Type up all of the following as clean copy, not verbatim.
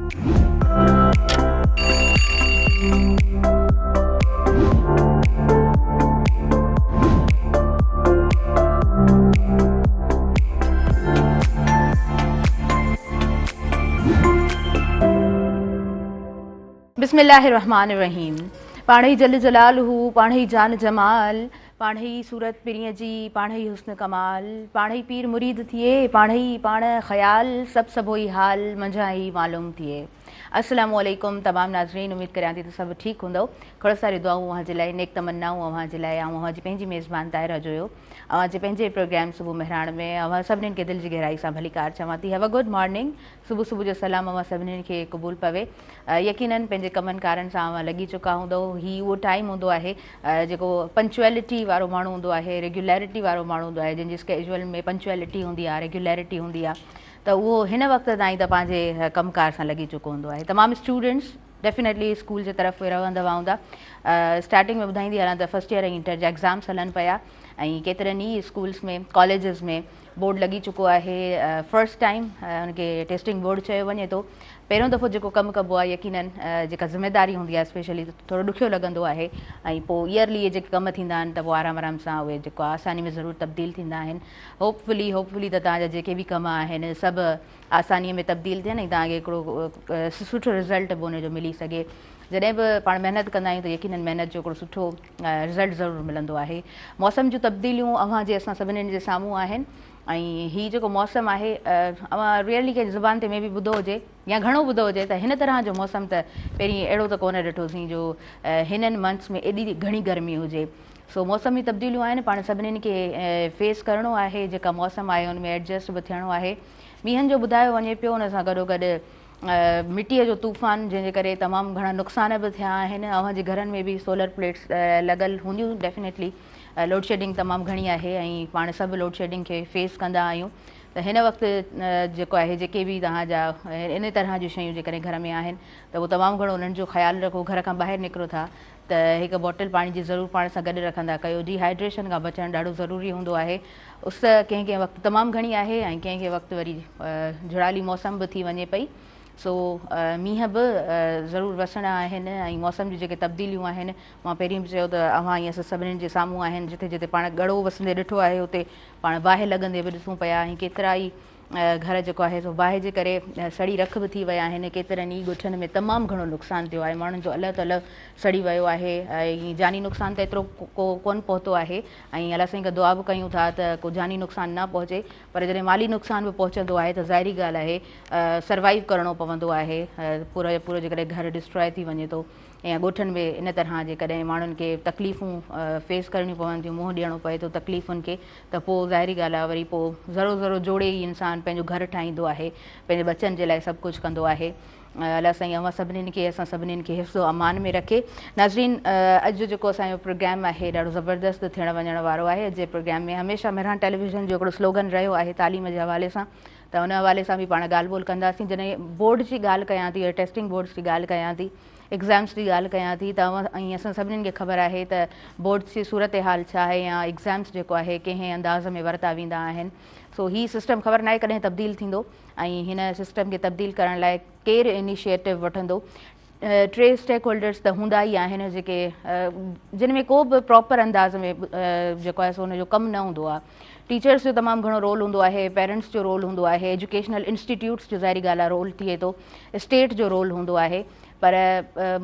بسم الله الرحمٰن الرحيم پاڻهئي جل جلاله پاڻهئي جان جمال پاڻهئي صورت پرينء جي پاڻهئي حسن ڪمال پاڻهئي پير مريد ٿئي پاڻهئي پاڻ خيال سڀ سڀوئي حال منجهان ئي معلوم ٿئي السلام عليڪم تمام ناظرين اميد ڪريان ٿي ته سڀ ٺيڪ هوندؤ کوڙ ساريون دعائون اوهان جي لاء نيڪ تمنائون اوهان جي لاء آئون اوهان جي پنهنجي ميزبان طاهره جويو اوهان جي پنهنجي پروگرام صبح مهراڻ ۾ اوهان سڀنين کي دل جي گهرائي سان ڀليڪار چوان ٿي have a good morning صبح صبح جو سلام اوهان سڀنين کي قبول پوي يقينن پنهنجي ڪمن ڪارن سان اوهان لڳي چڪا هوندؤ هي اهو ٽائيم هوندو آهي جيڪو پنچوئلٽي وارو ماڻهو هوندو آهي ريگيولرٽي وارو ماڻهو هوندو آهي جنهن جي اسڪيجول ۾ پنچوئلٽي هوندي آهي ريگيولرٽي هوندي آهي ته اهو هن وقت تائين ته پنهنجي ڪم ڪار سان لڳي چڪو هوندو آهي تمام اسٽوڊنٽس ڊيفينيٽلي اسڪول جي طرف رهندا هوندا اسٽارٽنگ ۾ ٻڌائيندي هلان ته فرسٽ ايئر ۽ انٽر جا ايگزامس هلن پيا ۽ ڪيترن ئي اسڪولس ۾ ڪاليجز ۾ بورڊ لڳي چڪو آهي فرسٽ ٽائيم ان کي ٽيسٽنگ بورڊ چيو وڃي ٿو پهريون دفعو جيڪو ڪم ڪبو آهي يقينن جيڪا ذميداري هوندي آهي اسپيشلي ٿورو ڏکيو لڳندو آهي ۽ پوء ايئرلي جيڪي ڪم ٿيندا آهن ته پوء آرام آرام سان اهي جيڪو آساني ۾ ضرور تبديل ٿيندا آهن هوپ فلي هوپ فلي ته توهان جا جيڪي به ڪم آهن سڀ آساني ۾ تبديل ٿين ۽ توهان کي هڪڙو سٺو رزلٽ به ان جو ملي سگهي جڏهن به پاڻ محنت ڪندا آهيون ته يقينن محنت جو هڪڙو سٺو رزلٽ ضرور ملندو آهي. موسم جون تبديليون اوهان جي اسان سڀني جي سامهون آهن ۽ هي جيڪو موسم آهي اوهان ريئرلي ڪنهن جي زبان تي مي بي ٻڌو هجي يا گهڻو ٻڌو هجي ته هن طرح جو موسم ته پهرين اهڙو ته ڪونه ڏٺوسين جو هنن منٿس ۾ ايڏي گهڻي گرمي هجي سو موسمي تبديليون آهن پاڻ سڀني کي فيس ڪرڻو آهي جيڪا موسم آهي ان ۾ ايڊجسٽ به ٿيڻو آهي مينهن جو ٻڌايو وڃي پيو ان سان گڏو گڏ مٽيء جو طوفان جنهن جي ڪري تمام گهڻا نقصان به ٿيا آهن اوهان جي گهرن ۾ به سولر پليٽس لڳل هونديون ڊيفينيٽلي لوڊشيڊنگ تمام گهڻي آهي ۽ پاڻ سڀ لوڊشيڊنگ کي فيس ڪندا آهيون ته هن وقت جيڪو آهي جيڪي به توهان جا ان طرح جون شيون جيڪڏهن گهر ۾ آهن ته اهو تمام گهڻو انهن جو خيال رکو گهر کان ٻاهر نڪرو ٿا ته هڪ بوٽل پاڻي جي ضرور پاڻ سان گڏ رکندا ڪيو ڊي هائيڊريشن کان بچڻ ڏاڍو ضروري هوندو آهي اس ڪنهن ڪنهن وقت تمام گهڻي آهي ۽ ڪنهن ڪنهن وقت وري جهڙالي موسم به ٿي وڃي پئي سو مينهن به ضرور وسڻا آهن ۽ موسم جون جيڪي تبديليون آهن مان پهرين به چيو ته اوهان ۽ اسان سڀني جي سامهون آهن جتي جتي پاڻ ڳڙو وسندي ڏٺو آهي اتي پاڻ باهه لڳندي به ڏسون پيا ۽ ڪيترا ئي گهر جيڪو آهي سو باهه جي ڪري سڙي رک به ٿي ويا آهن، ڪيترن ئي ڳوٺن ۾ تمام گهڻو نقصان ٿيو آهي، ماڻهن جو الهه تلهه سڙي ويو آهي ۽ جاني نقصان ته ايترو ڪو ڪونه پهتو آهي ۽ الله سائين کان دعا به ڪيون ٿا ته ڪو جاني نقصان نه پهچي پر جڏهن مالي نقصان به پهچندو آهي ته ظاهري ڳالهه آهي سروائيو ڪرڻو پوندو آهي پورو جو پورو جيڪڏهن گهر ڊسٽرائي ٿي وڃي ٿو يا ڳوٺن ۾ ان طرح جيڪڏهن ماڻهن کي تڪليفون فيس ڪرڻيون پون ٿيون منهن ڏيڻو پئي ٿو تڪليفن کي ته پوء ظاهري ڳالهه آهي وري پوء ذرو ذرو جوڙي ئي انسان پنهنجو گهر ٺاهيندو آهي پنهنجي ٻچن جي لاء سڀ ڪجهه ڪندو آهي الله سائين اوهان سڀنين کي اسان سڀنين کي حفظ و امان ۾ رکي ناظرين اڄ جو جيڪو اسان جو پروگرام آهي ڏاڍو زبردست ٿيڻ وڃڻ وارو آهي اڄ جي پروگرام ۾ هميشه مهراڻ ٽيليويزن جو هڪڙو سلوگن رهيو آهي تعليم جي حوالي سان ته ان حوالي سان به پاڻ ڳالهه ٻولهه ڪنداسين جڏهن بورڊ جي ڳالهه ڪيان ٿي ٽيسٽنگ بورڊ جي ڳالهه ڪيان ٿي ايگزامس جي ڳالهه ڪيان ٿي ته اوهان ۽ اسان سڀنين کي خبر آهي ته بورڊس جي صورتحال ڇا آهي يا ايگزامس جيڪو آهي ڪنهن انداز ۾ ورتا ويندا آهن سو هي سسٽم خبر ناهي ڪڏهن تبديل ٿيندو ۽ هن سسٽم کي تبديل ڪرڻ لاء ڪير انيشيٽو وٺندو ٽي اسٽيڪ هولڊرس ته هوندا ئي آهن جيڪي جن ۾ ڪو به پراپر انداز ۾ جيڪو آهي سو ان جو ڪم نه هوندو آهي ٽيچرس جو تمام گهڻو رول هوندو آهي پيرنٽس جو رول هوندو آهي ايجوڪيشنل انسٽيٽيوٽس جو ظاهري ڳالهه آهي رول ٿئي ٿو اسٽيٽ جو رول هوندو آهي پر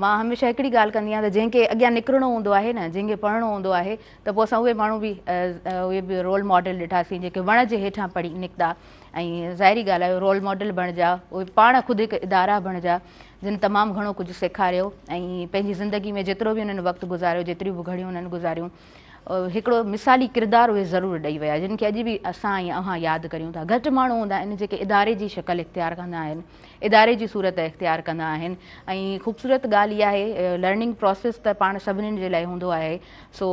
مان هميشه هڪڙي ڳالهه ڪندي آهيان ته جنهن کي اڳيان نڪرڻو هوندو آهي نه جنهن کي پڙهڻو هوندو آهي ته پوء اسان اهي ماڻهو به اهي به رول ماڊل ڏٺاسين جيڪي وڻ جي هيٺان پڙهي نڪتا ۽ ظاهري ڳالهه آهي رول ماڊل بڻجا اهي پاڻ خود هڪ ادارا بڻجا جن تمام گهڻو ڪجهه سيکاريو ۽ پنهنجي زندگي ۾ جيترو به انهن وقت گذاريو جيتريون به گهڙيون انهن گذاريون هڪڙو مثالي ڪردار اهي ضرور ڏئي ويا جن کي اڄ به اسان ۽ اوهان ياد ڪريون ٿا. گهٽ ماڻهو هوندا آهن جيڪي اداري جي شڪل اختيار ڪندا آهن، اداري جي صورت اختيار ڪندا آهن ۽ خوبصورت ڳالهه اها آهي لرننگ پراسيس ته پاڻ سڀني جي لاء هوندو آهي سو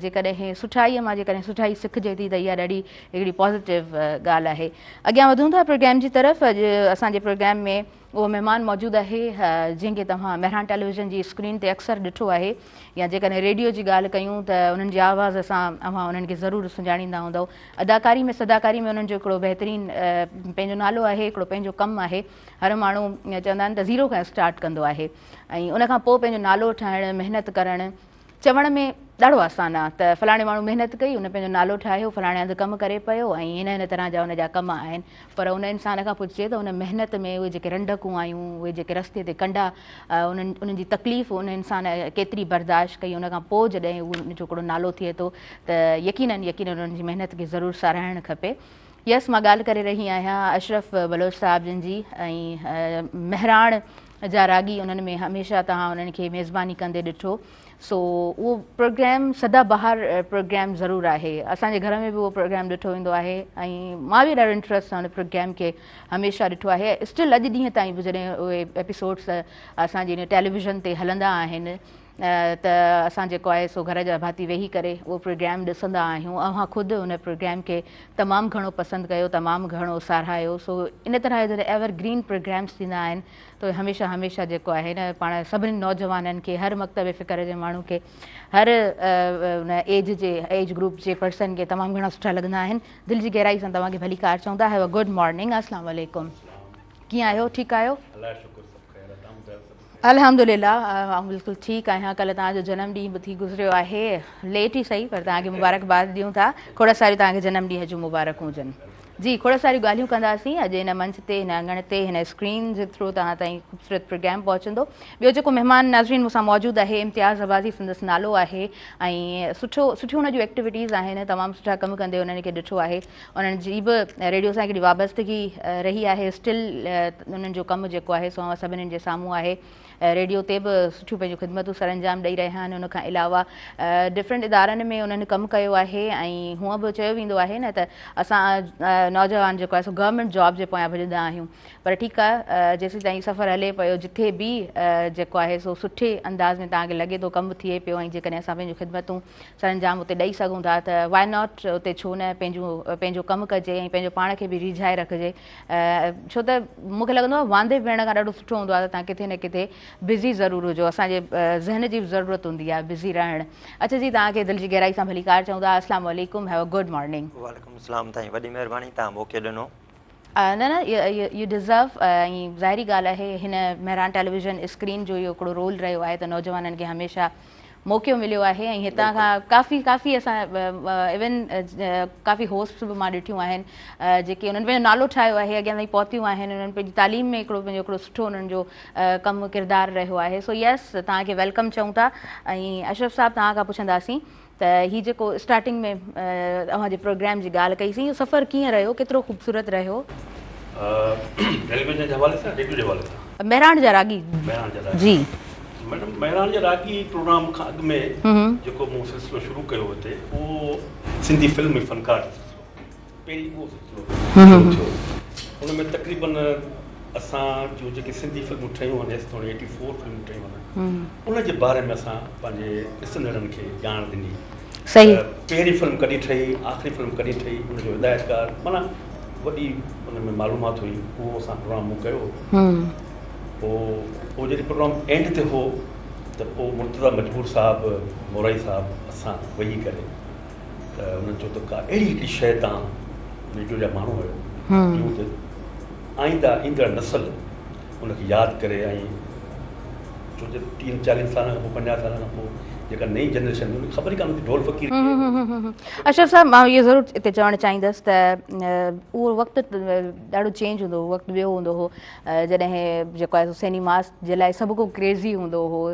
جيڪڏهن سٺائي مان جيڪڏهن سٺائي سکجي ٿي ته اها ڏاڍي هڪڙي پازيٽو ڳالهه آهي. اڳيان وڌون ٿا پروگرام جي طرف اڄ اسان جي پروگرام ۾ اهو مهمان موجود آهي جنهن کي توهان مهراڻ ٽيليويزن جي اسڪرين تي اڪثر ڏٺو آهي يا جيڪڏهن ريڊيو جي ڳالهه ڪيون ته انهن جي آواز سان اوهان انهن کي ضرور سڃاڻيندا هوندؤ. اداڪاري ۾ صداڪاري ۾ انهن جو هڪڙو بهترين پنهنجو نالو آهي هڪڙو پنهنجو ڪم آهي. هر ماڻهو چوندا آهن ته زيرو کان اسٽارٽ ڪندو آهي ۽ ان کان پوء پنهنجو نالو ٺاهڻ، محنت ڪرڻ چوڻ ۾ ڏاڍو آسان آ ته فلاڻي ماڻهو محنت ڪئي، ان پنهنجو نالو ٺاهيو، فلاڻي هنڌ ڪم ڪري پيو ۽ هن هن طرح جا ان جا ڪم آهن پر ان انسان کان پڇجي ته ان محنت ۾ اهي جيڪي رنڊڪون آيون، اهي جيڪي رستي تي ڪنڊا انهن انهن جي تڪليف ان انسان ڪيتري برداشت ڪئي ان کان پوء جڏهن اهو ان جو هڪڙو نالو ٿئي ٿو ته يقينن يقينن انهن جي محنت کي ضرور ساراهڻ کپي. يس مان ڳالهه ڪري رهي آهيان اشرف بلوچ صاحب جن جي ۽ مهراڻ جا راڳي انهن ۾ هميشه توهان انهن کي ميزباني ڪندي ڏٺو سو اهو پروگرام سدا بهار پروگرام ضرور آهي اسان جي گهر ۾ به اهو پروگرام ڏٺو ويندو آهي ۽ مان به ڏاڍو انٽرسٽ سان ان پروگرام کي هميشه ڏٺو آهي اسٽل اڄ ڏينهن تائين به جڏهن اهي ايپيسوڊس اسان جي ٽيليويزن تي هلندا آهن ته اسان جيڪو آهي سو گهر جا ڀاتي ويهي ڪري اهو پروگرام ڏسندا آهيون اوهان خود ان پروگرام کي تمام گهڻو پسند ڪيو تمام گهڻو ساراهيو سو ان طرح جا جڏهن ايور گرين پروگرامس ٿيندا آهن ته هميشه هميشه جيڪو آهي نه پاڻ سڀني نوجوانن کي هر مڪتب فڪر جي ماڻهو کي هر ان ايج جي ايج گروپ جي پرسن کي تمام گهڻا سٺا لڳندا آهن دل جي گهرائي سان توهان کي ڀليڪار چئون ٿا هيو گڊ مارننگ اسلام عليڪم ڪيئن آهيو ٺيڪ آهيو الله شڪر سڀ خير آهي تهان ٻڌايو سڀ الحمدلله آئون بلڪل ٺيڪ آهيان ڪلهه توهان جو جنم ڏينهن به ٿي گذريو آهي ليٽ ئي سهي پر توهان کي مبارڪباد ڏيون ٿا کوڙ ساريون توهان کي جنم ڏينهن جون مبارڪون هجن جي کوڙ ساريون ڳالهيون ڪنداسين اڄ هن منچ تي هن اڱڻ تي هن اسڪرين جي ٿرو توهان تائين خوبصورت پروگرام پهچندو ٻيو جيڪو مهمان ناظرين مون سان موجود آهي امتياز عباسي سندس نالو آهي ۽ سٺو سٺيون هن جون ايڪٽيوٽيز آهن تمام سٺا ڪم ڪندي انهن کي ڏٺو آهي انهن جي به ريڊيو سان هڪڙي وابستگي رهي آهي اسٽل انهن جو ڪم جيڪو آهي سو اوهان سڀني جي سامهون آهي ريڊيو تي به سٺيون پنهنجون خدمتون سرانجام ڏئي رهيا آهن ان کان علاوه ڊفرنٽ ادارن ۾ انهن ڪم ڪيو آهي ۽ هونء به چيو ويندو آهي نه ته اسان نوجوان جيڪو آهي سو گورنمينٽ جاب جي پويان ڀڄندا آهيون پر ٺيڪ آهي جيسين تائين سفر هلي پيو جٿي به جيڪو آهي سو سٺي انداز ۾ توهان کي لڳي ٿو ڪم ٿئي پيو ۽ جيڪڏهن اسان پنهنجون خدمتون سرانجام اتي ڏئي سگهون ٿا ته واء not اتي ڇو نه پنهنجون پنهنجو ڪم ڪجي ۽ پنهنجو پاڻ کي به ريجهائي رکجي ڇو ته مون کي لڳندو آهي واندي ويهڻ کان ڏاڍو سٺو هوندو آهي ته توهان ڪٿي نه ڪٿي بزي ضرور هجو اسان جي ذهن جي به ضرورت هوندي آهي بزي رهڻ اڇا جي توهان کي دل جي گهرائي سان ڀليڪار چئون ٿا اسلام عليڪم هيو ا گڊ مارننگ. وعليڪم السلام سائين وڏي مهرباني توهان موقعو ڏنو. نه نه يو ڊزرو ۽ ظاهري ڳالهه آهي هن مهراڻ ٽيليويزن اسڪرين جو اهو هڪڙو رول رهيو آهي ته نوجوانن کي هميشه موقعو مليو آهي ۽ هتان کان ڪافي ڪافي اسان ايون ڪافي هوسٽس به مان ڏٺيون آهن جيڪي انهن پنهنجو نالو ٺاهيو آهي اڳيان تائين پهتيون آهن انهن پنهنجي تعليم ۾ هڪڙو پنهنجو هڪڙو سٺو انهن جو ڪم ڪردار رهيو آهي سو يس توهان کي welcome چئون ٿا ۽ اشرف صاحب توهان کان پڇنداسين ته هي جيڪو اسٽارٽنگ ۾ اوهان جي پروگرام جي ڳالهه ڪئي سين اهو سفر ڪيئن رهيو ڪيترو خوبصورت رهيو؟ ٽيليويزن جي حوالي سان ريڊيو جي حوالي سان؟ مهراڻ جا راڳي. مهراڻ جا راڳي جي. ميڊم مهراڻ جا راڳي پروگرام کان اڳ ۾ جيڪو مون سلسلو شروع ڪيو هتي اهو سنڌي فلم ۽ فنڪار جو سلسلو پهرين اهو سلسلو شروع ٿيو ان ۾ تقريبن اسان جون جيڪي سنڌي فلمون ٺهيون آهن هيستوڻي ايٽي فور فلمون ٺهيون آهن ان جي باري ۾ اسان پنهنجي ڏسندڙن کي ڄاڻ ڏني صحيح ته پهرين فلم ڪڏهن ٺهي آخري فلم ڪڏهن ٺهي ان جو هدايتڪار معنيٰ وڏي ان ۾ معلومات هئي اهو اسان پروگرام مون ڪيو پوء پوء جڏهن پروگرام اينڊ تي هو ته پوء مرتضيٰ مجبور صاحب مورائي صاحب اسان ويهي ڪري ته انهن چيو ته ڪا اهڙي هڪڙي شيء تان ريڊيو جا ماڻهو آهيو ڏيون ته آئنده ايندڙ نسل ان کي ياد ڪري ۽ ڇو جو ٽيهن چاليهن سالن کان پوء 50 سالن کان پوء جيڪا نئين جنريشن ان کي خبر ئي ڪانه هوندي ڍول فقير ڪير هو. اشرف صاحب مان اهو ضرور هتي چوڻ چاهيندس ته اهو وقت ڏاڍو چينج هوندو هو وقت ٻيو هوندو هو جڏهن جيڪو آهي سو سينيماس جي لاء سڀ ڪو ڪريزي هوندو هو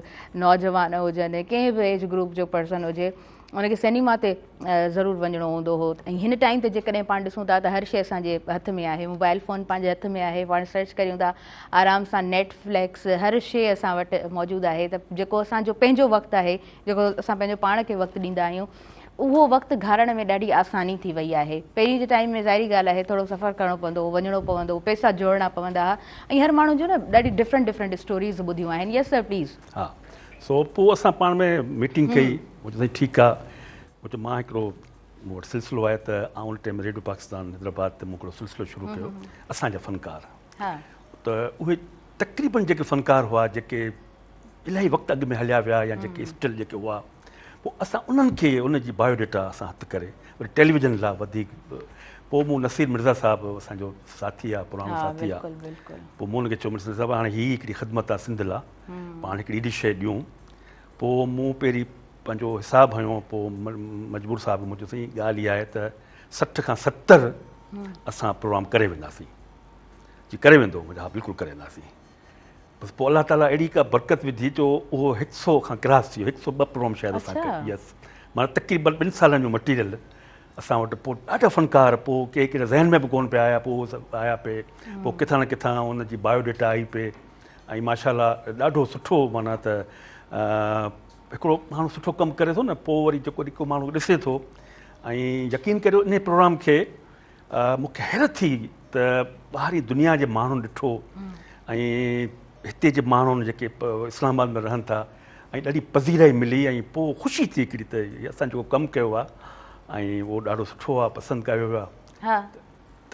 نوجوان هجن ڪنهن به ايج گروپ جو پرسن هجي ان کي سئنيما تي ضرور وڃڻو هوندو هو ۽ هن ٽائيم تي جيڪڏهن پاڻ ڏسون ٿا ته هر شيء اسان جي هٿ ۾ آهي موبائل فون پنهنجي هٿ ۾ آهي پاڻ سرچ ڪريون ٿا آرام سان نيٽ فليڪس هر شيء اسان وٽ موجود آهي ته جيڪو اسان جو پنهنجو وقت آهي جيڪو اسان پنهنجو پاڻ کي وقت ڏيندا آهيون اهو وقت گهارڻ ۾ ڏاڍي آساني ٿي وئي آهي پهرين جي ٽائيم ۾ ظاهري ڳالهه آهي ٿورو سفر ڪرڻو پوندو هو وڃڻو پوندو هو پئسا جوڙڻا پوندا هئا ۽ هر ماڻهو جو نه ڏاڍي ڊفرنٽ ڊفرنٽ اسٽوريز ٻڌيون آهن يس سر پليز. ها سو پوء اسان پاڻ ۾ ميٽنگ ڪئي مون چيو سائين ٺيڪ آ مون چيو مان هڪڙو مون وٽ سلسلو آهي ته آئون ان ٽائيم ريڊيو پاڪستان حيدرآباد تي مون هڪڙو سلسلو شروع ڪيو اسان جا فنڪار ته اهي تقريبن جيڪي فنڪار هئا جيڪي الاهي وقت اڳ ۾ هليا ويا يا جيڪي اسٽل جيڪي هئا پوء اسان انهن کي ان جي بايو ڊيٽا اسان هٿ ڪري وري ٽيليويزن لاء وڌيڪ پوء مون نصير مرزا صاحب اسان جو ساٿي آ پراڻو ساٿي آ پوء مون ان کي چيو مرزا صاحب هاڻي هي هڪڙي خدمت آ سنڌ لا پاڻ هڪڙي ايڏي شيء ڏيون پوء مون پهرين پنهنجو حساب هنيو پوء مجبور صاحب مون چيو سائين ڳالهه اها آهي ته 60 کان 70 اسان پروگرام ڪري وينداسين جي ڪري ويندو مون چيو ها بلڪل ڪري وينداسين بس پوء الله تعالي اهڙي ڪا برڪت وڌي جو اهو هڪ سو کان ڪراس ٿي ويو هڪ سو ٻه پروگرام شايد اسان ڪيا يس معنيٰ تقريبن ٻن سالن جو مٽيريل اسان وٽ پوء ڏاڍا فنڪار پوء ڪي ڪي ذهن ۾ به ڪون پيا آيا پوء سڀ آيا پئي پوء ڪٿان نه ڪٿان ان جي بايو ڊيٽا آئي پئي ۽ ماشاء الله ڏاڍو سٺو معنيٰ ته هڪڙو ماڻهو سٺو ڪم ڪري ٿو نه پوء وري جيڪو جيڪو ماڻهو ڏسي ٿو ۽ يقين ڪريو ان پروگرام کي مون کي حيرت ٿي ته ٻاهرين دنيا جي ماڻهن ڏٺو ۽ هتي جي ماڻهن جيڪي اسلام آباد ۾ رهن ٿا ۽ ڏاڍي پذيرائي ملي ۽ پوء خوشي ٿي هڪڙي ته هي اسان جيڪو ڪم ڪيو آهي ۽ اهو ڏاڍو سٺو آهي پسند ڪيو ويو آهي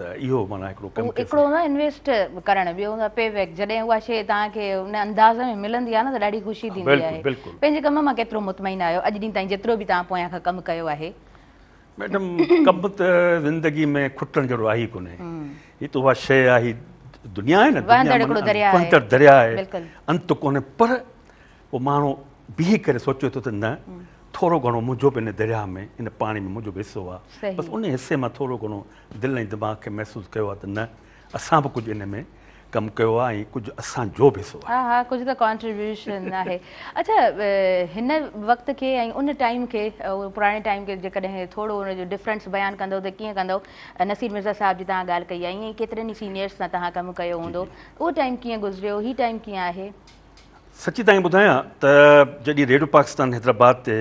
ته اهو معنيٰ هڪڙو ڪم هڪڙو هوندو آهي انويسٽ ڪرڻ ٻيو هوندو آهي پي بيڪ جڏهن اها شيء توهان کي ان انداز ۾ ملندي آهي نه ته ڏاڍي خوشي ٿيندي آهي پنهنجي ڪم مان ڪيترو مطمئن آهيو اڄ ڏينهن تائين جيترو به توهان پويان کان ڪم ڪيو آهي ميڊم ڪم ته زندگي ۾ کٽڻ جهڙو آهي ئي ڪونهي. هي ته اها شيء آهي دنيا آهي نه وهندڙ هڪڙو درياء آهي وهندڙ درياء آهي انت ڪونهي پر پوء ماڻهو بيهي ڪري سوچي ٿو ته نه ٿورو گهڻو منهنجو به ان درياء ۾ ان پاڻي ۾ منهنجو به حصو آهي بس ان حصي مان ٿورو گهڻو دل ۽ دماغ کي محسوس ڪيو آهي ته نه اسان به ڪجهه ان ۾ ڪم ڪيو آهي ۽ ڪجهه اسان جو به حصو آهي. ها ها ڪجهه ته ڪانٽريبيوشن آهي. اڇا هن وقت کي ۽ ان ٽائيم کي پراڻي ٽائيم کي جيڪڏهن ٿورو ان جو ڊفرنس بيان ڪندو ته ڪيئن ڪندو؟ نصير مرزا صاحب جي توهان ڳالهه ڪئي آهي ائين ئي ڪيترن ئي سينيئرس سان توهان ڪم ڪيو هوندو اهو ٽائيم ڪيئن گذريو هي ٽائيم ڪيئن آهي؟ سچي توهان کي ٻڌايان ته جڏهن ريڊيو پاڪستان حيدرآباد تي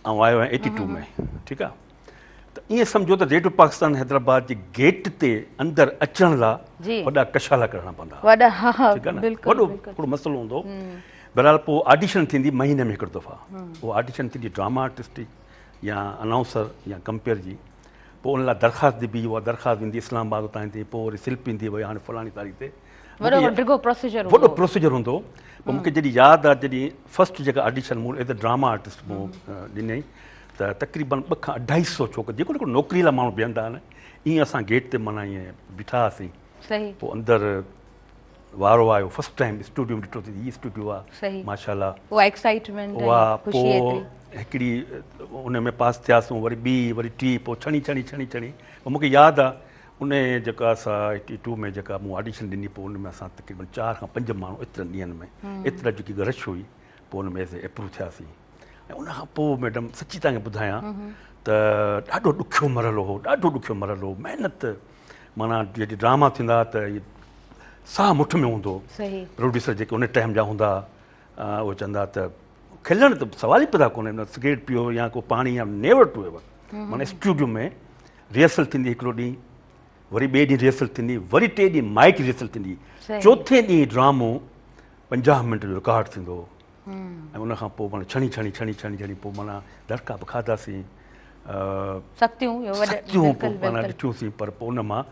آئون آيو آهيان ايٽي ٽو ۾ ٺيڪ آهي ته ائين سمجهو ته ريڊيو پاڪستان حيدرآباد جي گيٽ تي اندر اچڻ لا وڏا ڪشالا ڪرڻا پوندا وڏا ها ٺيڪ آهي نه وڏو هڪڙو مسئلو هوندو بهرحال پوء آڊيشن ٿيندي مهيني ۾ هڪڙو دفعا اها آڊيشن ٿيندي ڊراما آرٽسٽ جي يا انائونسر يا ڪمپيئر جي پوء ان لاء درخواست ڏبي اها درخواست ويندي اسلام آباد اتان ايندي پوء وري سلپ ايندي وئي هاڻي فلاڻي تاريخ تي وڏو ڊگهو پروسيجر وڏو پروسيجر هوندو پوء مونکي جڏهن ياد آ جڏهن فرسٽ جيڪا آڊيشن مون ايز اي ڊراما آرٽسٽ مون ڏني ته تقريبن ٻه کان اڍائي سو ڇوڪرا جيڪو جيڪو نوڪري لاء ماڻهو بيهندا آهن ائين اسان گيٽ تي معنيٰ ائين بيٺا هئاسين صحيح پوء اندر وارو آيو فرسٽ ٽائيم اسٽوڊيو ۾ ڏٺو ته هي اسٽوڊيو آ ماشاء الله اها ايڪسائٽمينٽ اها پوء هڪڙي ان ۾ پاس ٿياسون وري ٻي وري ٽي پوء ڇڻي ڇڻي ڇڻي ڇڻي پوء مونکي ياد آ ان جيڪا سا ايٽي ٽو ۾ جيڪا مون آڊيشن ڏني پوء ان ۾ اسان تقريبن چار کان پنج ماڻهو ايترن ڏينهن ۾ ايترا جيڪي رش هئي پوء ان ۾ اپروو ٿياسين ۽ ان کان پوء ميڊم سچي توهان کي ٻڌايان ته ڏاڍو ڏکيو مرحلو هو ڏاڍو ڏکيو مرحلو هو محنت معنيٰ جڏهن ڊراما ٿيندا ته ساهه مٺ ۾ هوندو پروڊيوسر جيڪي ان ٽائيم جا هوندا اهي چوندا ته کلڻ ته سوال ئي پيدا ڪونهي نه سگريٽ پيو يا ڪو پاڻي يا نيور ٽو ايور معنيٰ اسٽوڊيو ۾ ريهرسل ٿيندي هڪڙو ڏينهن وري ٻئي ڏينهن ريهرسل ٿيندي وري ٽئين ڏينهن مائڪ ريهرسل ٿيندي چوٿين ڏينهن ڊرامو 50 منٽ جو رڪارڊ ٿيندو هو ۽ ان کان پوء معنيٰ ڇڻي ڇڻي ڇڻي ڇڻي ڇڻي پوء معنيٰ دڙڪا به کاڌاسين سختيون سختيون پوء معنيٰ ڏٺيونسين پر پوء ان مان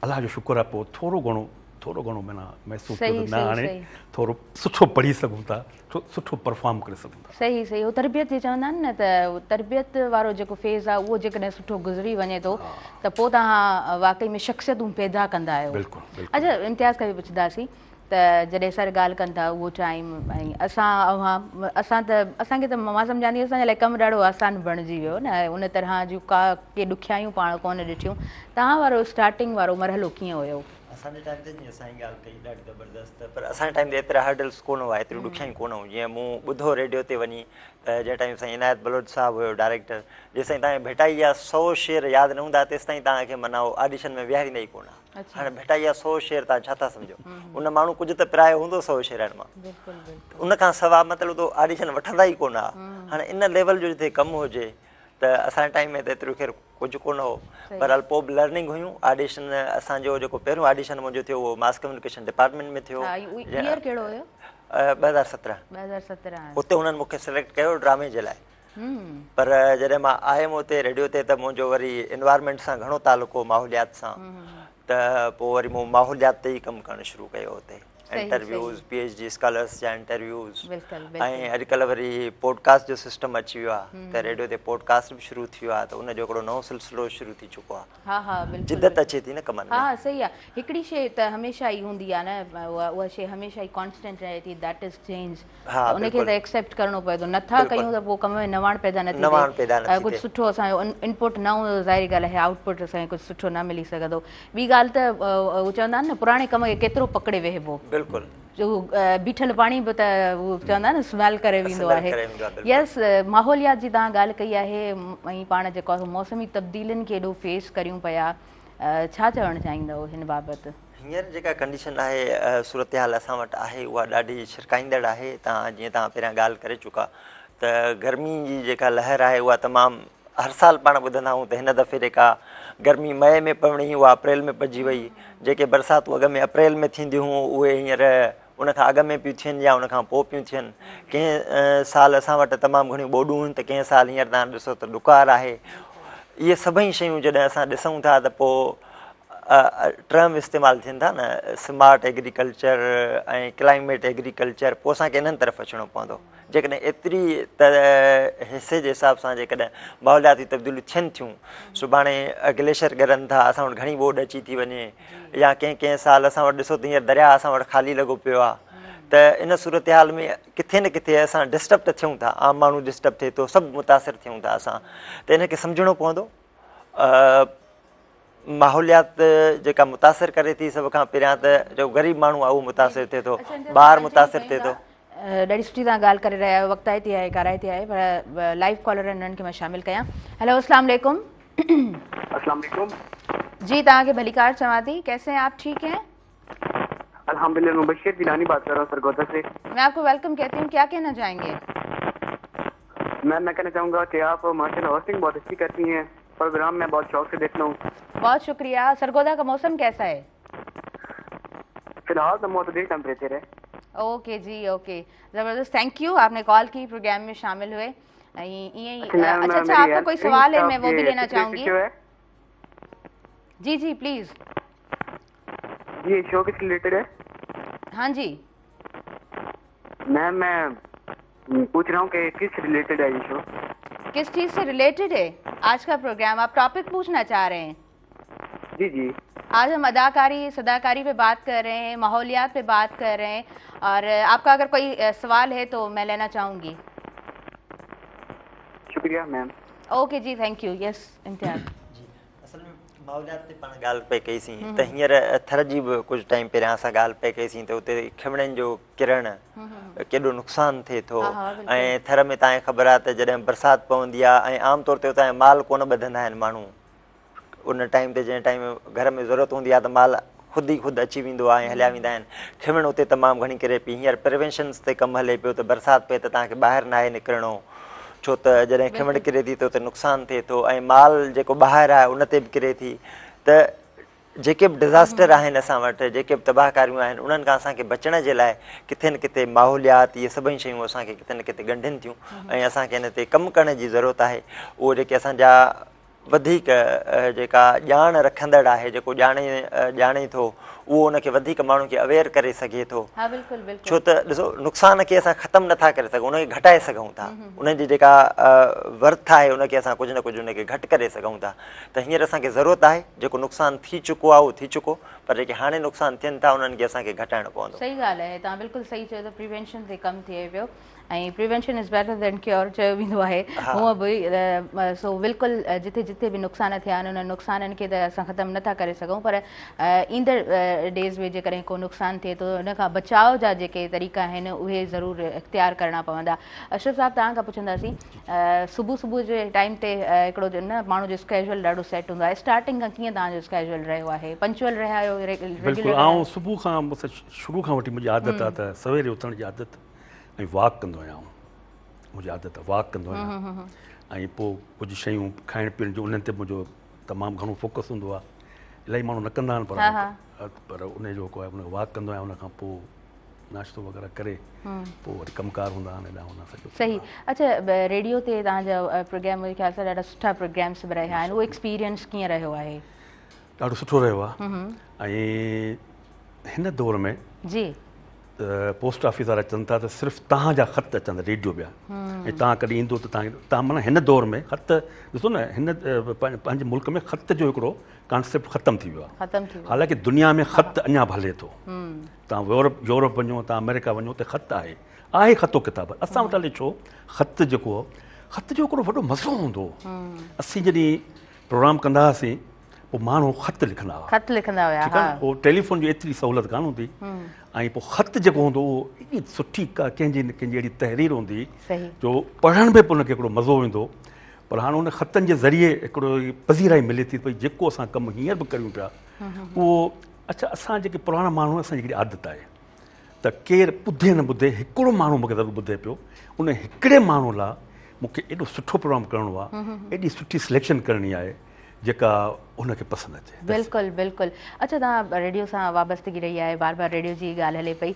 الله جو شڪر آهي پوء ٿورو گهڻو ٿورو گهڻو معنيٰ محسوس ٿيو ته نه هاڻي ٿورو سٺو پڙهي سگهون ٿا سٺو پرفارم ڪري سگهون ٿا. صحيح صحيح هو تربيت جي چوندا آهن نه ته تربيت وارو جيڪو فيز آهي اهو جيڪڏهن سٺو گذري وڃي ٿو ته پوء توهان واقعي ۾ شخصيتون پيدا ڪندا آهيو. بلڪل بلڪل. اڇا امتياز کان به پڇنداسين ته جڏهن سر ڳالهه ڪن ٿا اهو ٽائيم ۽ اسان اوهان اسان ته اسان کي ته مان سمجهان ٿي اسان جي لاء ڪم ڏاڍو آسان بڻجي ويو نه ان طرح جون ڪا ڪي ڏکيائيون پاڻ ڪونه ڏٺيون توهان وارو اسٽارٽنگ وارو مرحلو ڪيئن هيو؟ اسان جي ٽائيم تي جيئن سائين ڳالهه ڪئي ڏاڍي زبردست پر اسان جي ٽائيم تي ايترا هرڊلس ڪونه هئا ايتريون ڏکيائيون ڪونه هيون جيئن مون ٻڌو ريڊيو تي وڃي ته جنهن ٽائيم سائين عنايت بلوچ صاحب هيو ڊائريڪٽر جيستائين توهان کي ڀٽائي جا سو شعر ياد نه هوندا تيستائين توهان کي معنيٰ هو آڊيشن ۾ ويهاريندا ئي ڪونه ها هاڻي ڀٽائي جا سو شعر توهان ڇا ٿا سمجهو ان ماڻهو ڪجهه ته پرايو هوندو سو شعرن مان ان کان سوا مطلب ته آڊيشن وٺندا ئي ڪونه ها هاڻي ان ليول جو جتي ڪم هجي ته اسان جي ٽائيم ۾ ته ايترو خير ڪجهه ڪونه هو بهرحال پوء به لرننگ هيون آڊيشن اسان جو جيڪو پهريون آڊيشن منهنجو ٿيو اهو ماس ڪميونيڪيشن ڊپارٽمينٽ ۾ ٿيو ايئر ڪهڙو هيو 2017 2017 اتي انهن مون کي سليڪٽ ڪيو ڊرامي جي لاء پر جڏهن مان آيم اتي ريڊيو تي ته منهنجو وري انوائرمينٽ سان گهڻو تعلق هو ماحوليات سان ته پوء وري مون ماحوليات تي ئي ڪم ڪرڻ شروع ڪيو اتي. Interviews, P H D scholars جا انٽرويوز ۽ اڄڪلهه وري پوڊڪاسٽ جو سسٽم اچي ويو آهي ته ريڊيو تي پوڊڪاسٽ به شروع ٿي ويو آهي ته ان جو هڪڙو نئون سلسلو شروع ٿي چڪو آهي. ها ها بلڪل جدت اچي ٿي نه ڪمن ۾. ها صحيح آ هڪڙي شي ته هميشه ئي هوندي آ نه اها شي هميشه ئي ڪانسٽنٽ رهي ٿي that is change ته ان کي ته ايڪسيپٽ ڪرڻو پوي ٿو نٿا ڪيون ته پوء ڪم ۾ نواڻ پيدا نه ٿي ٿئي ڪجهه سٺو اسان جو انپوٽ نه هوندو ته ظاهري ڳالهه آهي آئوٽ پٽ اسان کي ڪجهه سٺو نه ملي سگهندو ٻي ڳالهه ته هو چوندا آهن نه پراڻي ڪم کي ڪيترو پڪڙي ويهبو بلڪل بيٺل پاڻي به ته هو چوندا آهن نه سميل ڪري ويندو آهي يس ماحوليات جي توهان ڳالهه ڪئي آهي ۽ پاڻ جيڪو موسمي تبديلين کي ايڏو فيس ڪريون پيا ڇا چوڻ چاهيندؤ هن بابت؟ هينئر جيڪا ڪنڊيشن آهي صورتحال اسان وٽ آهي اها ڏاڍي ڇرڪائيندڙ آهي توهان جيئن توهان پهريان ڳالهه ڪري چڪا ته گرمي جي جيڪا لهر آهي اها تمام هر سال پاڻ ٻڌندا آهيون ته هن دفعي جيڪا گرمي مئي ۾ پوڻي هئي اها اپريل ۾ پئجي وئي جيڪي برساتون اڳ ۾ اپريل ۾ ٿينديون هيون اهي هينئر ان کان اڳ ۾ پيون ٿين يا ان کان پوء پيون ٿين. ڪنهن سال اسان وٽ تمام گهڻيون ٻوڏون هيون ته ڪنهن سال هينئر توهان ڏسو ته ڏڪار آهي. اهي سڀئي شيون جڏهن اسان ڏسون ٿا ته پوء ٽرم استعمال ٿين ٿا نه سمارٽ ايگريڪلچر ۽ ڪلائميٽ ايگريڪلچر پوء اسان کي انهن طرف اچڻو پوندو. جيڪڏهن ايتري ته حصي جي حساب سان جيڪڏهن ماحولياتي تبديليون ٿين ٿيون سڀاڻي گليشر ڳرن ٿا اسان وٽ گهڻي ٻوڏ اچي ٿي وڃي يا ڪنهن ڪنهن سال اسان وٽ ڏسو ته هينئر درياهه اسان وٽ خالي لڳو پيو آهي ته ان صورتحال ۾ ڪٿي نه ڪٿي اسان ڊسٽرب ته ٿيون ٿا عام ماڻهو ڊسٽرب ٿئي ٿو سڀ متاثر ٿيون ٿا اسان ته ان کي سمجهڻو پوندو ماحوليات جيڪا متاثر ڪري ٿي سڀ کان پهريان ته جيڪو غريب ماڻهو آهي اهو متاثر ٿئي ٿو ٻار متاثر ٿئي ٿو ڏاڍي سٺي توهان ڳالهه ڪري رهيا آهيو وقتائتي آهي ڪارائتي آهي پر لائيو ڪالر آهن انهن کي مان شامل ڪيان هلو اسلام عليڪم اسلام عليڪم جي توهان کي ڀليڪار چوان ٿي ڪيسي هين آپ ٺيڪ هين الحمدلله مبشر جيلاني بات کر رها هون سرگوڌا سي مين آپ کو ويلڪم کهتي هون ڪيا کهنا چاهين گي ميم مين کهنا چاهون گا ڪي آپ ماشاءالله هوسٽنگ بهت اچھی ڪرتي هين پروگرام مين بهت شوق سي ديکتا هون بهت شڪريه سرگوڌا کا موسم ڪيسا هي في الحال تو معتدل ٽيمپريچر هي. اوڪي جي اوڪي زبردست thank you آپ ني ڪال ڪي پروگرام ۾ شامل هئي ۽ ائين ئي اچھا اچھا آپ ڪا ڪوئي سوال هي مين وو به لينا چاهون گي جي جي پليز جي شو ڪس ريليٽيڊ هي هان جي ميم مين پوڇ رها هون ڪي ڪس ريليٽيڊ هي يي شو ڪس چيز سي ريليٽيڊ هي آج ڪا پروگرام آپ ٽاپڪ پوڇنا چاهه رهي هين جي جي آج هم اداڪاري صداڪاري پي بات ڪر رهي هين ماحوليات پي بات ڪر رهي هين اور آپ ڪا اگر ڪوئي سوال هي تو مين لينا چاهون گي. شڪريه ميم. اوڪي جي thank you yes Imtiaz. جي اصل ۾ ماحوليات تي پاڻ ڳالهه پئي ڪئي سين ته هينئر ٿر جي به ڪجهه ٽائيم پهريان اسان ڳالهه پئي ڪئي سين ته اتي کيوڻين جو ڪرڻ ڪيڏو نقصان ٿئي ٿو ۽ ٿر ۾ تانکي خبر آهي ته جڏهن برسات پوندي آهي ۽ عام طور تي اتان مال ڪونه ٻڌندا آهن ماڻهو ان ٽائيم تي جنهن ٽائيم گهر ۾ ضرورت هوندي آهي ته مال خود ئي خود اچي ويندو آهي ۽ هليا ويندا آهن. کيوڻ اتي تمام گهڻي ڪري پئي. هينئر پريوينشنز تي ڪم هلي پيو ته برسات پئي ته توهان کي ٻاهر ناهي نڪرڻو ڇو ته جڏهن کيوڻ ڪري ٿي ته اتي نقصان ٿئي ٿو ۽ مال جيڪو ٻاهر آهي ان تي به ڪري ٿي ته جيڪي به ڊزاسٽر آهن اسان وٽ جيڪي به تباهڪاريون آهن انهن کان اسان کي بچڻ جي لاء ڪٿي نه ڪٿي ماحوليات اهي سڀئي شيون اسان کي ڪٿي نه ڪٿي ڳنڍين ٿيون ۽ اسان کي ان تي ڪم ڪرڻ جي ضرورت آهي اهو جيڪي اسان جا وڌيڪ جيڪا ڄاڻ رکندڙ آهي جيڪو ڄاڻي ڄاڻي ٿو اهو ان کي وڌيڪ ماڻهن کي اويئر ڪري سگهي ٿو ها بلڪل بلڪل ڇو ته ڏسو نقصان کي اسان ختم نٿا ڪري سگهون ان کي گهٽائي سگهون ٿا ان جي جيڪا ورٿ آهي ان کي اسان ڪجهه نه ڪجهه ان کي گهٽ ڪري سگهون ٿا ته هينئر اسان کي ضرورت آهي جيڪو نقصان ٿي چڪو آهي اهو ٿي چڪو پر جيڪي هاڻي نقصان ٿين ٿا انهن کي اسان کي گهٽائڻو پوندو. صحيح ڳالهه آهي توهان بلڪل صحيح چيو ته پريوينشن تي ڪم ٿئي پيو ۽ prevention is better than cure چيو ويندو آهي هونء به سو بلڪل جتي جتي به نقصان ٿيا آهن انهن نقصانن کي ته اسان ختم نٿا ڪري سگهون پر ايندڙ ڊيز ۾ جيڪڏهن ڪو نقصان ٿئي ٿو ان کان بچاء جا جيڪي طريقا آهن اهي ضرور اختيار ڪرڻا پوندا اشرف صاحب توهان کان پڇنداسين صبح صبح جي ٽائيم تي هڪڙو نه ماڻهو جو اسڪيجول ڏاڍو سيٽ هوندو آهي اسٽارٽنگ کان ڪيئن توهان جو اسڪيجول رهيو آهي پنچوئل رهيا آهيو بلڪل آئون صبح کان شروع کان وٺي منهنجي عادت آهي ته سويري اٿڻ جي عادت ۽ واڪ ڪندو آهيان آئون منهنجي عادت آهي واڪ ڪندو آهيان ۽ پوء ڪجهه شيون کائڻ پيئڻ جون انهن تي منهنجو تمام گهڻو فوڪس هوندو آهي الاهي ماڻهو نه ڪندا آهن پر پر ان جو جيڪو آهي واڪ ڪندو آهيان ان کان پوء ناشتو وغيره ڪري پوء وري ڪم ڪار هوندا آهن هيڏانهن هوڏانهن سڄو صحيح اچها ريڊيو تي توهان جا پروگرام منهنجي خيال سان ڏاڍا سٺا پروگرامس به رهيا آهن اهو ايڪسپيرينس ڪيئن رهيو آهي ڏاڍو سٺو رهيو آهي ۽ هن دور ۾ جي. پوسٽ آفيس وارا چون ٿا ته صرف توهان جا خط اچن ٿا ريڊيو پيا ۽ توهان ڪڏهن ايندو ته توهان توهان معنيٰ هن دور ۾ خط ڏسو نه هن پنهنجي ملڪ ۾ خط جو هڪڙو ڪانسيپٽ ختم ٿي ويو آهي ختم ٿي ويو حالانڪه دنيا ۾ خط اڃا به هلي ٿو توهان يورپ يورپ وڃو توهان آمريڪا وڃو اتي خط آهي آهي خط و ڪتاب اسان وٽ الائي ڇو خط جيڪو خط جو هڪڙو وڏو مزو هوندو هو اسين جڏهن پروگرام ڪندا هئاسين پوء ماڻهو خط لکندا هئا خط لکندا هيا ها پوء ٽيليفون جي ايتري سهولت ڪانه هوندي ۽ پوء خط جيڪو هوندو اهو ايڏي سٺي ڪا ڪنهن جي ڪنهن جي اهڙي تحرير هوندي جو پڙهڻ ۾ به ان کي هڪڙو مزو ايندو پر هاڻ ان خطن جي ذريعي هڪڙو پذيرائي ملي ٿي ڀئي جيڪو اسان ڪم هينئر به ڪريون پيا اهو اڇا اسان جيڪي پراڻا ماڻهو اسان جي هڪڙي عادت آهي ته ڪير ٻڌي نه ٻڌي هڪڙو ماڻهو مونکي ضرور ٻڌي پيو ان هڪڙي ماڻهو لاء مونکي ايڏو سٺو پروگرام ڪرڻو آهي ايڏي سٺي سليڪشن ڪرڻي آهي جيڪا هن کي پسند اچي. بلڪل بلڪل اڇا توهان ريڊيو سان وابستگي رهي آهي بار بار ريڊيو جي ڳالهه هلي پئي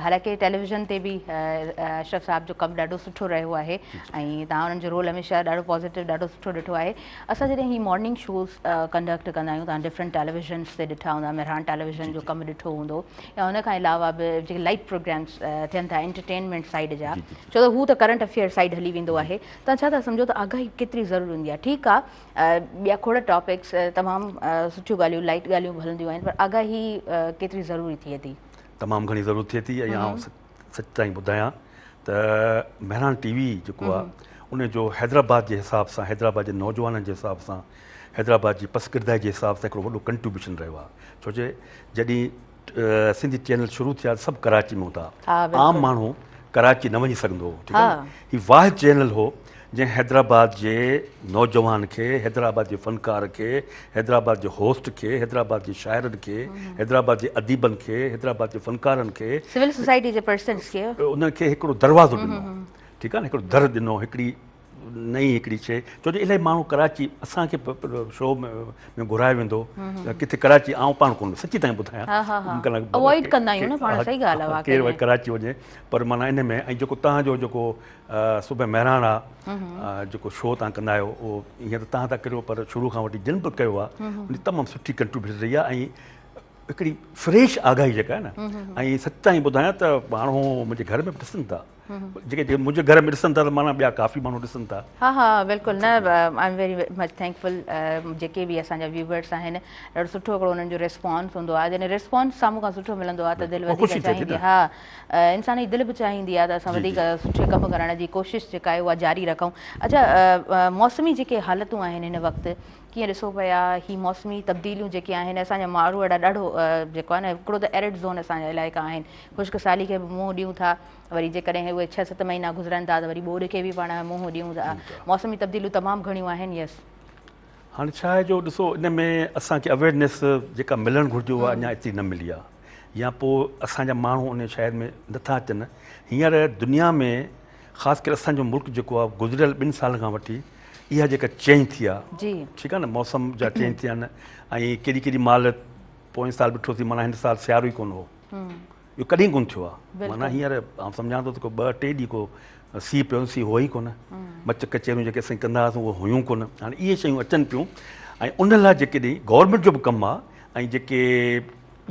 حالانڪه ٽيليويزن تي به اشرف صاحب جو ڪم ڏاڍو سٺو رهيو آهي ۽ توهان انهن جو رول هميشه ڏاڍو پازيٽو ڏاڍو سٺو ڏٺو آهي اسان جڏهن هي مارننگ شوز ڪنڊڪٽ ڪندا آهيون توهان ڊفرنٽ ٽيليويزنس تي ڏٺا هوندا مهراڻ ٽيليويزن جو ڪم ڏٺو هوندو يا ان کان علاوه به جيڪي لائيٽ پروگرامس ٿين ٿا انٽرٽينمينٽ سائيڊ جا ڇو ته هو ته ڪرنٽ افيئر سائيڊ هلي ويندو آهي توهان ڇا ٿا سمجهو ته آگاهي ڪيتري ضروري هوندي آهي؟ ٺيڪ آهي ٻيا کوڙ ٽاپڪس تمام سٺيون ڳالهيون لائيٽ ڳالهيون به هلنديون آهن پر آگاهي ڪيتري ضروري ٿئي ٿي؟ تمام گهڻي ضرورت ٿئي ٿي ۽ آئون سچ تائين ٻڌايان ته مهراڻ ٽي وي جيڪو آهي ان جو حيدرآباد جي حساب سان حيدرآباد جي نوجوانن جي حساب سان حيدرآباد جي پسگردائي جي حساب سان هڪڙو وڏو ڪنٽريبيوشن رهيو آهي ڇو جو جڏهن سنڌي چينل شروع ٿيا سڀ ڪراچي ۾ هوندا عام ماڻهو ڪراچي نه وڃي سگهندو هو ٺيڪ آهي هي واحد چينل هو جنهن حيدرآباد جي نوجوان کي حيدرآباد جي فنڪار کي حيدرآباد جي هوسٽ کي حيدرآباد جي شاعرن کي حيدرآباد جي اديبن کي حيدرآباد جي فنڪارن کي سول سوسائٽي جي پرسنس کي انهن کي هڪڙو دروازو ڏنو ٺيڪ آهي نه هڪڙو در ڏنو هڪڙي نئين هڪڙي شيء ڇو جو الاهي ماڻهو ڪراچي اسان کي شو ۾ گهرايو ويندو ڪٿي ڪراچي آئون پاڻ ڪونه سچي تائين ٻڌايان اوائڊ ڪندا آهيون نه پاڻ صحيح ڳالهه آهي ڪير وري ڪراچي وڃي پر معنيٰ ان ۾ ۽ جيڪو تهان جو جيڪو صبح مهراڻ آ جيڪو شو تهان ڪندا آهيو اهو هيئن ته تهان ٿا ڪريو پر شروع کان وٺي جن به ڪيو آ ان تمام سٺي ڪنٽريبيوشن رهي آ ۽ هڪڙي فريش آگاهي جيڪا آهي نه ۽ سچ تائين ٻڌايان ته ماڻهو منهنجي گهر ۾ به ڏسن ٿا جيڪي جيڪي منهنجي گهر ۾ ڏسن ٿا ته معنيٰ ٻيا ڪافي ماڻهو ڏسن ٿا. ها ها بلڪل نه I am very much thankful جيڪي به اسان جا ويوئرس آهن ڏاڍو سٺو هڪڙو انهن جو ريسپانس هوندو آهي جڏهن ريسپانس سامهون کان سٺو ملندو آهي ته دل وڌيڪ چاهيندي ها انسان جي دل به چاهيندي آهي ته اسان وڌيڪ سٺي ڪم ڪرڻ جي ڪوشش جيڪا آهي اها جاري رکون اڇا موسمي جيڪي حالتون آهن هن وقت ڪيئن ڏسو پيا هي موسمي تبديليون جيڪي آهن اسان جا ماروئڙا ڏاڍو جيڪو آهي نه هڪڙو ته ايرڊ زون اسان جا علائقا آهن خشڪ سالي کي به منهن ڏيون ٿا وري جيڪڏهن اهي ڇهه ست مهينا گذرن ٿا ته وري ٻوڏ کي به پاڻ منهن ڏيون ٿا موسمي تبديليون تمام گهڻيون آهن يس. هاڻي ڇا آهي جو ڏسو ان ۾ اسان کي اويرنيس جيڪا ملڻ گهرجي اها اڃا ايتري نه ملي آهي يا پوء اسان جا ماڻهو ان شهر ۾ نٿا اچن هينئر دنيا ۾ خاص ڪري اسان جو ملڪ جيڪو آهي گذريل ٻن سالن کان وٺي اها جيڪا چينج ٿي آهي ٺيڪ آهي نه موسم جا چينج ٿيا آهن ۽ ڪيڏي ڪيڏي مهل پوئين سال ڏٺوسين معنيٰ هن سال سيارو ئي ڪونه هو اهو ڪڏهن ڪونه ٿيو آهي معنيٰ هينئر آئون سمجهان ٿو ته ڪو ٻه ٽي ڏينهن ڪو سيء پيو سيء هو ئي ڪونه مچ ڪچهريون جيڪي اسين ڪندا هئاسون اهي هيون ڪونه هاڻي اهي شيون اچن پيون ۽ ان لاء جيڪڏهن گورنمينٽ جو به ڪم آهي ۽ جيڪي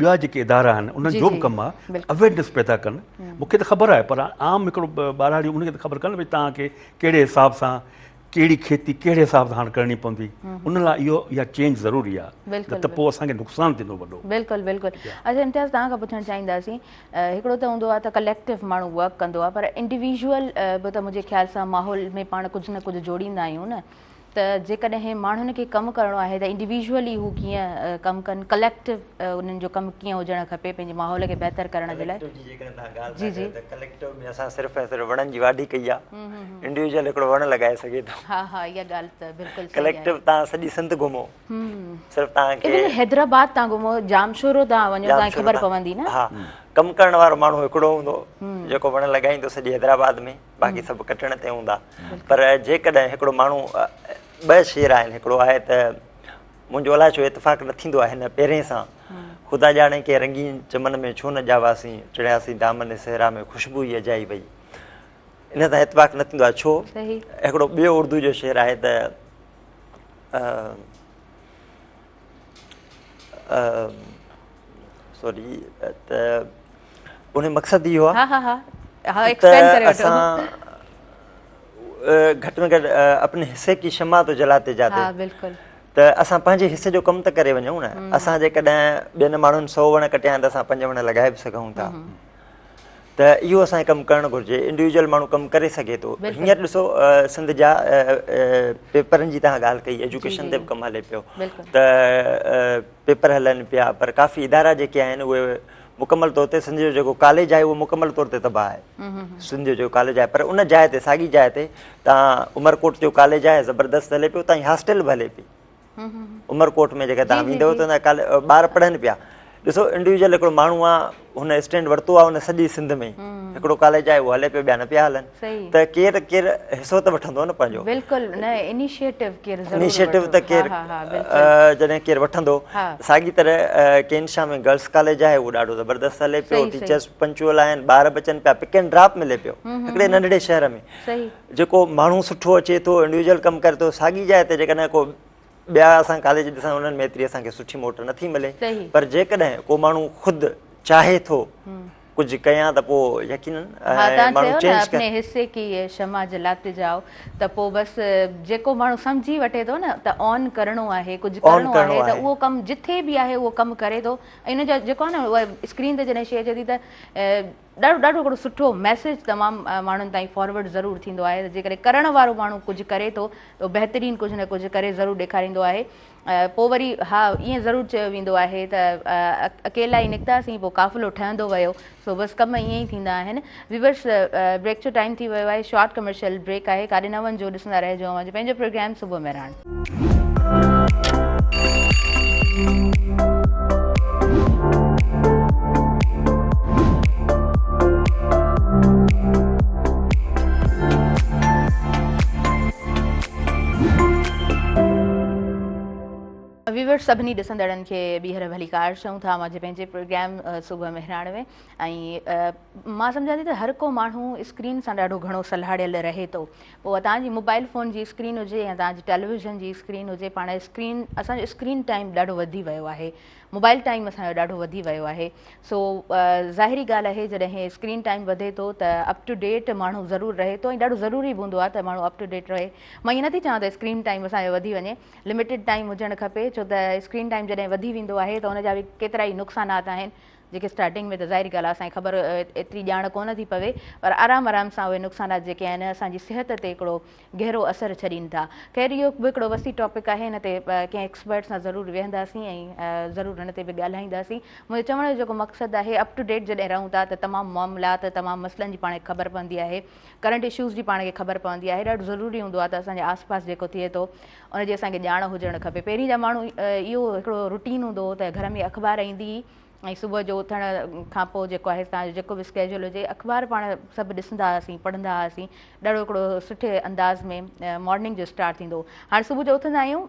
ٻيا جيڪي ادارا آهن انهن جو به ڪم آهي اويرنيس پيدا ڪن مون کي ته خبر آهي پر عام هڪڙو ٻهراڙي ان کي ته خبر ڪانه ڀئي توهان کي ڪهڙي حساب سان ڪهڙي کيتي ڪهڙي حساب سان هاڻ ڪرڻي پوندي ان لاء اهو اها چينج ضروري آهي نه ته پوء اسان کي نقصان ٿيندو وڏو. بلڪل بلڪل اڇا امتياز توهان کان پڇڻ چاهينداسين هڪڙو ته هوندو آهي ته ڪليڪٽو ماڻهو ورڪ ڪندو آهي پر انڊيويجوئل به ته منهنجي خيال سان ماحول ۾ پاڻ ڪجهه نه ڪجهه جوڙيندا آهيون نه ته جيڪڏهن ماڻهن کي ڪم ڪرڻو آهي ته انڊيويجوئلي هو ڪيئن ڪم ڪن ڪليڪٽو انهن جو ڪم ڪيئن هجڻ کپي پنهنجي ماحول کي بهتر ڪرڻ جي لاء. ڪليڪٽو جي جيڪڏهن توهان ڳالهه ٿا ڪيو ته ڪليڪٽو ۾ اسان صرف ۽ صرف وڻن جي واڍي ڪئي آهي انڊيويجوئل هڪڙو وڻ لڳائي سگهي ٿو. ها ها اها ڳالهه ته بلڪل صحيح آهي. ڪليڪٽو توهان سڄي سنڌ گهمو صرف توهان کي ايون حيدرآباد توهان گهمو ڄامشورو توهان وڃو توهان کي خبر پوندي نه. ها ڪم ڪرڻ وارو ماڻهو هڪڙو هوندو جيڪو وڻ لڳائيندو سڄي حيدرآباد ۾ باقي سڀ ڪٽڻ تي هوندا پر جيڪڏهن هڪڙو ماڻهو ٻه شعر آهن هڪڙو آهي ته منهنجو الائي ڇو اتفاق نه ٿيندو آهي هن پهرين سان خدا ڄاڻي ڪنهن رنگين چمن ۾ ڇو نه ڄاواسين ٽڙياسين دامن صحرا ۾ خوشبو ئي اجائي وئي ان سان اتفاق نه ٿيندو آهي ڇو هڪڙو ٻيو اردو جو شعر آهي ته سوري ته ان مقصد اهو آهي ها ها ها ها ايڪسپلين ڪري وٺو اسان گهٽ ۾ گهٽ اپني حصي ڪي شمع تو جلاتي جاتي ها بلڪل ته اسان پنهنجي حصي جو ڪم ته ڪري وڃون نه اسان جيڪڏهن ٻين ماڻهن 100 وڻ ڪٽيا آهن ته اسان 5 وڻ لڳائي به سگهون ٿا ته اهو اسان کي ڪم ڪرڻ گهرجي انڊيويجوئل ماڻهو ڪم ڪري سگهي ٿو هينئر ڏسو سنڌ جا پيپرن جي تهان ڳالهه ڪئي ايجوڪيشن تي به ڪم هلي پيو ته پيپر هلن پيا پر ڪافي ادارا جيڪي آهن اهي مڪمل طور تي سنڌ جو جيڪو ڪاليج آهي اهو مڪمل طور تي تباهه آهي سنڌ جو جيڪو ڪاليج آهي پر ان جاء تي ساڳي جاء تي تان عمرڪوٽ جو ڪاليج آهي زبردست هلي پيو تائين هاسٽل به هلي پئي عمرڪوٽ ۾ جيڪڏهن توهان ويندؤ ته ڪالهه ٻار پڙهن پيا ڏسو انڊيويجل هڪڙو ماڻهو آ هن اسٽينڊ ورتو آ ان سڄي سنڌ ۾ هڪڙو ڪاليج آهي اهو هلي پيو ٻيا نه پيا هلن ته ڪير ڪير حصو ته وٺندو نه پنهنجو بلڪل نه انيشيٽو ڪير ضرور انيشيٽو ته ڪير جڏهن ڪير وٺندو ساڳي طرح ڪينشا ۾ گرلس ڪاليج آهي اهو ڏاڍو زبردست هلي پيو ٽيچرس پنچوئل آهن ٻار به اچن پيا پڪ اينڊ ڊراپ ملي پيو هڪڙي ننڍڙي شهر ۾ جيڪو ماڻهو سٺو اچي ٿو انڊيويجل ڪم ڪري ٿو ساڳي جاء تي جيڪڏهن ڪو ٻيا اسان ڪاليج ڏسان انهن ۾ ايتري اسان کي سٺي موٽ نٿي ملي پر جيڪڏهن ڪو ماڻهو خود چاهي ٿو ڪجهه ڪيان ته پوء يقينن ماڻهو چينج ڪري اپني حصي ڪي شمع جلاتي جائو ته پوء بس جيڪو ماڻهو سمجهي وٺي ٿو نه ته آن ڪرڻو آهي ڪجهه ڪرڻو آهي ته اهو ڪم جٿي به آهي اهو ڪم ڪري ٿو ۽ ان جا جيڪو آهي نه اها اسڪرين تي جڏهن شيء اچي ٿي ته ڏاڍو ڏاڍو هڪڙو سٺو ميسيج تمام ماڻهن تائين فارورڊ ضرور ٿيندو آهي ته جيڪڏهن ڪرڻ وارو ماڻهو ڪجهه ڪري ٿو ته بهترين ڪجهه نه ڪجهه ڪري ضرور ڏيکاريندو آهي پوء وري ها ائين ضرور چيو ويندو آهي ته اڪيلا ئي نڪتاسين پوء قافلو ٺهندو ويو سو بس ڪم ائين ئي ٿيندا آهن ويورس بريڪ جو ٽائيم ٿي ويو آهي شارٽ ڪمرشل بريڪ آهي ڪاڏي نه وڃجو ڏسندا رهجو اوهان جو پنهنجو پروگرام صبح مهراڻ. ويورس سڀني ڏسندڙن کي ٻيهر ڀليڪار چئون ٿا اوهان جي پنهنجي پروگرام صبح مهراڻ ۾ ۽ مان سمجهان ٿي ته هر ڪو ماڻهو اسڪرين سان ڏاڍو گهڻو سلهاڙيل رهي ٿو پوء اها توهان جي موبائل فون جي اسڪرين هجي يا توهان جي ٽيليويزن جي اسڪرين هجي پاڻ اسڪرين اسان جو اسڪرين ٽائيم ڏاڍو وڌي ويو آهي موبائل ٽائيم اسان جو ڏاڍو وڌي ويو آهي سو ظاهري ڳالهه آهي جڏهن اسڪرين ٽائيم وڌي ٿو ته اپ ٽو ڊيٽ ماڻهو ضرور رهي ٿو ۽ ڏاڍو ضروري به هوندو آهي ته ماڻهو اپ ٽو ڊيٽ رهي مان ائين نٿي چوان ته اسڪرين ٽائيم اسان جو وڌي وڃي لميٽيڊ ٽائيم هجڻ کپي ڇو ته اسڪرين ٽائيم جڏهن وڌي ويندو آهي ته ان جا به ڪيترا ئي نقصانات آهن جيڪي اسٽارٽنگ ۾ ته ظاهري ڳالهه آهي اسان کي خبر ايتري ڄاڻ ڪونه ٿي پوي پر آرام آرام سان اهي نقصانات جيڪي آهن اسان جي صحت تي هڪڙو گهرو اثر ڇڏين ٿا. خير اهو به هڪڙو وسيع ٽاپڪ آهي ان تي ڪنهن ايڪسپرٽ سان ضرور ويهنداسين ۽ ضرور ان تي به ڳالهائينداسين. منهنجو چوڻ جو جيڪو مقصد آهي اپ ٽو ڊيٽ جڏهن رهون ٿا ته تمام معاملات تمام مسئلن جي پاڻ کي خبر پوندي آهي ڪرنٽ اشوز جي پاڻ کي خبر پوندي آهي ڏاڍو ضروري هوندو آهي ته اسان جي آس پاس جيڪو ٿئي ٿو ان جي اسان کي ڄاڻ هجڻ کپي. پهرين جا ماڻهو اهو هڪڙو روٽين هوندو هو ته گهر ۾ اخبار ايندي هئي ۽ صبح جو اٿڻ کان پوء جيڪو آهي توهان جو جيڪو به اسڪيجول هجي اخبار پاڻ سڀ ڏسندا هئاسين پڙهندا هئاسين ڏاڍو هڪڙو سٺي انداز ۾ مارننگ جو اسٽارٽ ٿيندو هو هاڻي صبح جو اٿندا آهيون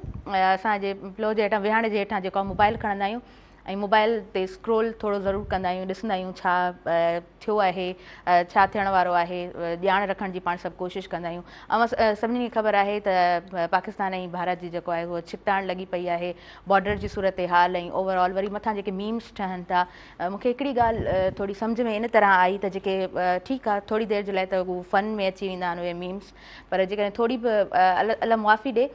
اسان جي پلو جي هيٺان ويهاڻي جي هيٺان جيڪو موبائل کڻندا آهيون ۽ موبائل تي اسڪرول ٿورو ضرور ڪندا آهيون ڏسندا آهيون ڇا ٿيو آهي ڇا ٿيڻ وارو آهي ڄاڻ رکڻ جي پاڻ سڀ ڪوشش ڪندا آهيون اوهان سڀني کي خبر آهي ته پاڪستان ۽ ڀارت جي جيڪو آهي اهو ڇڪتاڻ لڳي پئي آهي بارڊر جي صورتحال ۽ اوور آل وري مٿان جيڪي ميمز ٺهن ٿا مون کي هڪڙي ڳالهه ٿوري سمجهه ۾ ان طرح آئي ته جيڪي ٺيڪ آهي ٿوري دير جي لاء ته هو فن ۾ اچي ويندا آهن اهي ميمز پر جيڪڏهن ٿوري به الله معافي ڏي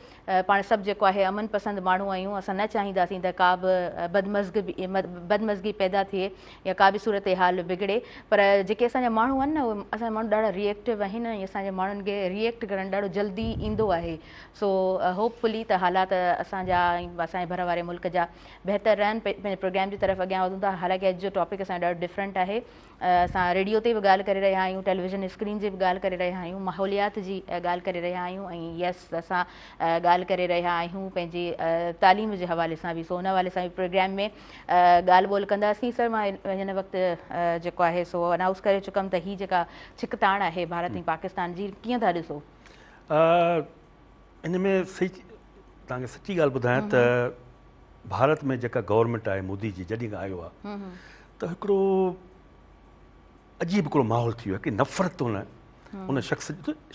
پاڻ سڀ جيڪو آهي امن پسند ماڻهو آهيون اسان نه چاهينداسين ته ڪا به بدمزگي بدمزگي پيدا ٿئي يا ڪا به صورتحال بگڙي پر جيڪي اسان جا ماڻهو آهن نه اهي اسان جا ماڻهو ڏاڍا ريئيڪٽو آهن ۽ اسان جي ماڻهن کي ريئيڪٽ ڪرڻ ڏاڍو جلدي ايندو آهي سو هوپ فلي ته حالات اسان جا ۽ اسان جي ڀر واري ملڪ جا بهتر رهن. پنهنجي پروگرام جي طرف اڳيان وڌون ٿا حالانڪه اڄ جو ٽاپڪ اسان جو ڏاڍو ڊفرنٽ آهي اسان ريڊيو تي به ڳالهه ڪري رهيا آهيون ٽيليويزن اسڪرين جي به ڳالهه ڪري رهيا آهيون ماحوليات جي ڳالهه ڪري رهيا آهيون ۽ يس اسان ڳالهه ڪري رهيا آهيون پنهنجي تعليم جي حوالي سان به سو ان حوالي سان به پروگرام ۾ ڳالهه ٻولهه ڪنداسين سر مان هن وقت جيڪو آهي سو انائونس ڪري چڪم ته هي جيڪا ڇڪتاڻ آهي ڀارت ۽ پاڪستان جي ڪيئن ٿا ڏسو؟ ان ۾ صحيح توهان کي سچي ڳالهه ٻڌايان ته ڀارت ۾ جيڪا گورنمينٽ آهي مودي جي جڏهن کان آيو آهي ته هڪڙو عجيب هڪڙو ماحول ٿي ويو آهي ڪي نفرت ان ان شخص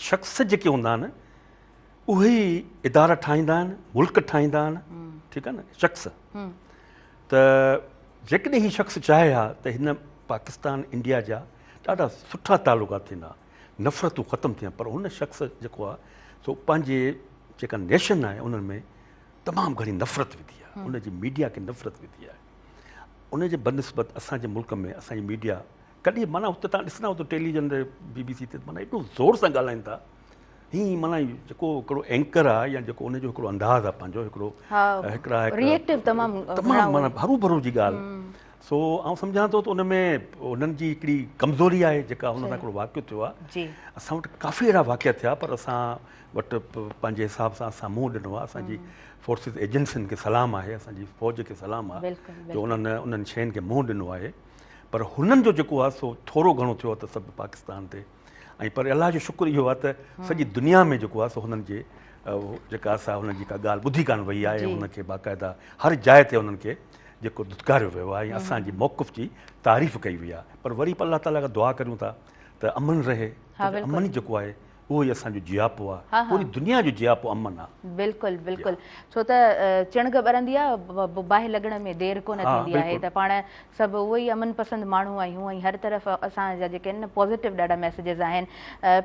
شخص جيڪي هوندا آهن اهي ئي ادارا ٺاهيندا آهن ملڪ ٺاهيندا آهن ٺيڪ آهي نه شخص ته جيڪڏهن هي شخص چاهي ها ته هن پاڪستان انڊيا جا ڏاڍا سٺا تعلقات ٿيندا نفرتون ختم ٿيندا پر هن شخص جيڪو آهي سو پنهنجي جيڪا نيشن آهي انهن ۾ تمام گهڻي نفرت وڌي آهي ان جي ميڊيا کي نفرت وڌي آهي ان جي بنسبت اسان جي ملڪ ۾ اسان جي ميڊيا ڪڏهن معنيٰ اتي تان ڏسندا ته ٽيليويزن تي بي بي سي تي معنيٰ ايڏو زور سان ڳالهائين ٿا هي معنيٰ جيڪو هڪڙو اينڪر آهي يا جيڪو ان جو هڪڙو انداز آهي پنهنجو هڪڙو هڪڙا ريئيڪٽو تمام تمام معنيٰ هرو ڀرو جي ڳالهه سو آئون سمجهان ٿو ته ان ۾ انهن جي هڪڙي ڪمزوري آهي جيڪا هن سان هڪڙو واقعو ٿيو آهي اسان وٽ ڪافي اهڙا واقعا ٿيا پر اسان وٽ پنهنجي حساب سان اسان منهن ڏنو آهي اسان جي فورسز ايجنسين کي سلام آهي اسان جي فوج کي سلام آهي جو انهن انهن شين کي منهن ڏنو آهي پر هنن جو جيڪو آهي سو ٿورو گهڻو ٿيو آهي ته سڀ پاڪستان تي ۽ پر الله جو شڪر اهو آهي ته سڄي دنيا ۾ جيڪو آهي سو هنن جي جيڪا سا هنن جي ڪا ڳالهه ٻڌي ڪانه وئي آهي هن کي باقاعده هر جاء تي هنن کي جيڪو ڌتڪاريو ويو آهي ۽ اسان جي موقف جي تعريف ڪئي وئي آهي پر وري به الله تعالي کان دعا ڪريون ٿا ته امن رهي امن ئي جيڪو آهي اهو ئي اسان جو جياپو آهي پوري دنيا جو جياپو امن آهي. بلڪل بلڪل ڇو ته چڻگ ٻرندي آهي باهه لڳڻ ۾ دير ڪونه ٿيندي آهي ته پاڻ سڀ اهو ئي امن پسند ماڻهو آهيون ۽ هر طرف اسان جا جيڪي آهن نه پازيٽو ڏاڍا ميسيجز آهن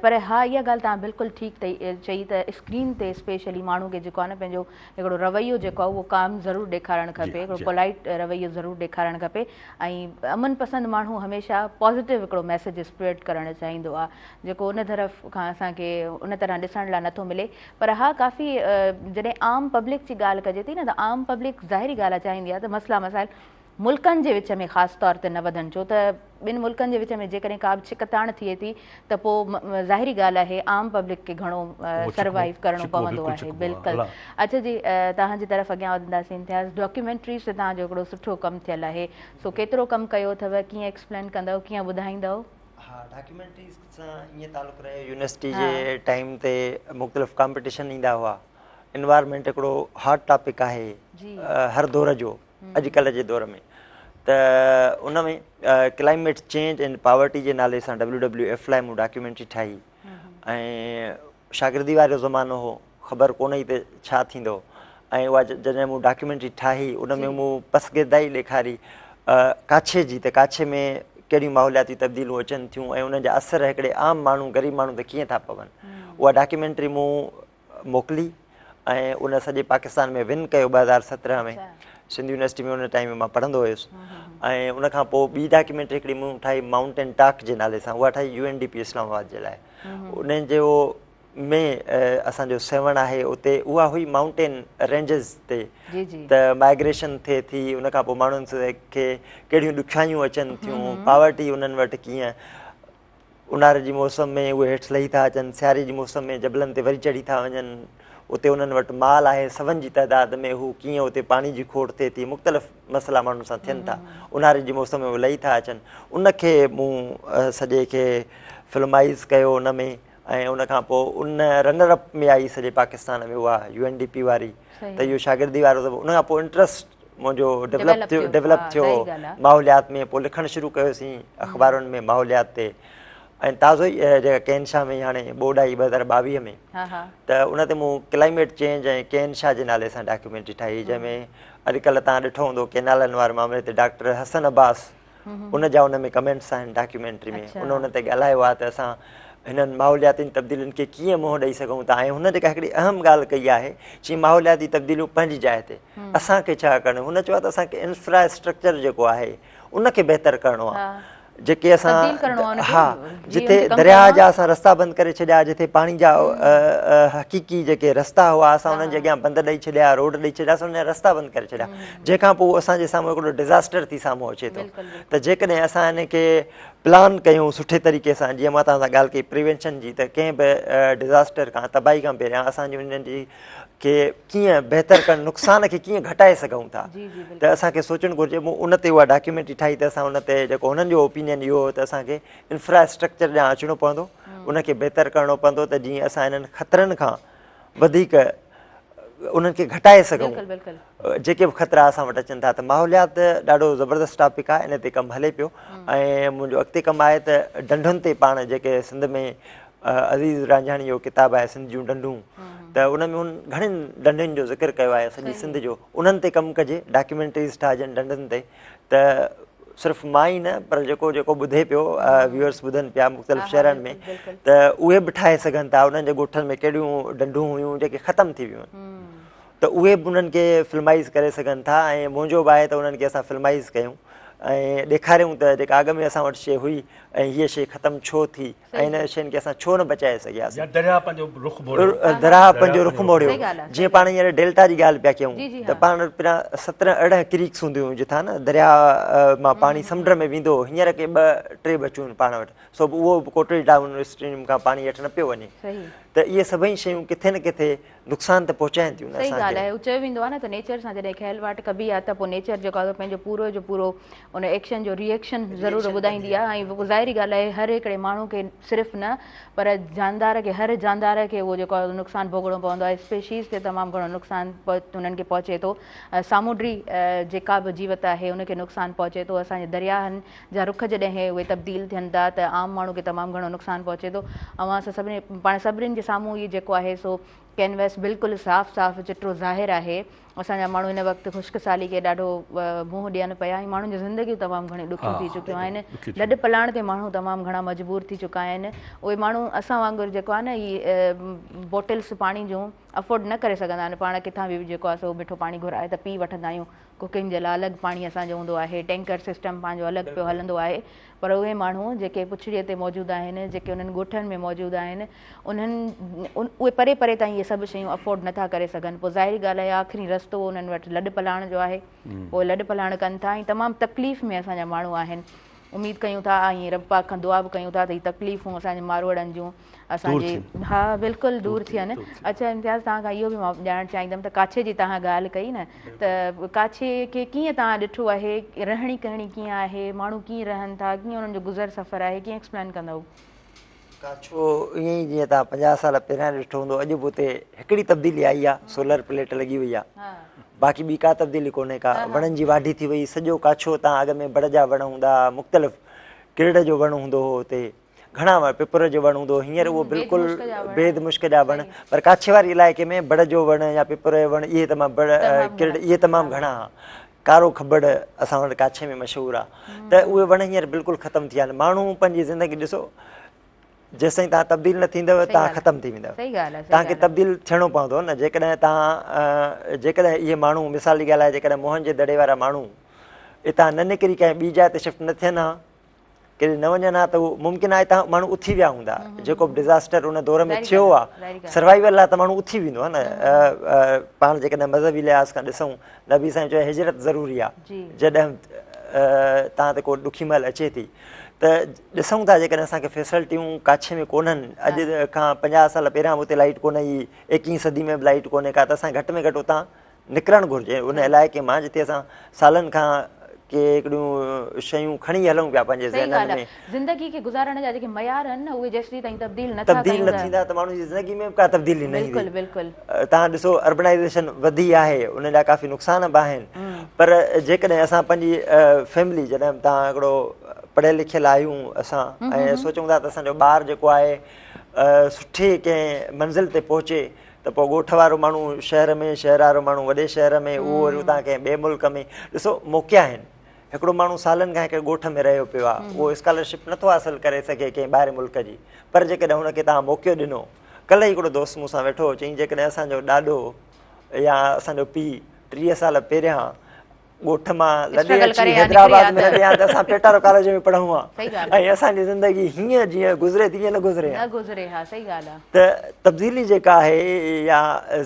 پر ها اها ڳالهه توهان بلڪل ٺيڪ چئي ته اسڪرين تي اسپيشلي ماڻهو کي جيڪو آهي نه پنهنجو هڪڙو رويو جيڪو آهي اهو ڪام ضرور ڏيکارڻ کپي هڪڙو پولائيٽ رويو ضرور ڏيکارڻ کپي ۽ امن پسند ماڻهو هميشه پازيٽو هڪڙو ميسيج اسپريڊ ڪرڻ چاهيندو آهي جيڪو ان طرف کان اسان کي ان طرح ڏسڻ لاء نٿو ملي پر ها ڪافي جڏهن عام پبلڪ جي ڳالهه ڪجي ٿي نه ته عام پبلڪ ظاهري ڳالهه چاهيندي آهي ته مسئلا مسائل ملڪن جي وچ ۾ خاص طور تي نه وڌن ڇو ته ٻن ملڪن جي وچ ۾ جيڪڏهن ڪا به ڇڪتاڻ ٿئي ٿي ته پوء ظاهري ڳالهه آهي عام پبلڪ کي گهڻو سروائيو ڪرڻو پوندو آهي بلڪل اڇا جي توهان جي طرف اڳيان وڌنداسين امتياز ڊاڪيومينٽريز تي توهان جو هڪڙو سٺو ڪم ٿيل آهي سو ڪيترو ڪم ڪيو اٿو ڪيئن ايڪسپلين ڪندؤ ڪيئن ٻڌائيندؤ؟ ها ڊاڪيومينٽريز سان ائين تعلق رهيو يونيورسٽي جي ٽائيم تي مختلف ڪامپيٽيشن ايندا هئا انوائرمينٽ هڪڙو هاٽ ٽاپڪ آهي هر دور جو اڄڪلهه جي دور ۾ ته ان ۾ ڪلائميٽ چينج اينڊ پاورٽي جي نالي سان ڊبليو ڊبليو ايف لاء مون ڊاڪيومينٽري ٺاهي ۽ شاگردي وارو زمانو هو خبر ڪونه هئي ته ڇا ٿيندو ۽ اها جڏهن مون ڊاڪيومينٽري ٺاهي ان ۾ مون پسگردائي ڏيکاري ڪاڇي جي ته ڪاڇي ۾ ڪهڙيون ماحولياتي تبديلون اچن ٿيون ۽ انهن جا اثر هڪڙي عام ماڻهو غريب ماڻهو تي ڪيئن ٿا پون اها ڊاڪيومينٽري مون موڪلي ۽ ان سڄي پاڪستان ۾ ون ڪيو 2017 ۾ سنڌ يونيورسٽي ۾ ان ٽائيم ۾ مان پڙهندو هيس ۽ ان کان پوء ٻي ڊاڪيومينٽري هڪڙي مون ٺاهي مائونٽين ٽاڪ جي نالي سان اها ٺاهي U N D P Islamabad جي لاء ان جو ۾ اسان جو سيوهڻ آهي اتي اها هئي مائونٽين رينجز تي ته مائگريشن ٿئي ٿي ان کان پوء ماڻهن کي ڪهڙيون ڏکيائيون اچن ٿيون پاورٽي انهن وٽ ڪيئن اونهاري جي موسم ۾ اهي هيٺ لهي ٿا اچن، سياري جي موسم ۾ جبلن تي وري چڙهي ٿا وڃن، اتي انهن وٽ مال آهي سون جي تعداد ۾ هو ڪيئن اتي پاڻي جي کوٽ ٿئي ٿي، مختلف مسئلا ماڻهن سان ٿين ٿا، اونهاري جي موسم ۾ اهي لهي ٿا اچن، ان کي مون سڄي کي فلمائيز ڪيو ان ۾ ۽ ان کان پوء ان رنر اپ ۾ آئي سڄي پاڪستان ۾ اها يو اين ڊي پي واري ته اهو شاگردي وارو ته ان کان پوء انٽرسٽ منهنجو ڊولپ ٿيو ڊولپ ٿيو ماحوليات ۾ پوء لکڻ شروع ڪيوسين اخبارن ۾ ماحوليات تي ۽ تازو ئي جيڪا ڪين شاهه ۾ هاڻي ٻوڏ آئي 2022 ۾ ته ان تي مون ڪلائميٽ چينج ۽ ڪين شاهه جي نالي سان ڊاڪيومينٽري ٺاهي جنهن ۾ اڄڪلهه توهان ڏٺو هوندو ڪينالن واري معاملي تي ڊاڪٽر حسن عباس ان جا ان ۾ ڪمينٽس آهن ڊاڪيومينٽري ۾ ان ان تي ڳالهايو آهي ته اسان هنن ماحولياتي تبديلين کي ڪيئن منهن ڏئي سگهون ٿا ۽ هن جيڪا هڪڙي اهم ڳالهه ڪئي آهي چي ماحولياتي تبديليون پنهنجي جاء تي اسان کي ڇا ڪرڻو هن چيو آهي ته اسان کي انفراسٽرڪچر جيڪو آهي ان کي بهتر ڪرڻو آهي جيڪي اسان ها جتي درياهه جا اسان رستا بند ڪري ڇڏيا جتي پاڻي جا حقيقي جيڪي رستا هئا اسان انهن جي اڳيان بند ڏئي ڇڏيا روڊ ڏئي ڇڏيا اسان انهن جا رستا بند ڪري ڇڏيا جنهن کان پوء اسان جي سامهون هڪڙو ڊزاسٽر ٿي سامهون اچي ٿو ته جيڪڏهن اسان ان کي پلان ڪيون سٺي طريقي سان جيئن مان توهان سان ڳالهه ڪئي پريونشن جي ته ڪنهن به ڊزاسٽر کان تباهي کان پهريان اسان جي انهن جي کي ڪيئن بهتر ڪرڻ نقصان کي ڪيئن گهٽائي سگهون ٿا ته اسان کي سوچڻ گهرجي مون ان تي اها ڊاڪيومينٽري ٺاهي ته اسان ان تي جيڪو هنن جو اوپينين اهو هو ته اسان کي انفراسٽرڪچر ڏانهن اچڻو پوندو ان کي بهتر ڪرڻو پوندو ته جيئن اسان انهن خطرن کان وڌيڪ انهن کي گهٽائي سگهون جيڪي به خطرا اسان وٽ اچن ٿا ته ماحوليات ڏاڍو زبردست ٽاپڪ آهي ان تي ڪم هلي پيو ۽ منهنجو اڳتي ڪم آهي ته ڍنڍن تي پاڻ جيڪي سنڌ ۾ عزيز رانجهاڻي جو ڪتاب آهي سنڌ جون ڍنڍون ته ان ۾ هن گهڻين ڍنڍن جو ذڪر ڪيو آهي سڄي سنڌ جو انهن تي ڪم ڪجي ڊاڪيومينٽريز ٺاهجن ڍنڍن تي ته صرف مان ئي نه پر جيڪو جيڪو ٻڌي پيو ويورس ٻڌن پيا مختلف شهرن ۾ ته اهي به ٺاهي سگهن ٿا انهن جي ڳوٺن ۾ ڪهڙيون ڍنڍون هيون جيڪي ختم ٿي ويون ته اهي به انهن کي فلمائز ڪري سگهن ٿا ۽ منهنجو به آهي ته انهن کي اسان فلمائز ڪيون ۽ ڏيکاريون ته جيڪا اڳ ۾ اسان وٽ شي هئي ۽ هيء شي ختم ڇو ٿي ۽ انهن شين کي اسان ڇو نه بچائي سگهياسين. يا درياهه پنهنجو رخ موڙيو. درياهه پنهنجو رخ موڙيو. جيئن پاڻ هينئر ڊيلٽا جي ڳالهه پيا ڪيون ته پاڻ وٽ پهريان سترهن ارڙهن ڪريڪس هونديون هيون جتان نه درياهه مان پاڻي سمنڊ ۾ ويندو هو. هينئر ڪي ٻه ٽي بچيون آهن پاڻ وٽ سو به اهو به ڪوٽڙي ڊائون اسٽريم کان پاڻي هيٺ نه پيو وڃي ته اهي سڀئي شيون ڪٿي نه ڪٿي نقصان ته پهچائين ٿيون نه صحيح اسان ڳالهه کي. آهي چيو ويندو آهي نه ته نيچر سان جڏهن کيل واٽ ڪبي آهي ته پوء نيچر جيڪو آهي پنهنجو پورو جو پورو ان ايڪشن جو ري ايڪشن ضرور ٻڌائيندي آهي ۽ ظاهري ڳالهه آهي هر هڪڙي ماڻهو کي صرف نه پر جاندار کي هر جاندار کي اهو جيڪو آهي نقصان ڀوڳڻو پوندو آهي اسپيشيز تي تمام گهڻو نقصان انهن کي پهچي ٿو سامونڊي جيڪا به جيوت آهي ان کي نقصان پهچي ٿو اسان جي درياهن جا رخ جڏهن اهي تبديل ٿين ٿا ته عام ماڻهو کي تمام گهڻو نقصان پهچي ٿو اوهان سان سڀني پاڻ سڀني جي سامهون هي جيڪو آهي سو ڪينوس بلڪل صاف صاف چٽو ظاهر آهي. اسان جا ماڻهو هن وقت خشڪ سالي کي ڏاڍو منهن ڏين پيا ۽ ماڻهن جون زندگيون تمام گهڻيون ڏکيون ٿي چڪيون آهن. لڏ پلاڻ تي ماڻهو تمام گهڻا مجبور ٿي چڪا آهن. اهي ماڻهو اسان وانگر جيڪو آهي نه هي بوٽلس پاڻي جون افورڊ نه ڪري سگهندا آهن. پاڻ ڪٿان به جيڪو آهي سو مٺو پاڻي گهرائي ته پي وٺندا آهيون. ڪوڪنگ جي لاء الڳ پاڻي اسان جو هوندو آهي. ٽينڪر سسٽم پنهنجو الڳ پيو هلندو آهي. پر اهي ماڻهو جيڪي پڇڙيء تي موجود آهن، جيڪي انهن ڳوٺن ۾ موجود آهن، انهن اهي پري پري تائين اهي سڀ شيون افورڊ نٿا ڪري سگهن. پوء ظاهري ڳالهه آهي آخري رستو انهن وٽ لڏ پلاڻ جو آهي. پوء لڏ پلاڻ ڪن ٿا ۽ تمام تڪليف ۾ اسان جا ماڻهو آهن. اميد ڪيون ٿا ۽ رب پاڪ کان دعا به ڪيون ٿا ته هي تڪليفون اسان جي ماروئڙن جون اسان جي ها بلڪل دور ٿين. اڇا امتياز توهان کان اهو به مان ڄاڻڻ چاهيندم ته ڪاڇي جي توهان ڳالهه ڪئي نه ته ڪاڇي کي ڪيئن توهان ڏٺو آهي رهڻي ڪهڻي ڪيئن آهي ماڻهو ڪيئن رهن ٿا ڪيئن انهن جو گذر سفر آهي ڪيئن ايڪسپلين ڪندؤ. ڪاڇو ائين ئي جيئن توهان 50 سال پهريان ڏٺو هوندو اڄ به اتي هڪڙي تبديلي آئي آهي سولر پليٽ لڳي وئي آهي باقي ٻي ڪا تبديلي ڪونهي ڪا وڻن جي واڍي ٿي وئي سڄو ڪاڇو تان اڳ ۾ بڙ جا وڻ هوندا مختلف ڪرڙ جو وڻ هوندو هو اتي گهڻا وڻ پپر جو وڻ هوندو هو هينئر اهو بلڪل بيد مشڪ جا وڻ پر ڪاڇي واري علائقي ۾ بڙ جو وڻ يا پپر جو وڻ اهي تمام بڙ ڪرڙ اهي تمام گهڻا ها ڪارو کٻڙ اسان وٽ ڪاڇي ۾ مشهور آ ته اهي وڻ هينئر بلڪل ختم ٿي ويا آهن ماڻهو پنهنجي زندگي ڏسو جيستائين توهان تبديل نه ٿيندؤ توهان ختم ٿي ويندؤ توهان کي تبديل ٿيڻو پوندو نه جيڪڏهن توهان جيڪڏهن اهي ماڻهو مثال جي ڳالهه آهي جيڪڏهن موهن جي دڙي وارا ماڻهو اتان نه نڪري ڪنهن ٻي جاء تي شفٽ نه ٿين ها ڪيڏي نه وڃن ها ته ممڪن آهي ته ماڻهو اٿي ويا هوندا جيڪو به ڊزاسٽر ان دور ۾ ٿيو آهي سروائيول لاء ته ماڻهو اٿي ويندو آهي نه پاڻ جيڪڏهن مذهبي لحاظ کان ڏسون نبي سائين چيو هجرت ضروري آهي جڏهن تان تي ڪو ڏکي مهل اچي ٿي ته ڏسون ٿا جيڪڏهن اسان کي فيسلٽيون ڪاڇي ۾ ڪونهن اڄ کان 50 سال پهريان به اتي لائيٽ ڪونه هئي ايڪيهين صدي ۾ به لائيٽ ڪونهي ڪا ته اسان گهٽ ۾ گهٽ اتان نڪرڻ گهرجي ان علائقي مان جتي اسان سالن کان ڪي هڪڙيون شيون کڻي هلون پيا پنهنجي ذهنن ۾. زندگي کي گذارڻ جا جيڪي معيار آهن نه اهي جيستائين تائين تبديل نه ٿا تبديل نه ٿيندا ته ماڻهو جي زندگي ۾ به ڪا تبديلي نه ايندي. بلڪل بلڪل. توهان ڏسو اربنائيزيشن وڌي آهي ان جا ڪافي نقصان به آهن پر جيڪڏهن اسان پنهنجي فيملي جڏهن توهان هڪڙو پڙهيل لکيل آهيون اسان ۽ سوچون ٿا ته اسان جو ٻار جيڪو آهي سٺي ڪنهن منزل تي پهچي ته پوء ڳوٺ وارو ماڻهو شهر ۾، شهر وارو ماڻهو وڏي شهر ۾، اهو وري اتان ڪنهن ٻئي ملڪ ۾. ڏسو موقعا آهن. هڪڙو ماڻهو سالن کان هڪڙي ڳوٺ ۾ رهيو پيو آهي، اهو اسڪالرشپ نٿو حاصل ڪري سگهي ڪنهن ٻاهرين ملڪ جي، پر جيڪڏهن هن کي توهان موقعو ڏنو. ڪلهه ئي هڪڙو دوست مون سان ويٺو هو، چيائين جيڪڏهن اسان جو ڏاڏو يا اسان جو پيء 30 سال پهريان ڳوٺ مان لڏي اچي حيدرآباد ۾ لڏي ها ته اسان پيٽارو ڪاليج ۾ پڙهون ها ۽ اسان جي زندگي هيئن جيئن گذري ٿي ائين نه گذري ها نه گذري ها صحيح ڳالهه آ ته تبديلي جيڪا آهي يا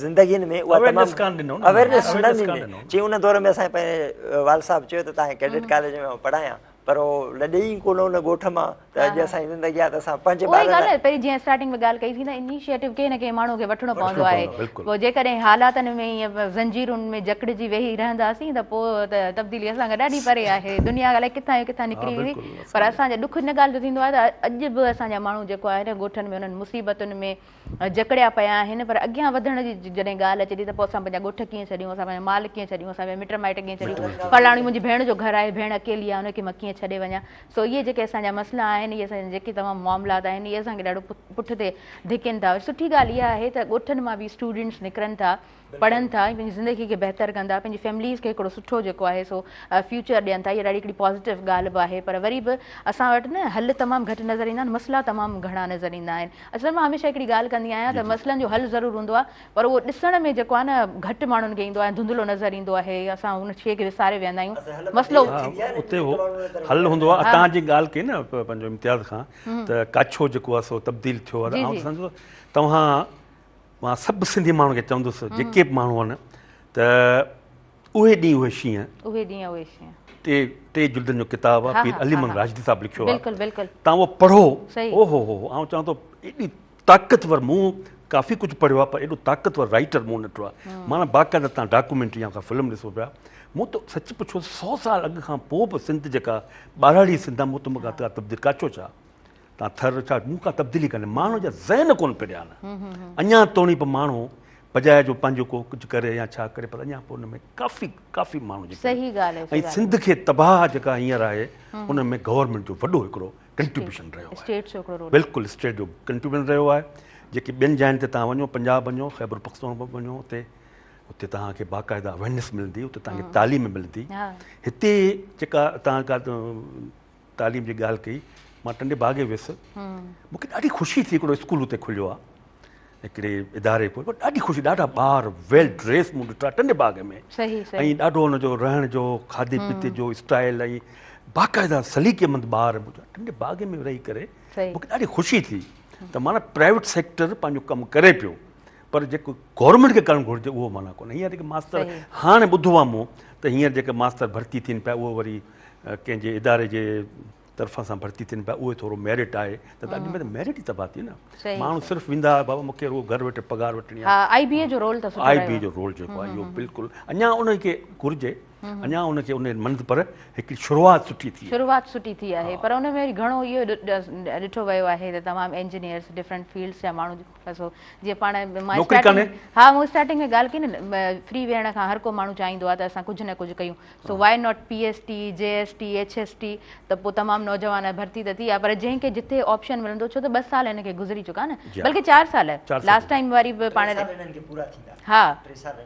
زندگين ۾ اها تمام اويرنيس نه ڏني چي ان دور ۾ اسان پنهنجي والد صاحب چيو ته توهان ڪيڊٽ ڪاليج ۾ پڙهايان پر هو لڏي ئي ڪونه ان ڳوٺ مان ته اڄ اسان جي زندگي آهي ته اسان پنهنجي ٻارن لاء. اها ئي ڳالهه آهي پهرين جيئن اسٽارٽنگ ۾ ڳالهه ڪئي سين ته انيشيٽو ڪنهن نه ڪنهن ماڻهو کي وٺڻو پوندو آهي پوء جيڪڏهن حالاتن ۾ ائين زنجيرن ۾ جڪڙجي ويهي رهنداسين ته پوء ته تبديلي اسان کان ڏاڍي پري آهي دنيا الائي ڪٿان جو ڪٿان نڪري ويندي پر اسان جا ڏک ان ڳالهه جو ٿيندو آهي ته اڄ به اسان جا ماڻهو جيڪو آهي نه ڳوٺن ۾ انهن مصيبتن ۾ جڪڙيا پيا آهن پر اڳيان وڌڻ جي جڏهن ڳالهه اچي ٿي ته پوء اسان پنهنجا ڳوٺ ڪيئن ڇڏيون، اسان پنهنجو مال ڪيئن ڇڏيون، اسان پنهنجا مٽ مائٽ ڪيئن ڇڏيون، فلاڻي منهنجي ڀيڻ جو گهر آهي، ڀيڻ اڪيلي آهي ان کي مان ڪيئن ڇڏي وڃان. سو اهي جيڪي اسان جا مسئلا آهن، اهي اسان جا جيڪي تمام معاملات آهن، اهي اسان کي ڏاڍو پٺ تي ڌڪين ٿا. سٺي ڳالهه اها آهي ته ڳوٺن مان به اسٽوڊنٽس نڪرن ٿا، پڙهن ٿا ۽ پنهنجي زندگي کي بهتر ڪن ٿا، پنهنجي فيمليز کي هڪڙو سٺو جيڪو آهي سو فيوچر ڏين ٿا. اها ڏاڍي هڪڙي پازيٽو ڳالهه به آهي پر وري به اسان وٽ نه حل تمام گهٽ نظر ايندا آهن، مسئلا تمام گهڻا نظر ايندا آهن. اصل مان هميشه هڪڙي ڳالهه ڪندي آهيان ته مسئلن جو حل ضرور هوندو آهي پر اهو ڏسڻ ۾ جيڪو آهي نه گهٽ ماڻهن کي ايندو آهي، ڌنڌلو نظر ايندو آهي، اسان ان شيء کي وساري ويهندا آهيون. مسئلو اتي حل هوندو آهي. توهان جي ڳالهه ڪئي نه پنهنجو امتياز کان ته ڪاڇو جيڪو آهي سو تبديل ٿيو آهي ته آئون سمجهان ٿو توهان مان سڀ سنڌي ماڻهن کي چوندس جيڪي به ماڻهو آهن ته اهي ڏينهن اهي شينهن اهي ڏينهن اهي شينهن ٽي ٽي جلدن جو ڪتاب آهي پير علي محمد راشدي صاحب لکيو آهي بلڪل بلڪل تان اهو پڙهو او هو هو آئون چوان ٿو ايڏي طاقتور مون ڪافي ڪجهه پڙهيو آهي پر ايڏو طاقتور رائٽر مون نه ڏٺو آهي معنيٰ باقاعده تان ڊاڪومينٽري يا ڪا فلم ڏسو پيا مون ته سچ پڇو سو سال اڳ کان پوء به سنڌ جيڪا ٻهراڙي سنڌ آهي مون ته مون ڪا تبديل ڪاڇو ڇا تان ٿر ڇا مون ڪا تبديلي ڪانهي ماڻهو جا ذهن ڪونه ڦريا آهن اڃا توڻي به ماڻهو بجاء جو پنهنجو ڪو ڪجهه ڪري يا ڇا ڪري پر اڃا به ان ۾ ڪافي ڪافي ماڻهو جيڪي صحيح ڳالهه آهي ۽ سنڌ کي تباهه جيڪا هينئر آهي ان ۾ گورنمينٽ جو وڏو هڪڙو ڪنٽريبيوشن رهيو آهي اسٽيٽ جو هڪڙو رول بلڪل اسٽيٽ جو ڪنٽريبيوشن رهيو آهي جيڪي ٻين جاين تي تان وڃو پنجاب وڃو خيبر پختونخوا وڃو اتي اتي توهان کي باقاعده اويرنيس ملندي اتي توهان کي تعليم ملندي هتي جيڪا توهان ڪا تعليم جي ڳالهه ڪئي مان ٽنڊي باگي ويس مون کي ڏاڍي خوشي ٿي هڪڙو اسڪول اتي کليو آهي هڪڙي اداري کوليو ڏاڍي خوشي ڏاڍا ٻار ويل ڊريس مون ڏٺا ٽنڊي باگي ۾ ۽ ڏاڍو ان جو رهڻ جو کاڌي پيتي جو اسٽائل ۽ باقاعده سليقي مند ٻار ٽنڊي باگي ۾ رهي ڪري مون کي ڏاڍي خوشي ٿي ته معنيٰ پرائيويٽ سيڪٽر پنهنجو ڪم ڪري پيو پر جيڪو گورنمينٽ کي ڪرڻ گهرجي اهو معنيٰ ڪونهي هينئر جيڪي ماستر هاڻي ٻڌو آهي مون ته هينئر جيڪي ماستر ڀرتي ٿين پيا اهي وري ڪنهن جي اداري جي طرفان سان ڀرتي ٿين پيا اهي ٿورو ميرٽ آهي ته اڳ ۾ ته ميرٽ ئي تباهه ٿي نه ماڻهو صرف ويندا هئا بابا مونکي رڳو گهر ويٺي پگهار وٺڻي آهي آئي بي اي جو رول ته سٺو آئي بي اي جو رول جيڪو آهي اهو بلڪل اڃا ان کي گهرجي اڃا ان کي ان منڌ پر هڪڙي شروعات سٺي ٿي شروعات سٺي ٿي آهي پر ان ۾ وري گهڻو اهو ڏٺو ويو آهي ته تمام انجنيئرس ڊفرنٽ فيلڊس جا ماڻهو سو جيئن پاڻ مان اسٽارٽنگ ها مون اسٽارٽنگ ۾ ڳالهه ڪئي نه فري ويهڻ کان هر ڪو ماڻهو چاهيندو آهي ته اسان ڪجهه نه ڪجهه ڪيون سو why not P S T G S T H S T ته پوء تمام نوجوان ڀرتي ته ٿي آهي پر جنهن کي جتي آپشن ملندو ڇو ته ٻه سال هن کي گذري چڪا نه بلڪه چار سال لاسٽ ٽائيم واري به پاڻ ها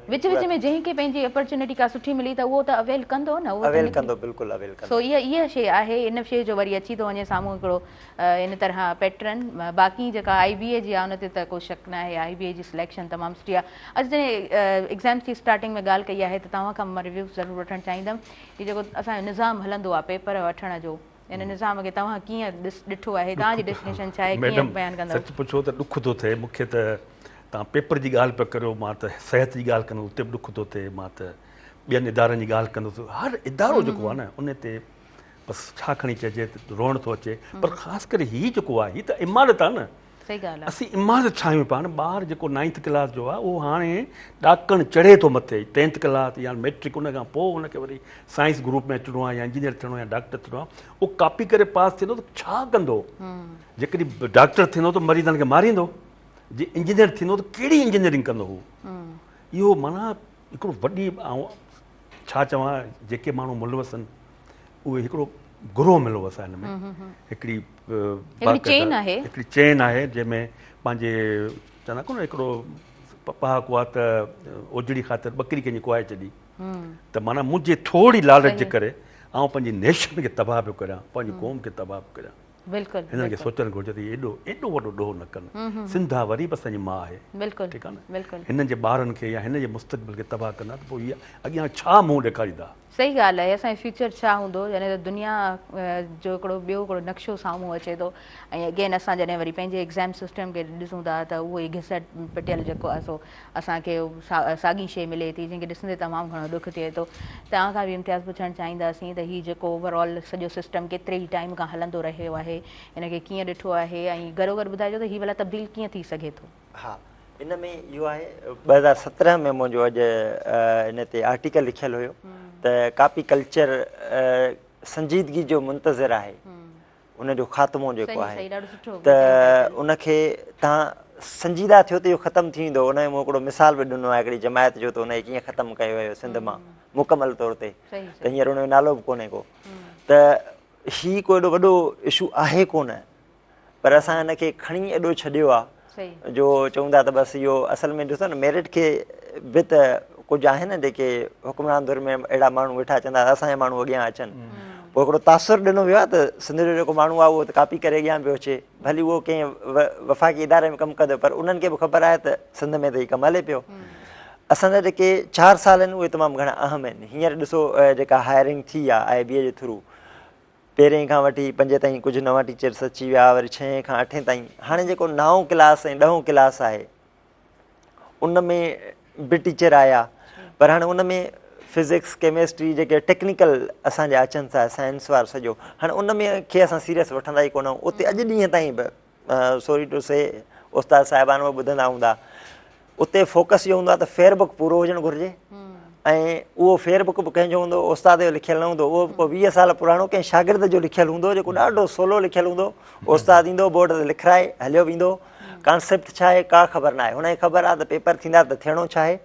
وچ وچ ۾ جنهن کي پنهنجي اپرچونٽي ڪا سٺي ملي ته اهو ته اويل ڪندو نه اهو اويل ڪندو بلڪل اويل ڪندو سو اها اها شيء آهي ان شيء جو وري اچي ٿو وڃي سامهون هڪڙو ان طرح پيٽرن باقي جيڪا آئي بي اي جي آهي ان تي ته ڪو شڪ ناهي آئي بي اي جي سليڪشن تمام سٺي آهي اڄ جڏهن ايگزامس جي اسٽارٽنگ ۾ ڳالهه ڪئي آهي ته توهان کان مان ريويوز ضرور وٺڻ چاهيندم هي جيڪو اسان جو نظام هلندو آهي پيپر وٺڻ جو ان نظام کي توهان ڪيئن ڏٺو آهي توهان جي ڊيفينيشن ڇا آهي ڪيئن بيان ڪندؤ؟ سچ پڇو ته ڏک ٿو ٿئي مون کي ته توهان پيپر جي ڳالهه پيا ڪريو مان ته صحت جي ڳالهه ڪندس اتي به ڏک ٿو ٿئي مان ته ٻين ادارن جي ڳالهه ڪندس هر ادارو جيڪو آهي نه ان تي بس ڇا کڻي چئجي ته روئڻ ٿو اچي پر خاص ڪري هي جيڪو آهي هي ته عمارت آهي نه صحيح ڳالهه آهي اسين عمارت ٺاهيون پيا نه ٻار جيڪو نائنٿ ڪلاس جو آهي اهو هاڻي ڏاڪڻ چڙهي ٿو مٿي ٽينٿ ڪلاس يا ميٽرڪ ان کان پوء ان کي وري سائنس گروپ ۾ اچڻو آهي يا انجنيئر ٿيڻو آهي يا ڊاڪٽر ٿيڻو آهي اهو ڪاپي ڪري پاس ٿيندو ته ڇا ڪندو جيڪڏهن ڊاڪٽر ٿيندو ته مريضن کي ماريندو جي انجنيئر ٿيندو ته ڪهڙي انجنيئرنگ ڪندو هو اهو معنيٰ هڪڙو وڏي آئون ڇا چوان جيڪي ماڻهو ملوث آهن اهي هڪڙو گروهه ملوث آهي هن ۾ هڪڙي هڪڙي چين آهي هڪڙي چين آهي جنهن ۾ پنهنجي چوندا ڪونه هڪڙو پهاڪو آهي ته اوجڙي خاطر ٻڪري ڪنهن جي ڪهائي ڇڏي ته معنيٰ منهنجي ٿوري لالچ جي ڪري آئون پنهنجي نيشن کي تباهه پيو ڪريان پنهنجي قوم کي تباهه پيو ڪريان بلڪل هنن کي سوچڻ گهرجي ته ايڏو ايڏو وڏو ڏوهه نه ڪن سنڌ آ وري به اسان جي ماء آهي بلڪل ٺيڪ آ نه بلڪل هنن جي ٻارن کي يا هن جي مستقبل کي تباهه ڪندا ته پوء هي اڳيان ڇا منهن ڏيکاريندا. صحيح ڳالهه آهي اسان جو فيوچر ڇا هوندو يعني ته دنيا جو هڪڙو ٻيو هڪڙو نقشو سامهون اچي ٿو ۽ اگين اسان جڏهن وري پنهنجي ايگزام سسٽم کي ڏسون ٿا ته اهو ئي گهسٽ پٽيل جيڪو آهي سو اسان کي ساڳي شيء ملي ٿي جنهن کي ڏسندي تمام گهڻو ڏک ٿئي ٿو. توهان کان به امتياز پڇڻ چاهينداسين ته هي جيڪو اوور آل سڄو سسٽم ڪيتري ئي ٽائيم کان هلندو رهيو آهي ان کي ڪيئن ڏٺو آهي ۽ گڏوگڏ ٻڌائجو ته هي ڀلا تبديل ڪيئن ٿي سگهي ٿو. ها ان ۾ اهو آهي 2017 ۾ منهنجو اڄ ان تي آرٽيڪل لکيل هيو ته ڪاپي ڪلچر سنجيدگي جو منتظر آهي. ان جو خاتمو جيڪو آهي ته ان کي تهان سنجيده ٿيو ته اهو ختم ٿي ويندو ان جو مون هڪڙو مثال به ڏنو آهي هڪڙي جماعت جو ته ان کي ڪيئن ختم ڪيو ويو سنڌ مان مڪمل طور تي ته هينئر ان جو نالو به ڪونهي ڪو ته هي ڪو ايڏو وڏو اشو آهي ڪونه. پر اسان هن کي کڻي ايڏو ڇڏيو آ جو چئون ٿا ته بس اهو اصل ۾ ڏسو نه ميرٽ کي به ته ڪجهه آهن نه جيڪي حڪمران ڌر ۾ اهڙا ماڻهو ويٺا چوندا اسان جا ماڻهو اڳيان اچن پوء هڪڙو تاثر ڏنو ويو آهي ته سنڌ جو جيڪو ماڻهو آهي اهو ته ڪاپي ڪري اڳيان پيو اچي ڀلي اهو ڪنهن وفاقي اداري ۾ ڪم ڪندو پر انهن کي به خبر آهي ته سنڌ ۾ ته هي ڪم هلي پيو اسان جا جيڪي چار سال آهن اهي تمام گهڻا اهم آهن هينئر ڏسو جيڪا هائرنگ ٿي آهي آء بي اي جي ٿرو پهرئين کان وٺي پنجين تائين ڪجهه نوان ٽيچرس اچي ويا وري ڇهين کان اٺين تائين هاڻي جيڪو نائون ڪلاس ۽ ڏهون ڪلاس آهي ان ۾ به ٽيچر آيا پر هاڻي ان ۾ فزڪس ڪيمسٽري جيڪي ٽيڪنيڪل اسان جا اچن ٿا سائنس وارو سڄو هاڻي ان ۾ کي اسان سيريس وٺندا ئي ڪونه اتي اڄ ڏينهن تائين به سوري ٽو سي استاد صاحبان به ٻڌندا هوندا اتي فوڪس اهو هوندو آهي ته فيئر بڪ پورو هجڻ گهرجي ۽ اهو فيئر بڪ به ڪنهن جو هوندو استاد جو لکيل نه هوندو اهو به ڪو 20 سال پراڻو ڪنهن شاگرد جو لکيل هوندو جيڪو ڏاڍو سولو لکيل هوندو استاد ايندو بورڊ تي لکرائي هليو ويندو ڪانسيپٽ ڇا آهي ڪا خبر نه آهي هن کي خبر آهي ته پيپر ٿيندا ته ٿيڻو ڇا آهي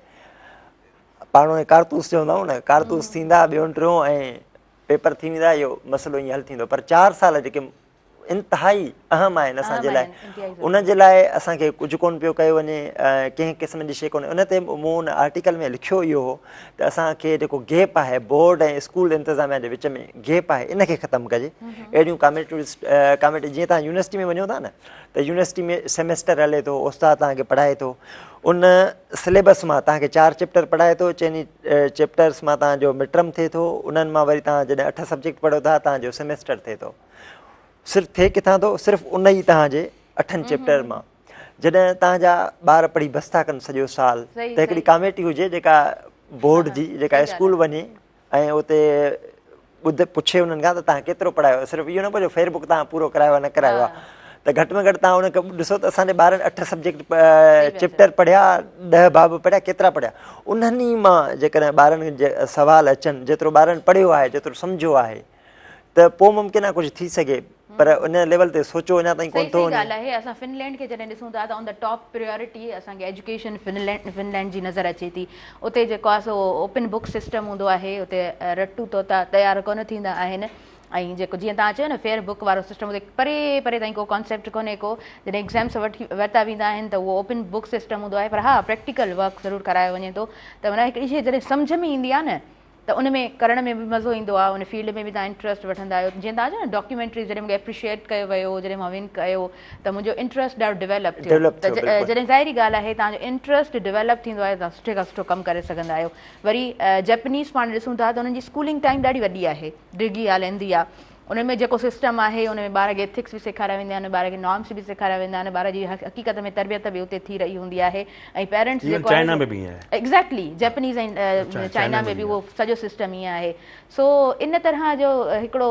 پاڻ ان ڪارتوس چوندا آهيون نه ڪارتوس ٿيندا ٻيون ٽيون ۽ پيپر ٿي ويندا اهو مسئلو ائين حل ٿيندو پر چار سال جيڪي انتهائي اهم آهن اسان جي لاء ان جي لاء اسان کي ڪجهه ڪون پيو ڪيو وڃي ڪنهن قسم جي شي ڪونهي ان تي مون ان آرٽيڪل ۾ لکيو اهو هو ته اسان کي جيڪو گيپ آهي بورڊ ۽ اسڪول انتظاميا جي وچ ۾ گيپ آهي ان کي ختم ڪجي اهڙيون ڪاميٽيز ڪاميٽي جيئن توهان يونيورسٽي ۾ وڃو ٿا نه ته يونيورسٽي ۾ سيمسٽر هلي ٿو استاد توهان کي پڙهائي ٿو ان سليبس مان توهان کي چار چيپٽر پڙهائي ٿو چئني چيپٽرس مان توهان جو مڊ ٽرم ٿئي ٿو انهن مان وري توهان جڏهن اٺ سبجيڪٽ پڙهو ٿا توهان جو سيمسٽر ٿئي ٿو صرف ٿئي ڪٿان ٿو صرف ان ئي توهان جي اٺن چيپٽر مان جڏهن توهان جا ٻار پڙهي بس ٿا ڪن سڄو سال ته هڪڙي ڪاميٽي هجي جيڪا بورڊ جي جيڪا اسڪول وڃي ۽ اتي ٻڌ پڇي انهن کان ته توهان ڪيترو پڙهايو صرف اهو نه پڇو فيئر بڪ توهان پورو ڪرايو نه ڪرايو آهي ته گهٽ ۾ گهٽ توهان ان کي ڏسو ته اسان جي ٻارن اٺ سبجيڪٽ چيپٽر پڙهيا ڏهه باب پڙهيا ڪيترا پڙهيا انهن ئي مان جيڪڏهن ٻارن جي سوال اچن جيترو ٻارن پڙهيو آهي جيترو سمجهيو آهي ته پوء ممڪن آهي ڪجهه ٿي سگهي پر ان ليول تي سوچيو اڃا تائين ڪونه ٿو صحيح وڃي. ڳالهه آهي اسان فنلينڊ کي جڏهن ڏسون ٿا ته آن the top priority اسان کي ايجوڪيشن فنلينڊ جي نظر اچي ٿي اتي جيڪو آهي سو اوپن بڪ سسٽم هوندو آهي اتي رٽو طوطا تيار ڪونه ٿيندا آهن ۽ جيڪو جيئن توهان چيو نه فيئر بڪ وارو سسٽم اتي پري پري تائين ڪو ڪانسيپٽ ڪونهي ڪو جڏهن ايگزامس وٺي ورتا ويندا آهن ته اهو اوپن بڪ سسٽم هوندو آهي پر ها پريڪٽيڪل ورڪ ضرور ڪرايو وڃي ٿو ته معنيٰ هڪڙي شيء جڏهن سمجهه ۾ ايندي آهي نه ته ان ۾ ڪرڻ ۾ به مزو ايندو آهي ان فيلڊ ۾ به توهان انٽرسٽ وٺندا آهيو جيئن توهان چيو نه ڊاڪيومينٽريز جڏهن مونکي اپريشيئيٽ ڪيو ويو جڏهن مان ون ڪيو ته منهنجو انٽرسٽ ڏاڍو ڊيولپ ٿيو ته جڏهن ظاهري ڳالهه آهي توهان جو انٽرسٽ ڊيولپ ٿيندو آهي توهان سٺي کان سٺو ڪم ڪري سگهندا آهيو وري جيپنيز پاڻ ڏسون ٿا ته انهن جي اسڪولنگ ٽائيم ڏاڍي وڏي آهي ڊگهي آهي لينڌي آهي انهن ۾ جيڪو سسٽم آهي ان ۾ ٻار کي ايٿڪس به سيکاريا ويندا آهن ٻار کي نارمس به سيکاريا ويندا آهن ٻار جي حقيقت ۾ تربيت به اتي ٿي رهي هوندي آهي ۽ پيرنٽس جيڪو چائنا ۾ به ائين آهي ايگزيڪٽلي جيپنيز ۽ چائنا ۾ به اهو سڄو سسٽم ائين آهي سو ان طرح جو هڪڙو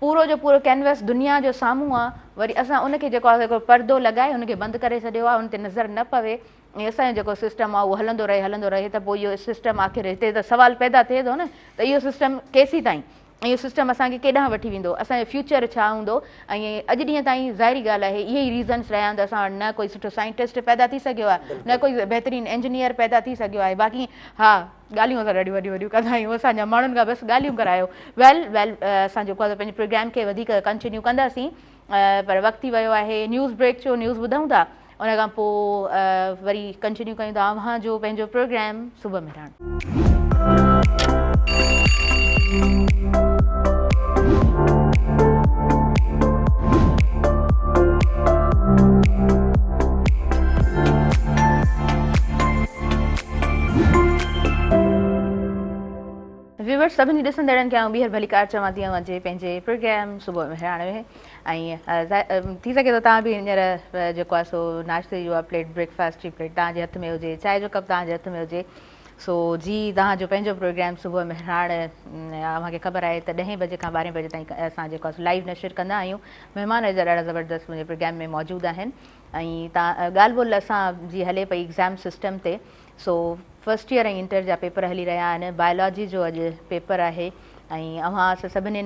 پورو جو پورو ڪينوس دنيا جو سامهون آهي وري اسان ان کي جيڪو آهي هڪڙو پردو لڳائي ان کي بند ڪري ڇڏيو آهي ان تي نظر نه پوي ۽ اسان جو جيڪو سسٽم آهي اهو هلندو رهي هلندو رهي ته پوء اهو سسٽم آخر هتي ته سوال پيدا ٿئي ٿو نه ته اهو سسٽم ڪيسي تائين اهو سسٽم اسان کي ڪيڏانهن وٺي ويندو، اسان جو فيوچر ڇا هوندو ۽ اڄ ڏينهن تائين ظاهري ڳالهه آهي اهي ئي ريزنس رهيا آهن ته اسان وٽ نه ڪوئي سٺو سائنٽسٽ پيدا ٿي سگهيو آهي نه ڪوئي بهترين انجنيئر پيدا ٿي سگهيو آهي باقي ها ڳالهيون اسان ڏاڍيون وڏيون وڏيون ڪندا آهيون اسان جا ماڻهن کان بس ڳالهيون ڪرايو ويل ويل اسان جيڪو آهي پنهنجي پروگرام کي وڌيڪ ڪنٽينيو ڪنداسين پر وقت ٿي ويو آهي نيوز بريڪ جو نيوز ٻڌون ٿا ان کان پوء وري ڪنٽينيو ڪيون ٿا اوهان جو پنهنجو پروگرام صبح مهراڻ. ويورس سڀني ڏسندڙن کي آئون ٻيهر ڀليڪار چوان ٿي اوهان جي پنهنجي پروگرام صبح مهراڻ ۾ ۽ ٿي سگهي ٿو توهان به هينئر جيڪو آهي سو ناشتي جي اها پليٽ بريڪ فاسٽ جي پليٽ توهان جي هٿ ۾ هجي چانهه جو ڪپ توهان جي هٿ ۾ هجي سو جي توهان جو پنهنجو پروگرام صبح مهراڻ اوهان کي خبر آهي ته ڏهين بجي کان ٻارهين بجي تائين اسان جيڪو آهي سو لائيو نشر ڪندا آهيون مهمان اڄ جا ڏاڍا زبردست منهنجي پروگرام ۾ موجود آهن ۽ تان ڳالهه ٻولهه اسان جي هلي پئي ايگزام سسٽم تي سو فرسٽ ايئر ۽ انٽر جا پيپر هلي رهيا آهن بائلاجي جو اڄ پيپر آهي ۽ اوهان اسان سڀني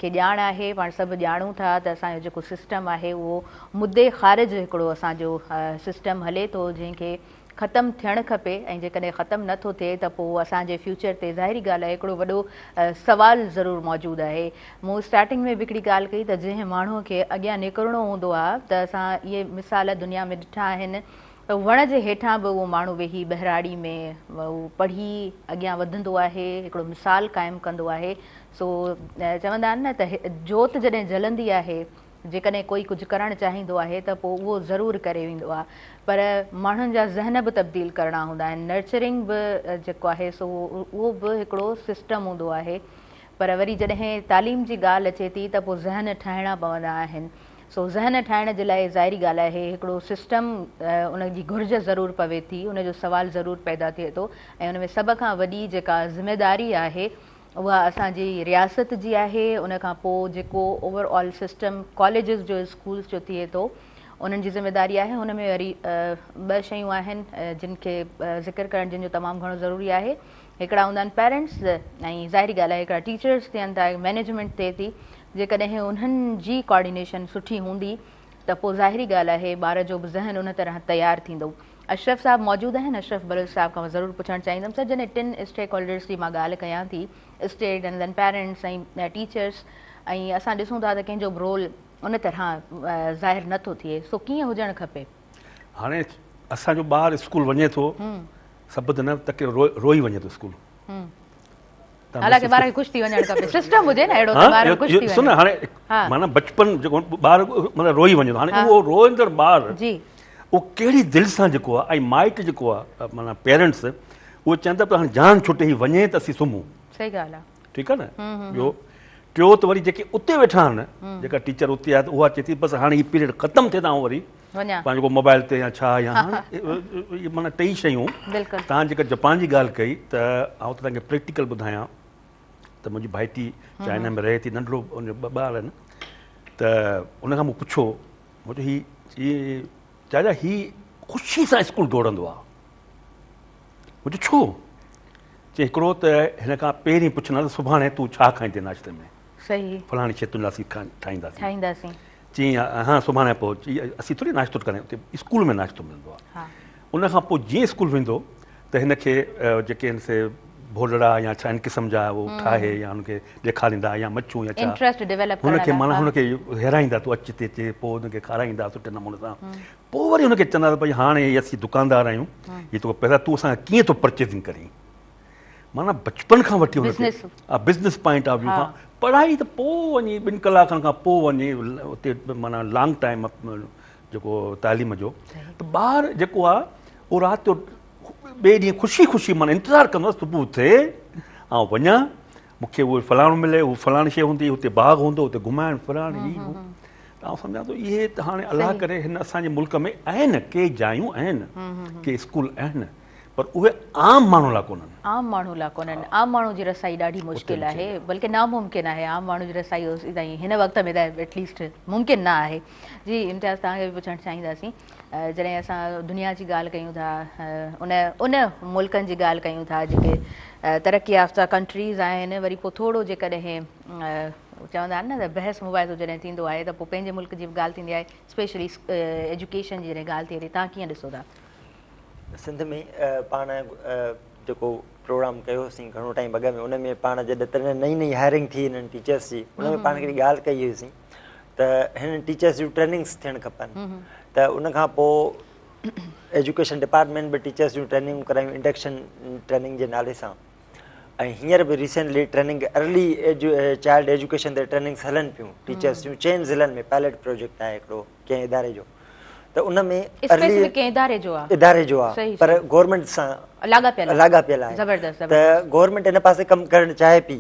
کي ڄاڻ آهي پاڻ سڀ ڄاڻون ٿا ته اسان جو جيڪو سسٽم آهي اهو مدي خارج هڪڙو اسان جو سسٽم هلي ٿو جنهن کي ختم ٿيڻ کپي ۽ جيڪڏهن ختم نه ٿو ٿئي ته پوء اسان جي فيوچر تي ظاهري ڳالهه آهي هڪڙو وڏو سوال ضرور موجود آهي. مون اسٽارٽنگ ۾ به هڪڙي ڳالهه ڪئي ته جنهن ماڻهو کي اڳيان نڪرڻو هوندو آهي ته اسان اهي مثال دنيا ۾ ڏٺا آهن ته وڻ جي هيٺان به اهو ماڻهو ويهي ٻهراڙي ۾ اهو پڙهي اڳيان وڌندو آهي هڪڙو مثال قائم ڪندو آهي سو چوندا آهن نه ته جوت جڏهن جلندي آهي جيڪڏهن ڪوئي ڪجهه ڪرڻ چاهيندو آهي ته پوء اهو ضرور ڪري ويندو آهي پر ماڻهن جا ذهن به تبديل ڪرڻا هوندا آهن نرچرنگ به جيڪو آهي سو اهو به هڪڙو سسٽم هوندو آهي پر وري جڏهن تعليم جي ڳالهه اچي ٿي ته پوء ذهن ٺاهڻا پوندا آهن سو ذهن ٺاهڻ جي لاء ظاهري ڳالهه آهي هڪڙو سسٽم ان جي گهرج ضرور پوي ٿي ان جو سوال ضرور پيدا ٿئي ٿو ۽ ان ۾ سڀ کان وڏي جيڪا ذميداري آهي اها اسان جي رياست جي آهي ان کان پوء جيڪو اوور آل سسٽم ڪاليجز جو اسڪولز جو ٿئي ٿو انهن جي ذميداري آهي ان ۾ وري ٻه شيون آهن جن کي ذڪر ڪرڻ جن جو تمام گهڻو ضروري آهي هڪڙا هوندا آهن پيرنٽس ۽ ظاهري ڳالهه آهي هڪڙا ٽيچرس ٿين ٿا مينيجمينٽ ٿئي ٿي جيڪڏهن انهن جي ڪوآرڊينيشن سٺي هوندي ته پوء ظاهري ڳالهه آهي ٻار جو به ذهن ان طرح تيار ٿيندو اشرف صاحب موجود آهن اشرف بلوچ صاحب کان ضرور پڇڻ چاهيندم سر جڏهن ٽن اسٽيڪ هولڊرس جي مان ڳالهه ڪيان ٿي اسٽيٽ ۽ دين پيرنٽس ۽ ٽيچرس ۽ اسان ڏسون ٿا ته ڪنهن جو به رول ان طرح ظاهر نه ٿو ٿئي سو ڪيئن هجڻ کپي؟ هاڻي اسان جو ٻار اسڪول وڃي ٿو سڀ ته نه تقريبن روئي وڃي ٿو اسڪول. حالانڪه ٻار کي خوش ٿي وڃڻ کپي سسٽم هجي نه اهڙو ته ٻار خوش ٿي وڃي. هاڻي معنيٰ بچپن جيڪو ٻار معنيٰ روئي وڃي ٿو هاڻي اهو روئندڙ ٻار جي اهو ڪهڙي دل سان جيڪو آهي ۽ مائٽ جيڪو آهي معنيٰ پيرنٽس اهي چون ٿا ته هاڻي جان ڇٽي هي وڃي ته اسين سمهون. صحيح ڳالهه آهي. ٺيڪ آهي نه ٻيو ٽيو ته وري جيڪي اتي ويٺا آهن جيڪا ٽيچر اتي آهي ته اها چئي ٿي بس هاڻي هي پيريڊ ختم ٿئي ته آئون وري وڃان. پنهنجو ڪو موبائل تي يا ڇا يا هاڻي اهي معنيٰ ٽئي شيون بلڪل. توهان جيڪا جپان جي ڳالهه ڪئي ته آئون ته توهان کي پريڪٽيڪل ٻڌايان ته منهنجي ڀائٽي چائنا ۾ رهي ٿي ننڍڙو ان جو ٻه ٻار آهن ته ان کان مون پڇيو مون چيو هي چي چاچا هي خوشي سان اسڪول ڊوڙندو آهي مون چيو ڇو چي هڪڙو ته هن کان پهرين پڇندا ته سڀاڻي تون ڇا کائيندين ناشتي ۾ صحيح فلاڻي شي تنهنجي لاء اسين ٺاهينداسين ٺاهينداسين چيائين ها سڀاڻي پوء اسين ٿوري ناشتو ڪري اتي اسڪول ۾ ناشتو ملندو آهي ان کان پوء جيئن اسڪول ويندو ته هن کي جيڪي آهن سي ڀولڙا يا ڇا ان قسم جا اهو ٺاهي يا هن کي ڏيکاريندا يا مڇون يا ڇا انٽرسٽ ڊيولپ هن کي معنيٰ هن کي هيرائيندا تون اچ هتي اچي پوء هن کي کارائيندا سٺي نموني سان پوء وري هن کي چوندا ته ڀئي هاڻي اسين دڪاندار آهيون هي توکي پئسا تون اسان کان ڪيئن ٿو پرچيزنگ ڪرين معنيٰ بچپن کان وٺي هن کي بزنس پوائنٽ آف ويو کان پڙهائي ته پوء وڃي ٻن ڪلاڪن کان پوء وڃي اتي معنيٰ لانگ ٽائيم جيڪو تعليم جو ته ٻار جيڪو آهي اهو رات جو ٻئي ڏينهن خوشي خوشي معنيٰ انتظار ڪندو آهي صبح ٿئي آئون وڃان مون کي اهو فلاڻو ملي اهو فلاڻي شيء هوندي هتي باغ هوندو هتي گهمائڻ ڦرائڻ هي هو ته آئون سمجهان ٿو اهي ته هاڻي الله ڪري هن اسان جي ملڪ ۾ آهن ڪي جايون آهن ڪي اسڪول آهن پر اهي عام ماڻهو لاء ڪونهن. عام ماڻهو لاء ڪونهن. عام ماڻهو جي رسائي ڏاڍي مشڪل آهي بلڪه ناممڪن آهي عام ماڻهو جي رسائي اوسيتائين هن وقت ۾ ته ايٽ ليسٽ ممڪن نه آهي. جي امتياز توهان کي به پڇڻ چاهينداسين جڏهن اسان دنيا جي ڳالهه ڪيون ٿا ان ان ملڪن جي ڳالهه ڪيون ٿا جيڪي ترقي يافته ڪنٽريز آهن وري پوء ٿورو جيڪڏهن چوندا آهن نه ته بحث مباحثو جڏهن ٿيندو آهي ته پوء پنهنجي ملڪ جي به ڳالهه ٿيندي آهي اسپيشلي ايجوڪيشن جي جڏهن ڳالهه ٿئي ٿي توهان ڪيئن ڏسو ٿا؟ سنڌ ۾ پاڻ جيڪو پروگرام ڪيو هوسين گهڻو ٽائيم اڳ ۾ ان ۾ پاڻ جڏهن تڏهن نئين نئين هائرنگ ٿي هنن ٽيچرس جي ان ۾ پاڻ هڪڙي ڳالهه ڪئي هئيسين ته هنن ٽيچرس جون ٽريننگس ٿيڻ کپن ته ان کان پوء ايجوڪيشن ڊپارٽمينٽ به ٽيچرس جون ٽريننگون ڪرايون انڊڪشن ٽريننگ جي نالي سان ۽ هينئر به recently training early child education تي ٽريننگس هلن پيون ٽيچرس جون چئن ضلعن ۾ پائلٽ پروجيڪٽ آهي هڪڙو ڪنهن اداري جو ته ان ۾ اسپيسفڪ ڪنهن اداري جو آ اداري جو آ پر گورنمينٽ سان لاڳاپيل لاڳاپيل آهي زبردست ته گورنمينٽ ان پاسي ڪم ڪرڻ چاهي پي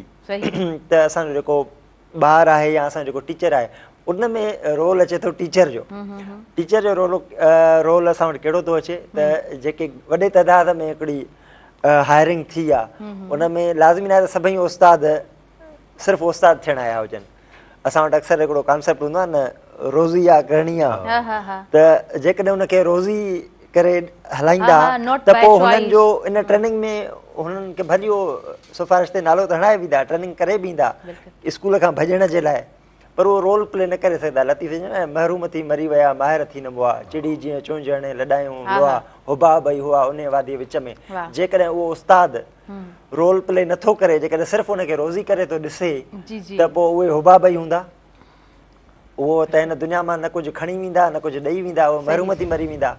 ته اسان جو جيڪو ٻار آهي يا اسان جو جيڪو ٽيچر آهي ان ۾ رول اچي ٿو ٽيچر جو ٽيچر جو رول رول اسان وٽ ڪهڙو ٿو اچي ته جيڪي وڏي تعداد ۾ هڪڙي هائرنگ ٿي آ ان ۾ لازمي ناهي ته سڀئي استاد صرف استاد ٿيڻ آيا هجن اسان وٽ اڪثر هڪڙو ڪانسيپٽ هوندو آهي نه روزي آ ڪرڻي آ ته جيڪڏهن ان کي روزي ڪري هلائيندا ته پوء هنن جو ان ٽريننگ ۾ هنن کي ڀلي اهو سفارش تي نالو ته هڻائي ويندا ٽريننگ ڪري به ايندا اسڪول کان ڀڄڻ جي لاء. پر اهو رول پلي نه ڪري سگهندا. لطيف چيو نه، محروم ٿي مري ويا، ماهر ٿي نه مئا، چڙهي جيئن چونجهه هڻي لڏايون لوئا، حباب ئي هئا انهيء واديء وچ ۾. جيڪڏهن اهو استاد رول پلي نه ٿو ڪري، جيڪڏهن صرف ان کي روزي ڪري ٿو ڏسي ته پوء اهي حباب ئي هوندا. اهو ته هن دنيا مان نه ڪجهه کڻي ويندا نه ڪجهه ڏئي ويندا، اهي محروم ٿي مري ويندا.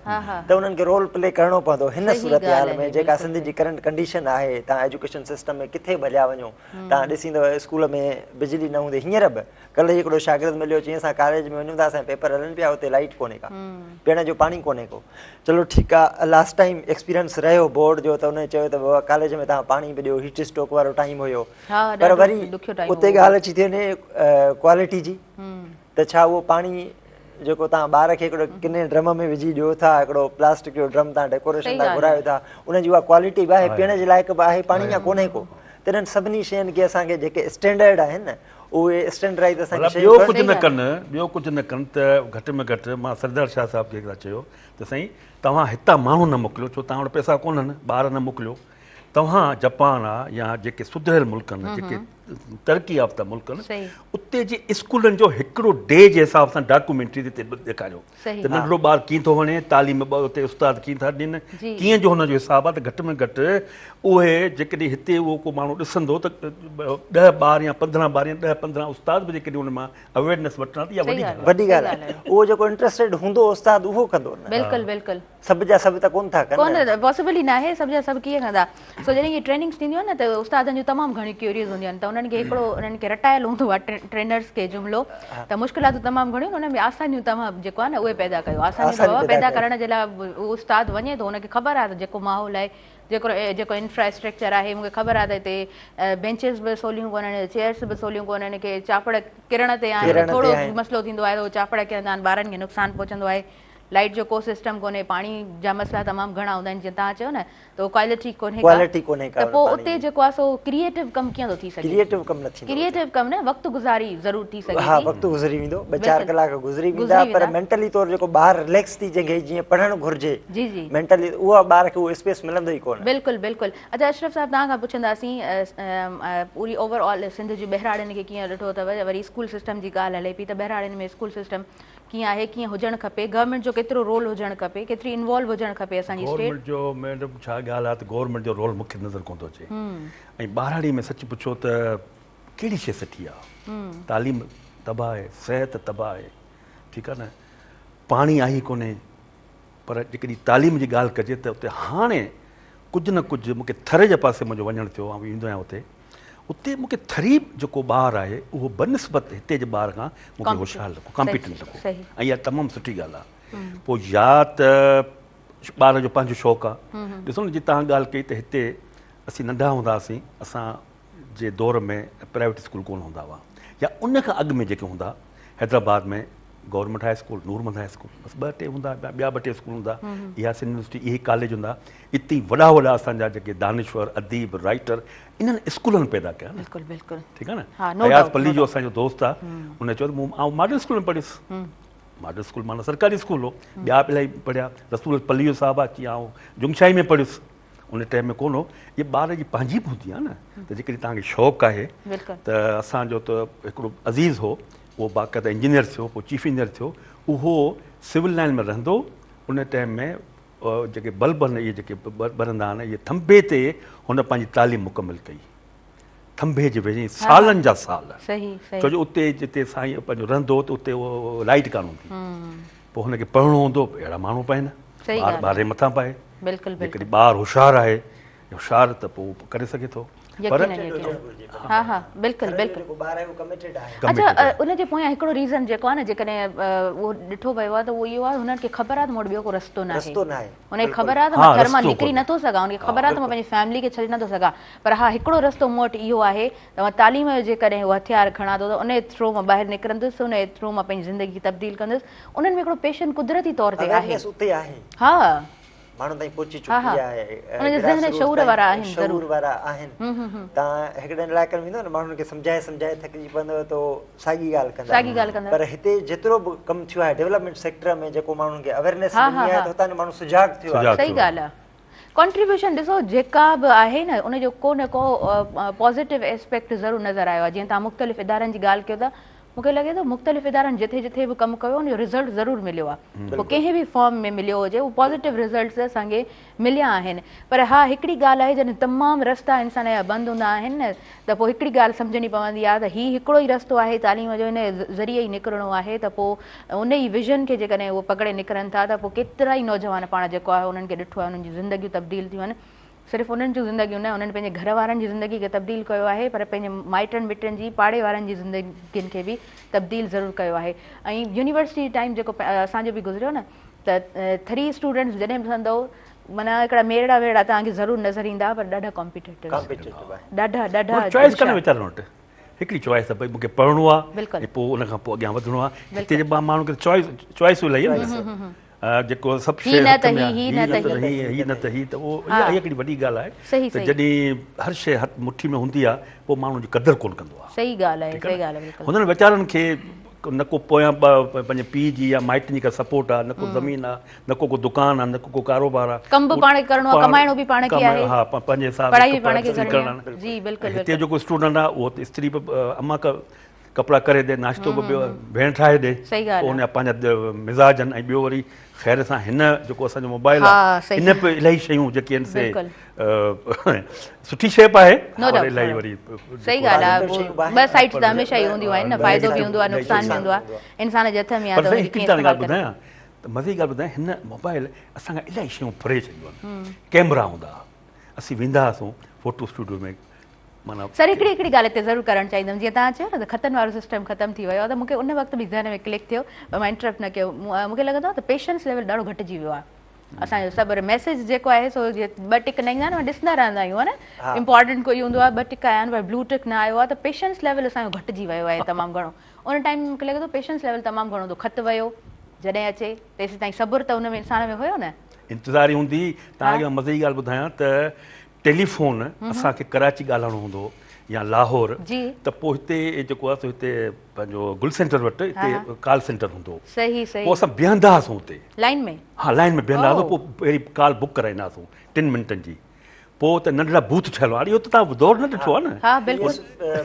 ته انهن کي رول پلي ڪرڻو پوندو. هن صورتحال ۾ جيڪا سنڌ جي ڪرنٽ ڪنڊيشن آهي، توهان ايجوڪيشن سسٽم ۾ ڪٿي به هليا وڃو، توهان ڏسيندؤ اسڪول ۾ بجلي نه هوندي هينئر به ڪلهه ئي هڪڙو شاگرد مليو چيائين اسان ڪاليج ۾ وڃون ٿا اسان جا پيپر هلن پيا اتي لائيٽ ڪونهي ڪا پيئڻ جو پاڻي ڪونهي ڪو چلو ٺيڪ آ لاسٽ ٽائيم ايڪسپيرينس رهيو بورڊ جو ته ان چيو ته بابا ڪاليج ۾ توهان پاڻي به ڏيو هيٽ اسٽروڪ وارو ٽائيم هيو پر وري اتي ڳالهه اچي ٿي وڃي ڪوالٽي جي ته ڇا اهو پاڻي جيڪو توهان ٻار کي هڪڙو ڪني ڊرم ۾ وجهي ڏيو ٿا هڪڙو پلاسٽڪ جو ڊرم توهان ڊيڪوريشن لاء گهرايو ٿا ان جي اها ڪوالٽي به آهي پيئڻ جي لائق به آهي پاڻي يا ڪونهي ڪو تنهن سڀني شين کي اسان کي جيڪي اسٽينڊرڊ آهن نه اهي اسٽينڊرائز اسان کي ٻيو ڪجهه نه ڪن ٻيو ڪجهه نه ڪن ته گهٽ ۾ گهٽ مان سردار شاهه صاحب کي هڪڙا چيو ته سائين توهان هتان ماڻهو نه موڪليو ڇو توهان وٽ پئسا ڪونهن ٻار نه موڪليو توهان جپان آ يا جيڪي سڌريل ملڪ آهن جيڪي ترقي يافته ملڪ آهن اتي جي اسڪولن جو هڪڙو ڊي جي حساب سان ڊاڪيومينٽري تي ڏيکاريو ته ننڍڙو ٻار ڪيئن ٿو وڻي تعليم اتي استاد ڪيئن ٿا ڏين ڪيئن جو هن جو حساب آ ته گهٽ ۾ گهٽ اهي جيڪڏهن هتي اهو ڪو ماڻهو ڏسندو ته 10 ٻار يا 15 ٻار يا 10 15 استاد به جيڪڏهن ان مان اويرنيس وٺندا ته اها وڏي ڳالهه آهي. وڏي ڳالهه آهي اهو جيڪو انٽرسٽيڊ هوندو استاد اهو ڪندو نه. بلڪل بلڪل. سڀ جا سڀ ته ڪونه ٿا ڪن. ڪونه پاسيبل ئي ناهي سڀ جا سڀ ڪيئن ڪندا. سو جڏهن اهي ٽريننگس ٿينديون آهن نه ته استادن جون تمام گهڻيون ڪيوريز هونديون آهن ته انهن کي هڪڙو انهن کي رٽايل هوندو آهي ٽرينرز کي جملو ته مشڪلاتون تمام گهڻيون آهن ان ۾ آسانيون توهان جيڪو آهي نه اهي پيدا ڪيو آسانيون ته بابا پيدا ڪرڻ جي لاء استاد وڃي ٿو ان کي خبر آهي ته جيڪو ماحول آهي جيڪو جيڪو انفرا اسٽرڪچر آهي مون کي خبر آهي ته هتي بينچز به سوليون ڪونهن چيئرس به سوليون ڪونهن ڪي چاپڙ ڪرڻ تي آهن ٿورو مسئلو ٿيندو آهي ته اهي چاپڙ ڪرندا آهن ٻارن کي نقصان پهچندو آهي لائيٽ جو ڪو سسٽم ڪونهي پاڻي جا مسئلا تمام گهڻا هوندا آهن جيئن توهان چيو نه ته ڪوالٽي ڪونهي ڪا ڪوالٽي ڪونهي ڪا ته پوء اتي جيڪو آهي سو ڪريئيٽو ڪم ڪيئن ٿو ٿي سگهي ڪريئيٽو ڪم نه ٿيندو ڪريئيٽو ڪم نه وقت گذاري ضرور ٿي سگهي ها وقت گذري ويندو ٻه چار ڪلاڪ گذري ويندا پر مينٽلي طور جيڪو ٻار رليڪس ٿي جنهن کي جيئن پڙهڻ گهرجي جي جي مينٽلي اها ٻار کي اهو اسپيس ملندو ئي ڪونه. بلڪل بلڪل اڇا اشرف صاحب توهان کان پڇنداسين پوري اوور آل سنڌ جي ٻهراڙين کي ڪيئن ڏٺو اٿو وري اسڪول سسٽم جي ڳالهه هلي پئي ته ٻهراڙين ۾ اسڪول سسٽم ڪيئن آهي ڪيئن هجڻ کپي گورنمينٽ جو ڪيترو رول هجڻ کپي ڪيتري انوالو هجڻ کپي اسان جي اسٽيٽ. گورنمينٽ جو ميڊم ڇا ڳالهه آهي ته گورنمينٽ جو رول مونکي نظر ڪونه ٿو اچي ۽ ٻهراڙي ۾ سچ پڇو ته ڪهڙي شي سٺي آهي تعليم تباهه آهي صحت تباهه آهي ٺيڪ آهي نه پاڻي آهي ڪونهي پر جيڪڏهن تعليم جي ڳالهه ڪجي ته اتي هاڻي ڪجهه نه ڪجهه مونکي ٿر جي پاسي منهنجو وڃڻ ٿيو آئون ويندو آهيان اتي اتي مونکي ٿري جيڪو ٻار آهي اهو بنسبت هتي جي ٻار کان مونکي هوشيار لڳو ڪامپيٽنٽ لڳو ۽ اها تمام سٺي ڳالهه آهي پوء يا ته ٻار جو پنهنجو شوق آهي ڏسو نه جي تهان ڳالهه ڪئي ته هتي اسين ننڍا هوندا هئاسين اسان جي دور ۾ پرائيويٽ اسڪول ڪونه هوندا هئا يا ان کان اڳ ۾ جيڪي هوندا Hyderabad ۾ government high school Noormand high school بس ٻه ٽي هوندا ٻيا ٻه ٽي اسڪول هوندا اها سنڌ يونيورسٽي اهي ڪاليج هوندا اتي وڏا وڏا اسان جا جيڪي دانشور اديب رائيٽر انهن اسڪولن پيدا ڪيا نه بلڪل بلڪل ٺيڪ آهي نه اياز پليجو اسان جو دوست آهي ان چيو ته مون آئون ماڊل اسڪول ۾ پڙهيس ماڊل اسڪول معنيٰ سرڪاري اسڪول هو ٻيا به الاهي پڙهيا رسول پليجو صاحب آهي چي آئون جنگشاهي ۾ پڙهيس ان ٽائيم ۾ ڪونه هو اهي ٻار جي پنهنجي به هوندي آهي نه ته جيڪڏهن توهان کي شوق آهي ته اسان جو ته هڪڙو عزيز هو اهو باقاعده انجنيئر ٿيو پوء چيف انجنيئر ٿيو اهو سول لائن ۾ رهندو ان ٽائيم ۾ جيڪي بلب آهن اهي جيڪي ٻرندا آهن اهي ٿنڀي تي هن پنهنجي تعليم مڪمل ڪئي ٿنڀي جي ويجهي سالن جا سال ڇو جو اتي جتي سائين پنهنجو رهندو هو ته اتي لائيٽ ڪانه هوندي پوء هن کي پڙهڻو هوندو اهڙا ماڻهو پائن ٻار ٻاري مٿان پائي جيڪڏهن ٻار هوشيار آهي هوشيار ته پوء ڪري سگهي ٿو پر ها ها بلڪل بلڪل اڇا ان جي پويان هڪڙو ريزن جيڪو آهي نه جيڪڏهن اهو ڏٺو ويو آهي ته اهو اهو آهي هنن کي خبر آهي ته مون وٽ ٻيو ڪو رستو ناهي هن کي خبر آهي ته مان گهر مان نڪري نٿو سگهان هن کي خبر آهي ته مان پنهنجي فيملي کي ڇڏي نٿو سگهان پر ها هڪڙو رستو مون وٽ اهو آهي ته مان تعليم جو جيڪڏهن اهو هٿيار کڻان ٿو ته ان جي ٿرو مان ٻاهر نڪرندس ان جي ٿرو مان پنهنجي زندگي کي تبديل ڪندس انهن ۾ هڪڙو پيشن قدرتي طور تي آهي. اويرنيس اتي آهي. ها. ماڻهن تائين پهچي چڪي آهي. انهن جا ذهن شعور وارا آهن ضرور. شعور وارا آهن. توهان هڪڙن علائقن ۾ ويندؤ نه ماڻهن کي سمجهائي سمجهائي ٿڪجي پوندؤ ته هو ساڳي ڳالهه ڪندا. ساڳي ڳالهه ڪندا. پر هتي جيترو به ڪم ٿيو آهي ڊولپمينٽ سيڪٽر ۾ جيڪو ماڻهن کي اويرنيس ڏني آهي ته هتان جو ماڻهو سجاڳ ٿيو آهي. صحيح ڳالهه آهي. ڪنٽريبيوشن ڏسو جيڪا به آهي نه ان جو ڪو نه ڪو پازيٽو اسپيڪٽ ضرور نظر آيو آهي جيئن توهان مختلف ادارن جي ڳالهه ڪيو ٿا مون کي لڳي ٿو مختلف ادارن جٿي جٿي به ڪم ڪيو ان جو رزلٽ ضرور مليو آهي پوء ڪنهن به فارم ۾ مليو هجي اهو پازيٽو رزلٽس اسان کي مليا آهن پر ها هڪڙي ڳالهه آهي جڏهن تمام رستا انسان جا بند هوندا آهن نه ته پوء هڪڙي ڳالهه سمجهڻي پوندي آهي ته هي هڪڙو ئي رستو آهي تعليم جو ان ذريعي ئي نڪرڻو آهي ته پوء ان ئي ويزن کي جيڪڏهن اهو پڪڙي نڪرن ٿا ته پوء ڪيترا ئي نوجوان پاڻ جيڪو آهي انهن کي ڏٺو آهي انهن جون زندگيون تبديل ٿيون آهن صرف انهن جون زندگيون نه انهن پنهنجي گهر وارن جي زندگي کي تبديل ڪيو آهي پر پنهنجي مائٽن مٽن جي پاڙي وارن جي زندگين کي به تبديل ضرور ڪيو آهي ۽ يونيورسٽي ٽائيم جيڪو اسان جو به گذريو نه ته ٿري اسٽوڊنٽس جڏهن به ڏسندو معنيٰ هڪڙا ميرڙا ويرڙا توهان کي ضرور نظر ايندا پر ڏاڍا ڪامپيٽيٽو ڏاڍا ڏاڍا چوائس ڪانه ويچارن وٽ هڪڙي چوائس ته ڀئي مونکي پڙهڻو آهي ۽ پوء ان کان پوء اڳيان وڌڻو آهي هتي جي ماڻهن کي چوائس چوائسون الاهي آهن جيڪو سڀ شيء هٿ ۾ آهي هي نه ته هي هي نه ته هي ته اهو اها هڪڙي وڏي ڳالهه آهي ته جڏهن هر شيء هٿ مٺي ۾ هوندي آهي پوء ماڻهو جي قدر ڪونه ڪندو آهي صحيح ڳالهه آهي صحيح ڳالهه آهي هنن ويچارن کي نه ڪو پويان پنهنجي پيء جي يا مائٽن جي ڪا سپورٽ آهي نه ڪو زمين آهي نه ڪو ڪو دڪان آهي نه ڪو ڪو ڪاروبار آهي ڪم به پاڻ کي ڪرڻو آهي ڪمائڻو به پاڻ کي آهي ها پنهنجي حساب پڙهائي به پاڻ کي ڪرڻي آهي جي بلڪل هتي جيڪو اسٽوڊنٽ آهي اهو ته استري به امان ڪپڙا ڪري ڏي ناشتو به ٻيو ڀيڻ ٺاهي ڏي پوء ان جا پنهنجا مزاج آهن ۽ ٻيو وري خير سان هن جيڪو اسان جو موبائل آهي ان به الاهي شيون جيڪي آهن سي سٺي شيء به آهي پر الاهي وري صحيح ڳالهه آهي ٻه سائيڊز ته هميشه ئي هونديون آهن نه فائدو به هوندو آهي نقصان به هوندو آهي انسان جي هٿ ۾ آهي ته ان کي ڪيئن استعمال ڪري ته مزي جي ڳالهه ٻڌايان هن موبائل اسان کان الاهي شيون ڦري ڇڏيون آهن ڪيمرا هوندا هئا اسين ويندا هئاسون فوٽو اسٽوڊيو ۾ معنيٰ سر هڪڙي هڪڙي ڳالهه هتي ضرور ڪرڻ چاهيندم جيئن توهان چيو نه ته خطن وارو سسٽم ختم ٿي ويو آهي ته مون کي ان وقت به ذهن ۾ ڪلڪ ٿيو پر مان انٽرپٽ نه ڪيو مون کي لڳندو آهي ته پيشنس ليول ڏاڍو گهٽجي ويو آهي اسان جو صبر ميسيج جيڪو آهي سو جيئن ٻه ٽڪ نه ايندا آهن ڏسندا رهندا آهيون نه امپارٽنٽ ڪوئي هوندو آهي ٻه ٽڪ آيا آهن پر بلو ٽڪ نه آيو آهي ته پيشنس ليول اسان جو گهٽجي ويو آهي تمام گهڻو ان ٽائيم ۾ مون کي لڳي ٿو پيشنس ليول تمام گهڻو هوندو خط ويو جڏهن اچي تيسين تائين صبر ته ان ۾ انسان ۾ هيو نه. انتظاري هوندي هئي. توهان کي مان مزي جي ڳالهه ٻڌايان ته ٽيليفون اسان کي ڪراچي ڳالهائڻو هوندو هو يا لاهور ته پوء هتي جيڪو آهي سو هتي پنهنجو گل سينٽر وٽ هتي ڪال سينٽر هوندو هو. صحيح صحيح. پوء اسان بيهندا هئاسون اتي. لائين ۾. ها لائين ۾ بيهندا هئاسون پوء پهرين ڪال بڪ ڪرائيندا هئاسون ٽن منٽن جي. پوء ته ننڍڙا بوٿ ٺهيل هئا. اهو ته توهان دور نه ڏٺو آهي نه. ها بلڪل.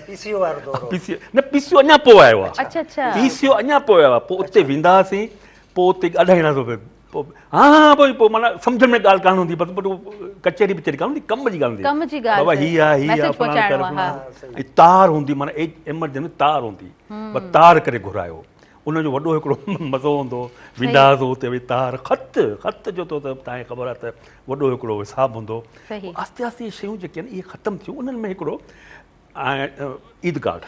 پي سي او وارو دور هو. پي سي نه پي سي او اڃا پوء آيو آهي. اڇا اڇا. پي سي او اڃا پوء آيو آهي. پوء اتي ويندا هئاسين پوء اتي ڳالهائيندا هئاسين پوء ها ها پوء پوء معنيٰ سمجهه ۾ ڳالهه ڪانه هوندي بس پوء ڪچهري وچهري ڪانه هوندي ڪم جي ڳالهه هوندي. ڪم جي ڳالهه بابا هي آهي هي آهي فلاڻو ڪر فلاڻو ۽ تار هوندي معنيٰ ايمرجنسي تار هوندي بس تار ڪري گهرايو. ان جو وڏو هڪڙو مزو هوندو هو. ويندا هئاسون اتي وڃي تار خط خط جو ته توهان کي خبر آهي ته وڏو هڪڙو حساب هوندو هو. آهستي آهستي اهي شيون جيڪي آهن اهي ختم ٿيون انهن ۾ هڪڙو عيد ڪارڊ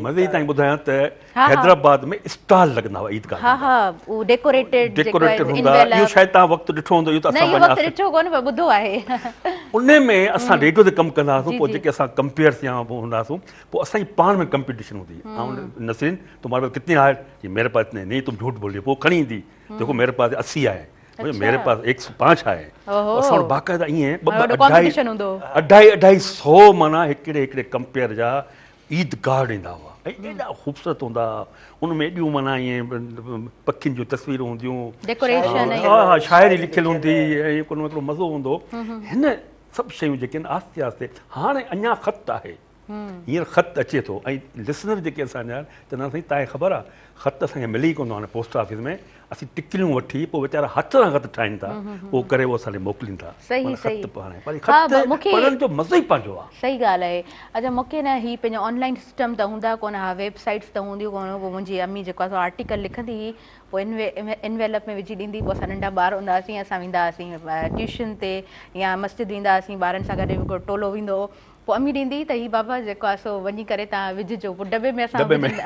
مزي جي توهان کي ٻڌايان ته حيدرآباد ۾ اسٽال لڳندا هئا عيد ڪارڊ ها ها ڊيڪوريٽيڊ ڊيڪوريٽيڊ هوندا اهو شايد توهان وقت ڏٺو هوندو اهو ته اسان نه اهو وقت ڏٺو ڪونه پر ٻڌو آهي ان ۾ اسان ريڊيو تي ڪم ڪندا هئاسون پوء جيڪي اسان ڪمپيئرس يا هوندا هئاسون پوء اسان جي پاڻ ۾ ڪمپيٽيشن هوندي هئي. آئون نسرين تمهاري پاس ڪتني آهي؟ چي ميري پاس اتني نهين تم جهوٽ بول رهي هو. پوء کڻي ايندي ديکو ميري پاس 80 آهي ميري پاس 105 آهي. اسان وٽ باقاعده ائين ٻه ٻه اڍائي اڍائي اڍائي سو معنيٰ هڪڙي هڪڙي ڪمپيئر جا عيد ڪارڊ ايندا هئا ۽ ايڏا خوبصورت هوندا هئا ان ۾ ايڏيون معنيٰ ائين پکين جون تصويرون هونديون ها ها شاعري لکيل هوندي ۽ هڪڙو مزو هوندو هو. هن سڀ شيون جيڪي آهن آهستي آهستي هاڻي اڃا خط آهي هينئر خط اچي ٿو ۽ لسنر جيڪي اسان جا چوندا آهن سائين توهان کي خبر آهي خط اسان کي ملي ئي ڪونه ٿو هاڻي پوسٽ آفيس ۾ اسين ٽڪليون وٺي پوء ويچارا هٿ سان خط ٺاهين ٿا اهو ڪري اهو اسان ڏي موڪلين ٿا صحيح صحيح خط هاڻي پر خط پڙهڻ جو مزو ئي پنهنجو آهي صحيح ڳالهه آهي اچا مون کي نه هي پنهنجو آن لائن سسٽم ته هوندا ڪونه ها ويب سائيٽس ته هونديون ڪونه پوء منهنجي امي جيڪو آهي سو آرٽيڪل لکندي هئي پوء انويلپ ۾ وجهي ڏيندي پوء اسان ننڍا ٻار هوندا هئاسين اسان ويندا هئاسين ٽيوشن تي يا مسجد ويندا هئاسين ٻارن سان گڏ هڪڙو ٽولو ويندو هو پوء امي ڏيندي هئي ته هي بابا جيڪو آهي سو وڃي ڪري توهان وجهجو پوء ڊٻي ۾ اسان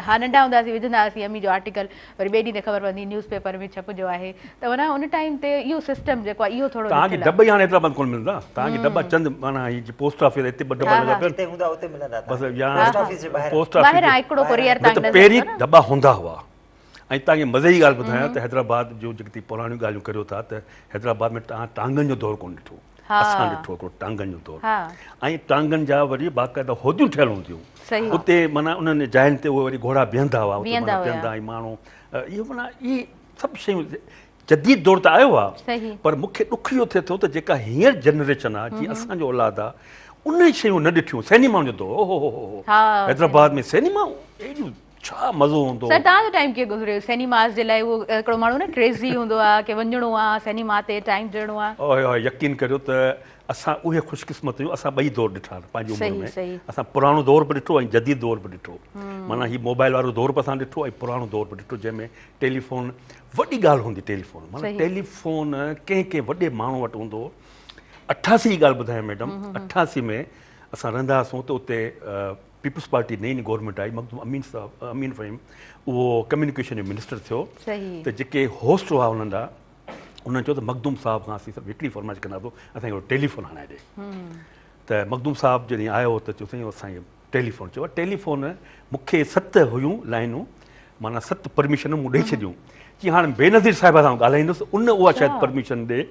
ها ننڍا هوندا هئاسين وجهندا هئاسين امي جو آرٽيڪل وري ٻئي ڏينهن تي خبر پوندي هئي نيوز پيپر ۾ ڇپجو آهي ته معنيٰ ان ٽائيم تي اهو سسٽم جيڪو آهي اهو ٿورو توهان کي ڏٺل ڊٻ ئي هاڻي ايترا بند ڪونه ملندا توهان کي ڊٻا چند معنيٰ هي جي پوسٽ آفيس هتي ٻه ڊٻا لڳا پيا جتي هوندا اتي ملندا بس يا پوسٽ آفيس جي ٻاهران پوسٽ آفيس ٻاهران هڪڙو ڪوريئر نه توهان ته کي نظر پهرين ايندو نه ڊٻا هوندا هئا ۽ توهان کي مزي جي ڳالهه ٻڌايان ته حيدرآباد جو جيڪي پراڻيون ڳالهيون ڪريو ٿا ته حيدرآباد ۾ توهان ٽانگن جو دور ڪونه ڏٺو اسان ڏٺو هڪڙو ٽانگن جو دور ۽ ٽانگن جا وري باقاعده هوديون ٺهيل هونديون اتي معنيٰ انهن جاين تي اهي وري گهوڙا بيهندا هئا اتي معنيٰ بيهندا ۽ ماڻهو اهو معنيٰ اهي سڀ شيون جديد دور ته آيو آهي پر مون کي ڏک اهو ٿئي ٿو ته جيڪا هينئر جنريشن آهي جيئن اسان جو اولاد آهي انهن شيون نه ڏٺيون سئنيمائن جو دور اوهو هو هو حيدرآباد ۾ سئنيمائون ايڏيون. ڇا مزو هوندو هو. سر توهان جو ٽائيم ڪيئن گذريو سينيماز جي لاء اهو هڪڙو ماڻهو نه ڪريزي هوندو آ ڪي وڃڻو آ سينيما تي ٽائيم ڏيڻو آ. اوهي اوهي يقين ڪريو ته اسان اهي خوش قسمت آهيون اسان ٻئي دور ڏٺا آهن پنهنجي عمر ۾ اسان پراڻو دور به ڏٺو ۽ جديد دور به ڏٺو معنيٰ هي موبائل وارو دور به اسان ڏٺو ۽ پراڻو دور به ڏٺو جنهن ۾ ٽيليفون وڏي ڳالهه هوندي ٽيليفون معنيٰ ٽيليفون ڪنهن ڪنهن وڏي ماڻهو وٽ هوندو هو 88 جي ڳالهه ٻڌايان ميڊم 88 ۾ اسان رهندا هئاسون ته اتي پيپلز پارٽي نئين نئين گورنمينٽ آئي مخدوم امين صاحب امين فهيم اهو ڪميونيڪيشن جو منسٽر ٿيو ته جيڪي هوسٽ هئا انهن جا انهن چيو ته مخدوم صاحب کان اسين سڀ هڪڙي فرمائش ڪنداسون اسان کي هڪڙو ٽيليفون هڻائي ڏي ته مخدوم صاحب جڏهن آيو ته چيو سائين اسان کي ٽيليفون چيو ٽيليفون مون کي ست هيون لائنون معنيٰ ست پرميشن مون ڏئي ڇڏيون چي هاڻي بينظير صاحب سان ڳالهائيندس ان اها شايد پرميشن ڏي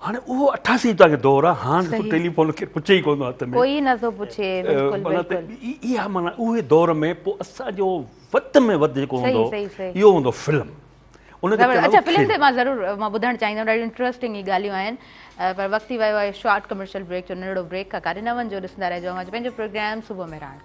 هاڻي اهو 88 تان جو دور آ هاڻ ڏسو ٽيليفون کي پڇي ئي ڪونه هٿ ۾ ڪوئي نه ٿو پڇي بلڪل بلڪل اها معنيٰ اهي دور ۾ پوء اسان جو وڌ ۾ وڌ جيڪو هوندو اهو هوندو فلم ان کي اچھا فلم تي مان ضرور مان ٻڌڻ چاهيندم ڏاڍيون انٽريسٽنگ هي ڳالهيون آهن پر وقت ٿي ويو آهي شارٽ ڪمرشل بريڪ جو ننڍڙو بريڪ کان ڪاڏي نه وڃجو ڏسندا رهجو اوهان جو پنهنجو پروگرام صبح مهراڻ.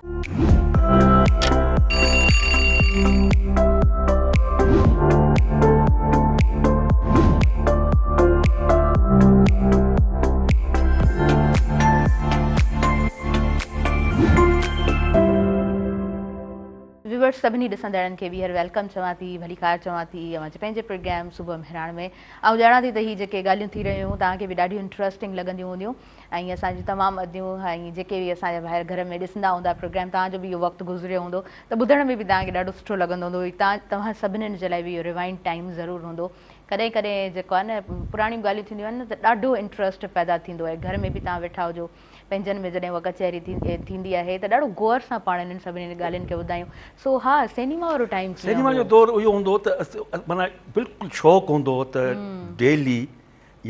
ويورس سڀني ڏسندڙن کي ٻيهر welcome چوان ٿي ڀليڪار چوان ٿي اوهان جي پنهنجي پروگرام صبح مهراڻ ۾ آئون ڄاڻان ٿي ته هي جيڪي ڳالهيون ٿي رهيون هيون توهان کي به ڏاڍيون انٽرسٽنگ لڳنديون هونديون ۽ اسان جون تمام اديون ۽ جيڪي به اسان جا ڀائر گهر ۾ ڏسندا هوندا پروگرام توهان جو به اهو وقت گذريو هوندو ته ٻڌڻ ۾ به توهان کي ڏاڍو سٺو لڳندو هوندو توهان توهان سڀني جي لاء به اهو ريوائنڊ ٽائيم ضرور هوندو ڪڏهن ڪڏهن جيڪو آهي نه پراڻيون ڳالهيون ٿينديون آهن نه ته ڏاڍو انٽرسٽ پيدا ٿيندو آهي گهر ۾ به توهان ويٺا هجو پنهنجن ۾ جڏهن اها ڪچهري ٿيندي آهي ته ڏاڍو غور سان پاڻ انهن سڀني ڳالهين کي ٻڌايون سو ها سينيما وارو ٽائيم ڪيئن سينيما جو دور اهو هوندو هو ته معنيٰ بلڪل شوق هوندو هو ته ڊيلي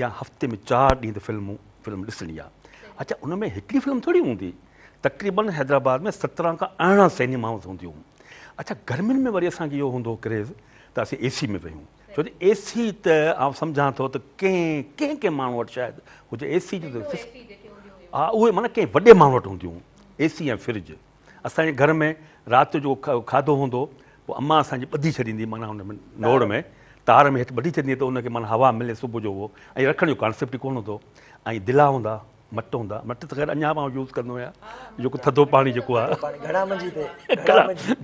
يا هفتي ۾ چار ڏينهن ته فلمون فلم ڏسڻي آهي اچا ان ۾ هڪڙي فلم ٿوري هوندي تقريبن حيدرآباد ۾ 17 کان 18 سينيمائون هونديون هيون اچا گرمين ۾ وري اسان کي اهو هوندو هو ڪريز ته اسين اي سي ۾ ويهون ڇو جو اي سي ته آئون سمجهان ٿو ته ڪنهن ڪنهن ڪنهن ماڻهو وٽ شايد هجي اي سي جو ته ها اهي معنيٰ ڪنهن وڏي ماڻهو وٽ هونديون اي سي ۽ فرج اسان جي گهر ۾ رات جو کاڌو هوندو پوء امان اسان جي ٻڌي ڇڏيندي معنيٰ ان ۾ نوڙ ۾ تار ۾ هيٺ ٻڌي ڇڏيندي ته ان کي معنيٰ هوا ملي صبح جو اهو ۽ رکڻ جو ڪانسيپٽ ئي ڪونه هوندو ۽ دلا هوندا مٽ هوندا مٽ ته خير اڃا به آئون يوز ڪندو آهيان جيڪو ٿڌو پاڻي جيڪو آهي گهڙا منجي تي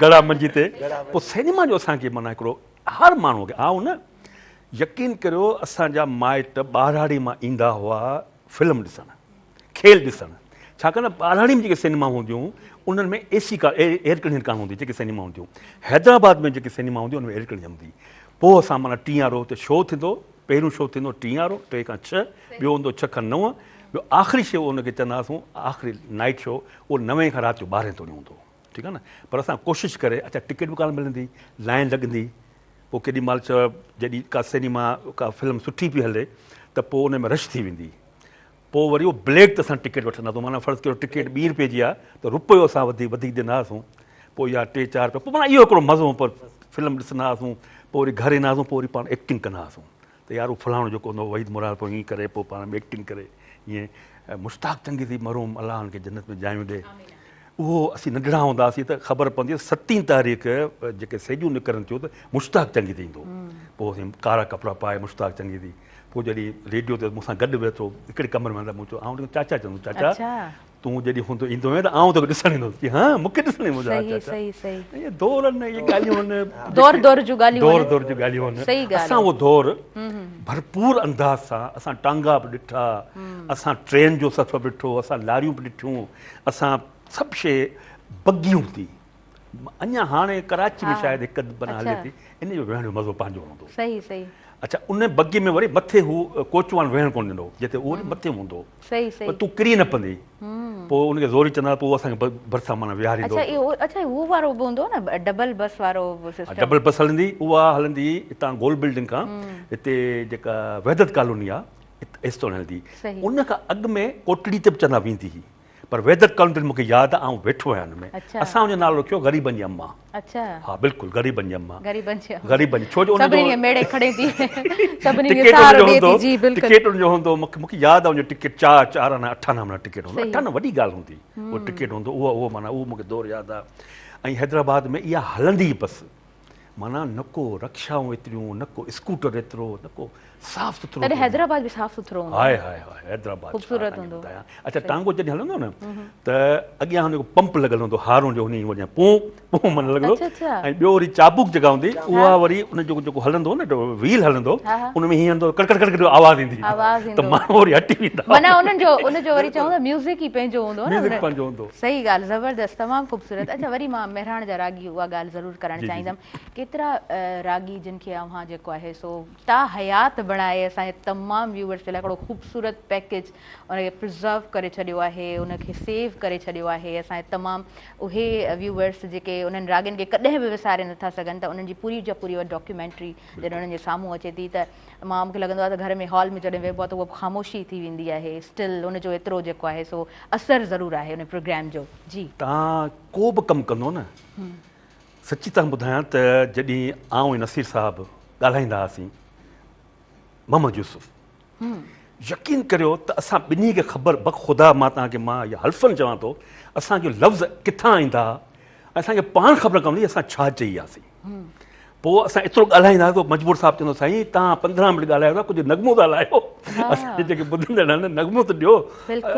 گهڙا منجي تي پوء سينما جو اسان کي معنيٰ هڪڙو هر ماڻهو کي آئون نه يقين ڪريو اسان جا مائٽ ٻهراڙي مان ايندا هئا فلم ڏسڻ کيل ڏسڻ ڇاڪاڻ ته ٻهراڙي ۾ جيڪي سينما هونديون انهن ۾ اي سي ڪا ايئر ڪنڊيشن ڪانه هوندي جيڪي سينما هونديون حيدرآباد ۾ جيڪي سينما هونديون ان ۾ ايئر ڪنڊيشن هوندي پوء اسان معنيٰ ٽين وارو اتي شو ٿيندو پهريون شو ٿيندو ٽين وارو ٽي کان ڇهه ٻيو هوندو ڇهه کان نو ٻيو آخري شو ان کي چوندا هئاسون آخري نائٽ شو اهو نوين کان رات جو ٻارهين توڻي هوندو ٺيڪ آ نه پر اسان ڪوشش ڪري اڇا ٽڪيٽ به ڪانه ملندي لائين لڳندي پوء ڪيڏي مهل جڏهن ڪا سينما ڪا فلم سٺي پئي هلي ته پوء ان ۾ رش ٿي ويندي پوء وري اهو بليڪ تي اسان ٽڪيٽ وٺنداسون معنيٰ فرض ڪيو ٽڪيٽ ٻي روپئي جي آ ته روپيو اسان وڌيڪ وڌيڪ ڏيندا هئاسون پوء اها ٽي چار روپيا پوء معنيٰ اهو هڪڙو مزو هو پر فلم ڏسندا هئاسون پوء وري گهر ايندا هئاسون پوء وري پاڻ ايڪٽنگ ڪندا هئاسون ته يار هو فلاڻو جيڪو هوندو هو وحيد مراد پوء ائين ڪري پوء پاڻ ۾ ايڪٽنگ ڪري ائين مشتاق چنگيزي مرحوم الله ان کي جنت ۾ جايون ڏي اهو اسين ننڍڙا هوندا هئاسين ته خبر پوندي هئي ستين تاريخ جيڪي سيڄون نڪرن ٿيون ته مشتاق چنگيزي ايندو پوء اسين ڪارا ڪپڙا پائي مشتاق چنگيزي پوء جڏهن ريڊيو تي مون سان گڏ ويٺو هڪڙي ڪمري ۾ مون چيو آئون چاچا چوندو چاچا تون جڏهن هوندو ايندو هئين ته آئون توکي ڏسڻ ايندو هوس چي ها مون کي ڏسڻ ايندو هئين چاچا صحيح صحيح اهي دور آهن اهي ڳالهيون آهن دور دور جون ڳالهيون دور دور جون ڳالهيون آهن صحيح ڳالهه اسان اهو دور ڀرپور انداز سان اسان ٽانگا به ڏٺا اسان ٽرين جو سفر به ڏٺو اسان لاريون به ڏٺيون اسان سڀ شيء بگي هوندي اڃا هاڻي ڪراچي ۾ شايد هڪ اڌ بنا هلي ٿي ان جو ويهڻ جو مزو پنهنجو هوندو صحيح صحيح اڇا ان بگي ۾ وري مٿي هو ڪوچوان ويهڻ ڪونه ڏيندو هو جتي هو وري مٿي هوندو هو صحيح صحيح تون ڪري نه پوندي پوء ان کي زوري چوندا پوء اسان کي ڀرسان معنيٰ ويهاريندو اڇا اهو اڇا اهو وارو به هوندو نه ڊبل بس وارو سسٽم ڊبل بس هلندي اها هلندي هتان گول بلڊنگ کان هتي جيڪا وحدت ڪالوني آ ايستوڻ هلندي ان کان اڳ ۾ ڪوٽڙي تي به چوندا ويندي هئي پر وحدت ڪالوني تي مون کي ياد آ آئون ويٺو آهيان ان ۾ اسان ان جو نالو رکيو غريبن جي اما اڇا ها بلڪل غريبن جي اما غريبن جي اما غريبن جي ڇو جو ان جو سڀني کي ميڙي کڻي ٿي سڀني کي سهارو ڏي ٿي جي بلڪل ٽڪيٽ ان جو هوندو مون کي ياد آ ان جو ٽڪيٽ چار چار آنا اٺ آنا معنيٰ ٽڪيٽ هوندو اٺ آنا وڏي ڳالهه هوندي اهو ٽڪيٽ هوندو اهو اهو معنيٰ اهو مون کي دور ياد آ. ۽ حيدرآباد ۾ اها هلندي بس معنيٰ نه ڪو رڪشائون ايتريون نه ڪو اسڪوٽر ايترو نه ڪو صاف سٿرو تڏهن حيدرآباد به صاف سٿرو هوندو هاء هاء هاء حيدرآباد خوبصورت هوندو. اڇا ٽانگو جڏهن هلندو نه ته اڳيان هن جو پمپ لڳل هوندو هارون جو هن وڃان پون پون من لڳندو ۽ ٻيو وري چابوڪ جيڪا هوندي اها وري ان جو جيڪو هلندو نه ويل هلندو ان ۾ هيئن هلندو ڪڙ ڪڙ ڪڙ آواز ايندي ته ماڻهو وري هٽي ويندا معنيٰ انهن جو ان جو وري چئون ته ميوزڪ ئي پنهنجو هوندو نه ميوزڪ پنهنجو هوندو صحيح ڳالهه زبردست تمام خوبصورت اڇا وري مان مهراڻ جا راڳي اها ڳالهه ضرور ڪرڻ چاهيندم ڪيترا راڳي جن کي اوهان جيڪو آهي سو تا حيات بڻائي اسان جي تمام ويوئرس جي لاء هڪڙو خوبصورت پيڪيج ان کي پرزرو ڪري ڇڏيو آهي ان کي سيو ڪري ڇڏيو آهي اسان جي تمام اهي ويوئرس جيڪي انهن راڳين کي ڪڏهن به وساري نٿا سگهن ته انهن جي پوري جا پوري اها ڊاڪيومينٽري جڏهن انهن جي سامهون اچي ٿي ته مان مونکي لڳندو آهي ته گهر ۾ هال ۾ جڏهن ويهبو آهي ته اها خاموشي ٿي ويندي آهي اسٽل ان جو ايترو جيڪو آهي سو اثر ضرور آهي ان پروگرام جو جي. توهان ڪو به ڪم ڪندو نه سچي تان ٻڌايان ته جڏهن آئون ۽ نصير صاحب ڳالهائيندا هئاسين محمد يوسف يقين ڪريو ته اسان ٻنهي کي خبر بخدا مان توهان کي مان اها حلفن چوان ٿو اسان کي لفظ ڪٿان ايندا هئا اسان کي پاڻ خبر ڪانه هوندي اسان ڇا چئي وياسين پوء اسان ايترو ڳالهائيندا هئاسين مجبور صاحب چوندو سائين توهان 15 منٽ ڳالهايو ٿا ڪجهه نغمو ته هلايو اسان جي جيڪي ٻڌندڙ آهن نغمو ته ڏيو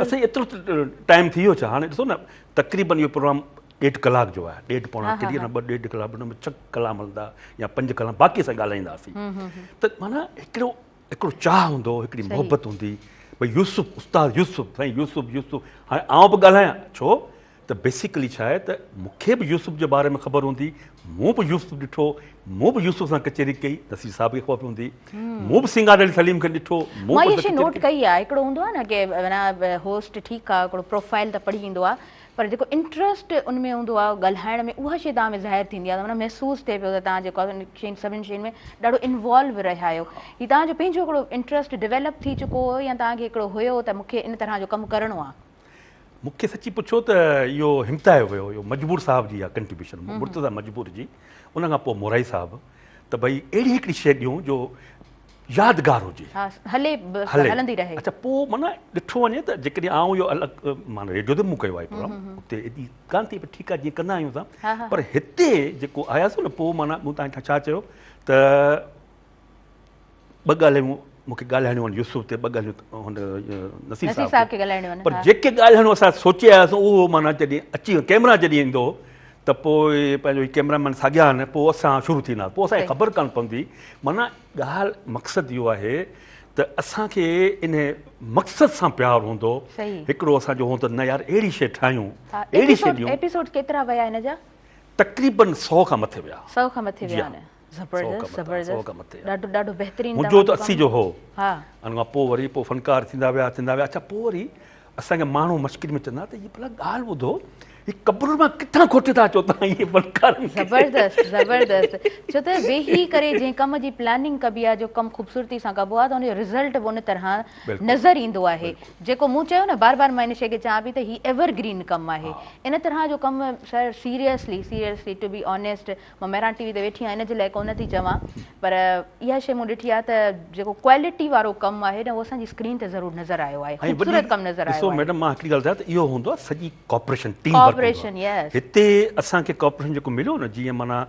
اسان ايترو ٽائيم ٿي ويو ڇا هاڻي ڏسو نه تقريبن اهو پروگرام ڏيڍ ڪلاڪ جو آهي ڏيڍ پوڻا ڪيڏي نه ٻه ڏيڍ ڪلاڪ ان ۾ ڇهه ڪلام هلندا يا پنج ڪلام باقي اسان ڳالهائيندا هئاسين ته معنيٰ هڪڙو هڪڙو چاهه هوندو هو هڪڙي محبت هوندي ڀئي يوسف استاد يوسف سائين يوسف يوسف هاڻي آئون به ڳالهايان ڇو ته بيسيڪلي ڇا آهي ته مون کي به يوسف جي باري ۾ خبر هوندي مون به يوسف ڏٺو مون به يوسف سان ڪچهري ڪئي نصير صاحب کي خبر هوندي مون به سينگار علي سليم کي ڏٺو مون به اها شي نوٽ ڪئي آهي هڪڙو هوندو آهي نه ڪي معنيٰ هوسٽ ٺيڪ آهي هڪڙو پروفائل ته پڙهي ايندو آهي پر جيڪو انٽرسٽ ان ۾ هوندو آهي ڳالهائڻ ۾ اها شيء توهان ۾ ظاهر ٿيندي آهي ته معنيٰ محسوس ٿئي پيو ته توهان جيڪو آهي ان شين سڀني شين ۾ ڏاڍو انوالو رهيا آهيو هي توهان جو پنهنجو هڪڙو انٽرسٽ ڊيولپ ٿي چڪو هو يا توهان کي هڪڙو هيو ته مون کي ان طرح جو ڪم ڪرڻو آهي. مون کي سچي پڇو ته اهو همتايو ويو اهو مجبور صاحب جي اها ڪنٽريبيوشن مرتضيٰ مجبور جي ان کان پوء مورائي صاحب ته ڀئي اهڙي هڪڙي شيء ڏيون جو يادگار هجي. ها هلي به هلندي رهي. اڇا پوء معنيٰ ڏٺو وڃي ته جيڪڏهن آئون اهو الڳ معنيٰ ريڊيو تي به مون ڪيو آهي پروگرام اتي ايڏي ڪانه ٿي پر ٺيڪ آهي جيئن ڪندا آهيون اسان پر هتي جيڪو آياسون نه پوء معنيٰ مون توهان کي ڇا چيو ته ٻه ڳالهيون مون کي ڳالهائڻيون آهن يوسف تي ٻه ڳالهيون هن نصير صاحب کي ڳالهائڻيون آهن پر جيڪي ڳالهائڻو اسان سوچي آياسون اهو معنيٰ جڏهن اچي ڪيمرا جڏهن ايندو ته پوء پنهنجو هي ڪيمرا مين ساڳيا آهن پوء اسان شروع ٿيندا پوء اسان کي خبر ڪانه پوندي معنيٰ ڳالهه مقصد اهو آهي ته اسان کي ان مقصد سان پيار هوندو هڪڙو اسان جو هو ته نه يار اهڙي شيء ٺاهيون اهڙي شيء ڏيون. ايپيسوڊ ڪيترا ويا هن جا؟ تقريبن سو کان مٿي ويا. سو کان مٿي ويا آهن. زبردست زبردست ڏاڍو ڏاڍو بهترين منهنجو ته 80 جو هو ها ان کان پوء وري پوء فنڪار ٿيندا ويا ٿيندا ويا اڇا پوء وري اسان کي ماڻهو مشڪري ۾ چوندا ته هي ڀلا ڳالهه ٻڌو هي قبرن مان ڪٿان کوٽي ٿا اچو توهان اهي فنڪارن کي. زبردست زبردست ڇو ته ويهي ڪري جنهن ڪم جي پلاننگ ڪبي آهي جو ڪم خوبصورتي سان ڪبو آهي ته ان جو رزلٽ به ان طرح نظر ايندو آهي جيڪو مون چيو نه بار بار مان ان شي کي چوان پئي ته هي ايور گرين ڪم آهي ان طرح جو ڪم sir seriously seriously to be honest مان مهراڻ ٽي وي تي ويٺي آهيان ان جي لاء ڪونه ٿي چوان پر اها شيء مون ڏٺي آهي ته جيڪو ڪوالٽي وارو ڪم آهي نه اهو اسان جي اسڪرين تي ضرور نظر آيو آهي خوبصورت ڪم نظر آيو آهي. ڏسو ميڊم مان هڪڙي ڳالهه ٻڌايان ته اهو هوندو آهي سڄي ڪوآپريشن ٽيم ورڪ هوندو آهي هتي اسان کي ڪوآپريشن جيڪو مليو نه جيئن معنيٰ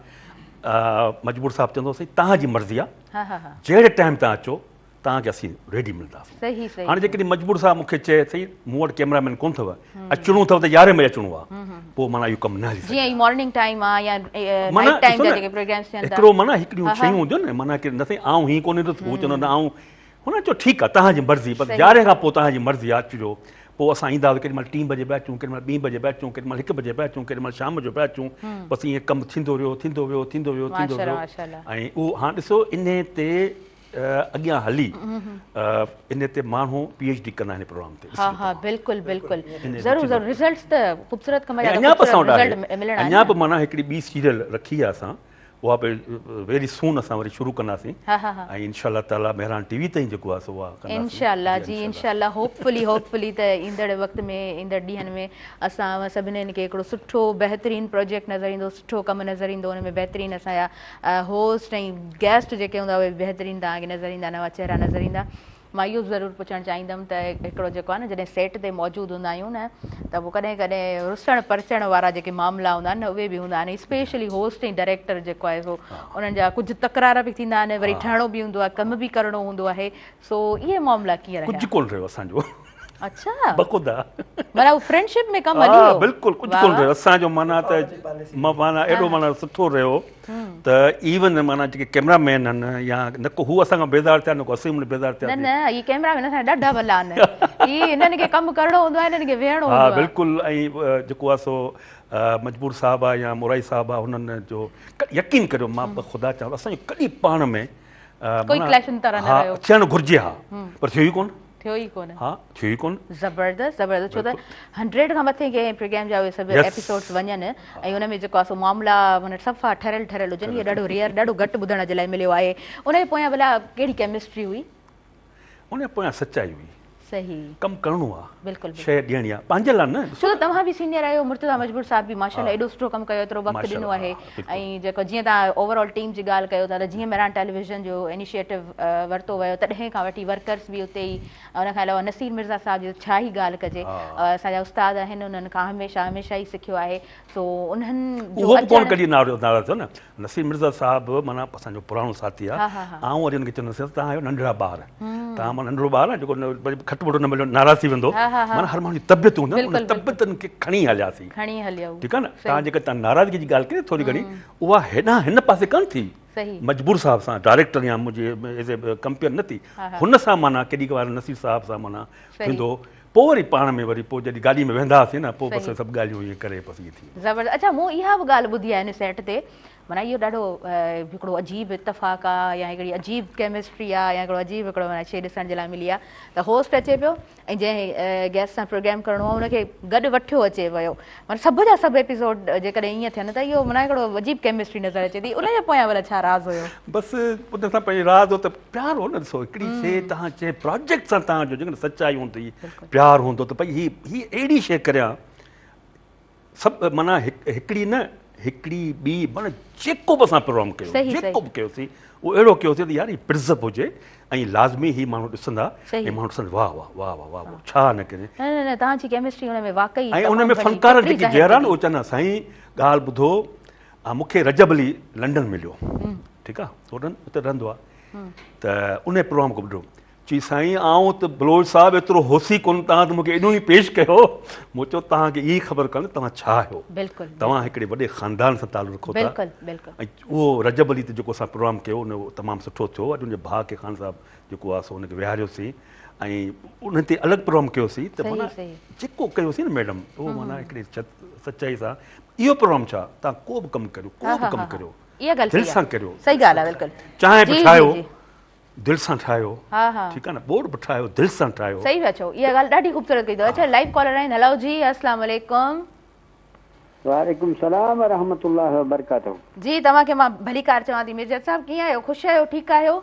مجبور صاحب چوندو هو سائين توهان جي مرضي آهي جهڙي ٽائيم توهان اچو توهان کي اسين ريڊي ملنداسين. هاڻي جيڪڏهن مجبور صاحب مون کي چئي سائين مون وٽ ڪيمرا مين ڪونه اٿو اچڻو اٿو ته يارهين بجي اچڻو آهي پوء معنيٰ اهو ڪم نه هلي سگهي. جيئن هي مارننگ ٽائيم آهي يا نائيٽ ٽائيم جا جيڪي پروگرامس ٿين ٿا. هڪڙو معنيٰ هڪڙيون شيون هونديون آهن نه معنيٰ ڪي نه سائين آئون هيئن ڪونه ايندس هو چوندو نه آئون هن چيو ٺيڪ آهي توهان جي مرضي بس يارهين کان پوء توهان جي مرضي آهي اچجو پوء اسان ايندا هئاسين ڪيڏي مهل ٽين بجي پيا اچون ڪيڏي مهل ٻين بجي پيا اچون ڪيڏي مهل هڪ بجي پيا اچون ڪيڏي مهل شام جو پيا اچون بس ائين ڪم ٿيندو رهيو ٿيندو ويو ٿيندو ويو ٿيندو ويو ۽ اهو هاڻ ڏسو انهي تي اڳيان هلي ان تي ماڻهو پي ايڇ ڊي ڪندا آهن پروگرام تي. ها ها بلڪل بلڪل ضرور ضرور رزلٽس ته خوبصورت ڪم جا اڃا به اسان وٽ آهي اڃا به معنيٰ هڪڙي ٻي سيريل رکي آهي اسان اها به ويري سون اسان وري شروع ڪنداسين ۽ انشاء الله تعالي مهراڻ ٽي وي تائين جيڪو آهي سو اها ڪنداسين انشاء الله جي انشاء الله هوپ فلي هوپ فلي ته ايندڙ وقت ۾ ايندڙ ڏينهن ۾ اسان اوهان سڀني کي هڪڙو سٺو بهترين پروجيڪٽ نظر ايندو سٺو ڪم نظر ايندو ان ۾ بهترين اسان جا هوسٽ ۽ گيسٽ جيڪي هوندا اهي بهترين توهان کي نظر ايندا نوان چهرا نظر ايندا. مان اهو ضرور پڇڻ چاهيندم ته هڪڙو جيڪو آهي نه جڏهن سيٽ تي موجود هوندا آهيون نه ته پوء ڪڏهن ڪڏهن رسڻ پرچڻ وارا جيڪي معاملا هوندا آهن نه اهي به هوندا آهن اسپيشلي هوسٽ ۽ ڊائريڪٽر جيڪو آهي سو انهن جا ڪجهه تڪرار به ٿيندا آهن وري ٺهڻو به هوندو آهي ڪم به ڪرڻو هوندو آهي سو اهي معاملا ڪيئن رهيا؟ ڪجهه ڪونه رهيو اسان جو. اڇا بخدا معنيٰ هو فرينڊشپ ۾ ڪم هلي ويو. بلڪل ڪجهه ڪونه رهيو اسان جو معنيٰ ته معنيٰ ايڏو معنيٰ سٺو رهيو ته ايون معنيٰ جيڪي ڪيمرا مين آهن يا نه ڪو هو اسان کان بيزار ٿيا نه ڪو اسين ان بيزار ٿيا نه نه هي ڪيمرا مين اسان ڏاڍا ڀلا آهن هي انهن کي ڪم ڪرڻو هوندو آهي انهن کي ويهڻو هوندو آهي. ها بلڪل ۽ جيڪو آهي سو مجبور صاحب آهي يا مورائي صاحب آهي انهن جو يقين ڪريو مان بخدا چوان اسان جو ڪڏهن پاڻ ۾ ڪوئي ڪليش ان طرح نه رهيو. ٿيڻ گهرجي ها پر ٿيو ئي ڪونه. ٿيو ئي ڪونه. ها ٿيو ئي ڪونه. زبردست زبردست ڇو ته 100 کان مٿي ڪنهن پروگرام جا اهي سڀ ايپيسوڊز وڃن ۽ ان ۾ جيڪو آهي سو معاملا معنيٰ صفا ٺريل ٺريل هجن اهو ڏاڍو ريئر ڏاڍو گهٽ ٻڌڻ جي لاء مليو آهي ان جي پويان ڀلا ڪهڙي ڪيمسٽري هئي؟ ان جي پويان سچائي هئي. صحيح. ڪم ڪرڻو آ. بلڪل بلڪل. شيء ڏيڻي آ پنهنجي لاء نه. ڇو ته توهان به سينيئر آهيو مرتضيٰ مجبور صاحب به ماشاءالله ايڏو سٺو ڪم ڪيو ايترو وقت ڏنو آهي ۽ جيڪو جيئن توهان اوور آل ٽيم جي ڳالهه ڪيو ٿا ته جيئن مهراڻ ٽيليويزن جو انيشيٽو ورتو ويو تڏهن کان وٺي ورڪرس به اتي ئي ان کان علاوه نصير مرزا صاحب جي ڇا ئي ڳالهه ڪجي اسان جا استاد آهن انهن کان هميشه هميشه ئي سکيو آهي سو انهن جو اهو به ڪونه ڪڏهن ناراض ٿيو نه نصير مرزا صاحب معنيٰ اسان جو پراڻو ساٿي آ آئون وري ان کي چوندس توهان آهيو ننڍڙا ٻار توهان معنيٰ ننڍڙو ٻار آ جيڪو کٽ مٽ نه مليو ناراض ٿي ويندو معنيٰ هر ماڻهو جي طبيعت هوندي آ ان طبيعتن کي کڻي هلياسين کڻي هليا ٺيڪ آ نه توهان جيڪا توهان ناراضگي جي ڳالهه ڪئي ٿوري گهڻي اها هيڏانهن هن پاسي ڪانه ٿي مجبور صاحب سان ڊائريڪٽر يا منهنجي ايز اي ڪمپيئر نه ٿي هن سان معنيٰ ڪيڏي وار نصير صاحب سان معنيٰ ٿيندو پوء وري پاڻ ۾ وري پوء جڏهن گاڏي ۾ ويهندا هئاسين نه پوء بس سڀ ڳالهيون ائين ڪري بس ائين ٿي ويندو. زبردست اڇا مون اها به ڳالهه ٻڌي آهي ان سيٽ تي معنيٰ اهو ڏاڍو هڪڙو عجيب اتفاق آ يا هڪڙي عجيب ڪيمسٽري آ يا هڪڙو عجيب هڪڙو معنيٰ شي ڏسڻ جي لاء ملي آ ته هوسٽ اچي پيو ۽ جنهن گيسٽ سان پروگرام ڪرڻو آ ان کي گڏ وٺيو اچي ويو معنيٰ سڀ جا سڀ ايپيسوڊ جيڪڏهن ائين ٿين ته اهو معنيٰ هڪڙو عجيب ڪيمسٽري نظر اچي ٿي ان جي پويان ڀلا ڇا راز هيو؟ بس ان سان پنهنجي راز هو ته پيار هو نه ڏسو هڪڙي شي توهان جنهن پراجيڪٽ سان توهان جو جيڪڏهن سچائي هوندي پيار هوندو ته ڀئي هي هي اهڙي شي ڪريان سڀ معنيٰ هڪڙي نه هڪڙي ٻي معنيٰ جيڪو به اسان پروگرام ڪيو جيڪو به ڪيوسين اهو اهڙو ڪيوسين ته يار هي پرزرو هجي ۽ لازمي هي ماڻهو ڏسندا ۽ ماڻهو ڏسندا واه واه واه واه واه ڇا نه ڪري نه نه نه توهان جي ڪيمسٽري ان ۾ واقعي ۽ ان ۾ فنڪار جيڪي جهڙا نه اهي چوندا سائين ڳالهه ٻڌو مون کي رجب علي لنڊن مليو ٺيڪ آ اتي رهندو آ ته ان پروگرام کي ٻڌو چي سائين آئون ته بلوچ صاحب ايترو هوس ئي ڪونه توهان ته مونکي ايڏو ئي پيش ڪيو مون چيو توهان کي اها خبر ڪانه توهان ڇا آهيو بلڪل توهان هڪڙي وڏي خاندان سان تعلق رکو ٿا بلڪل بلڪل ۽ اهو رجب علي تي جيڪو اسان پروگرام ڪيو ان تمام سٺو ٿيو اڄ ان جي ڀاء کي خان صاحب جيڪو آهي سو ان کي ويهاريوسين ۽ ان تي الڳ پروگرام ڪيوسين ته معنيٰ جيڪو ڪيوسين نه ميڊم اهو معنيٰ هڪڙي سچائي سان اهو پروگرام ڇا توهان ڪو به ڪم ڪريو ڪو به ڪم ڪريو اها ڳالهه دل سان ڪريو صحيح ڳالهه آهي بلڪل چانهه به ٺاهيو دل سان ٺاهيو ها ها ٺيڪ آ نه ٻوڙ به ٺاهيو دل سان ٺاهيو. صحيح پيا چئو اها ڳالهه ڏاڍي خوبصورت ڪئي اٿو اڇا لائيو ڪالر آهن هلو جي السلام عليڪم. وعليڪم السلام ورحمة الله وبرڪاته. جي توهان کي مان ڀليڪار چوان ٿي ميرجت صاحب ڪيئن آهيو خوش آهيو ٺيڪ آهيو.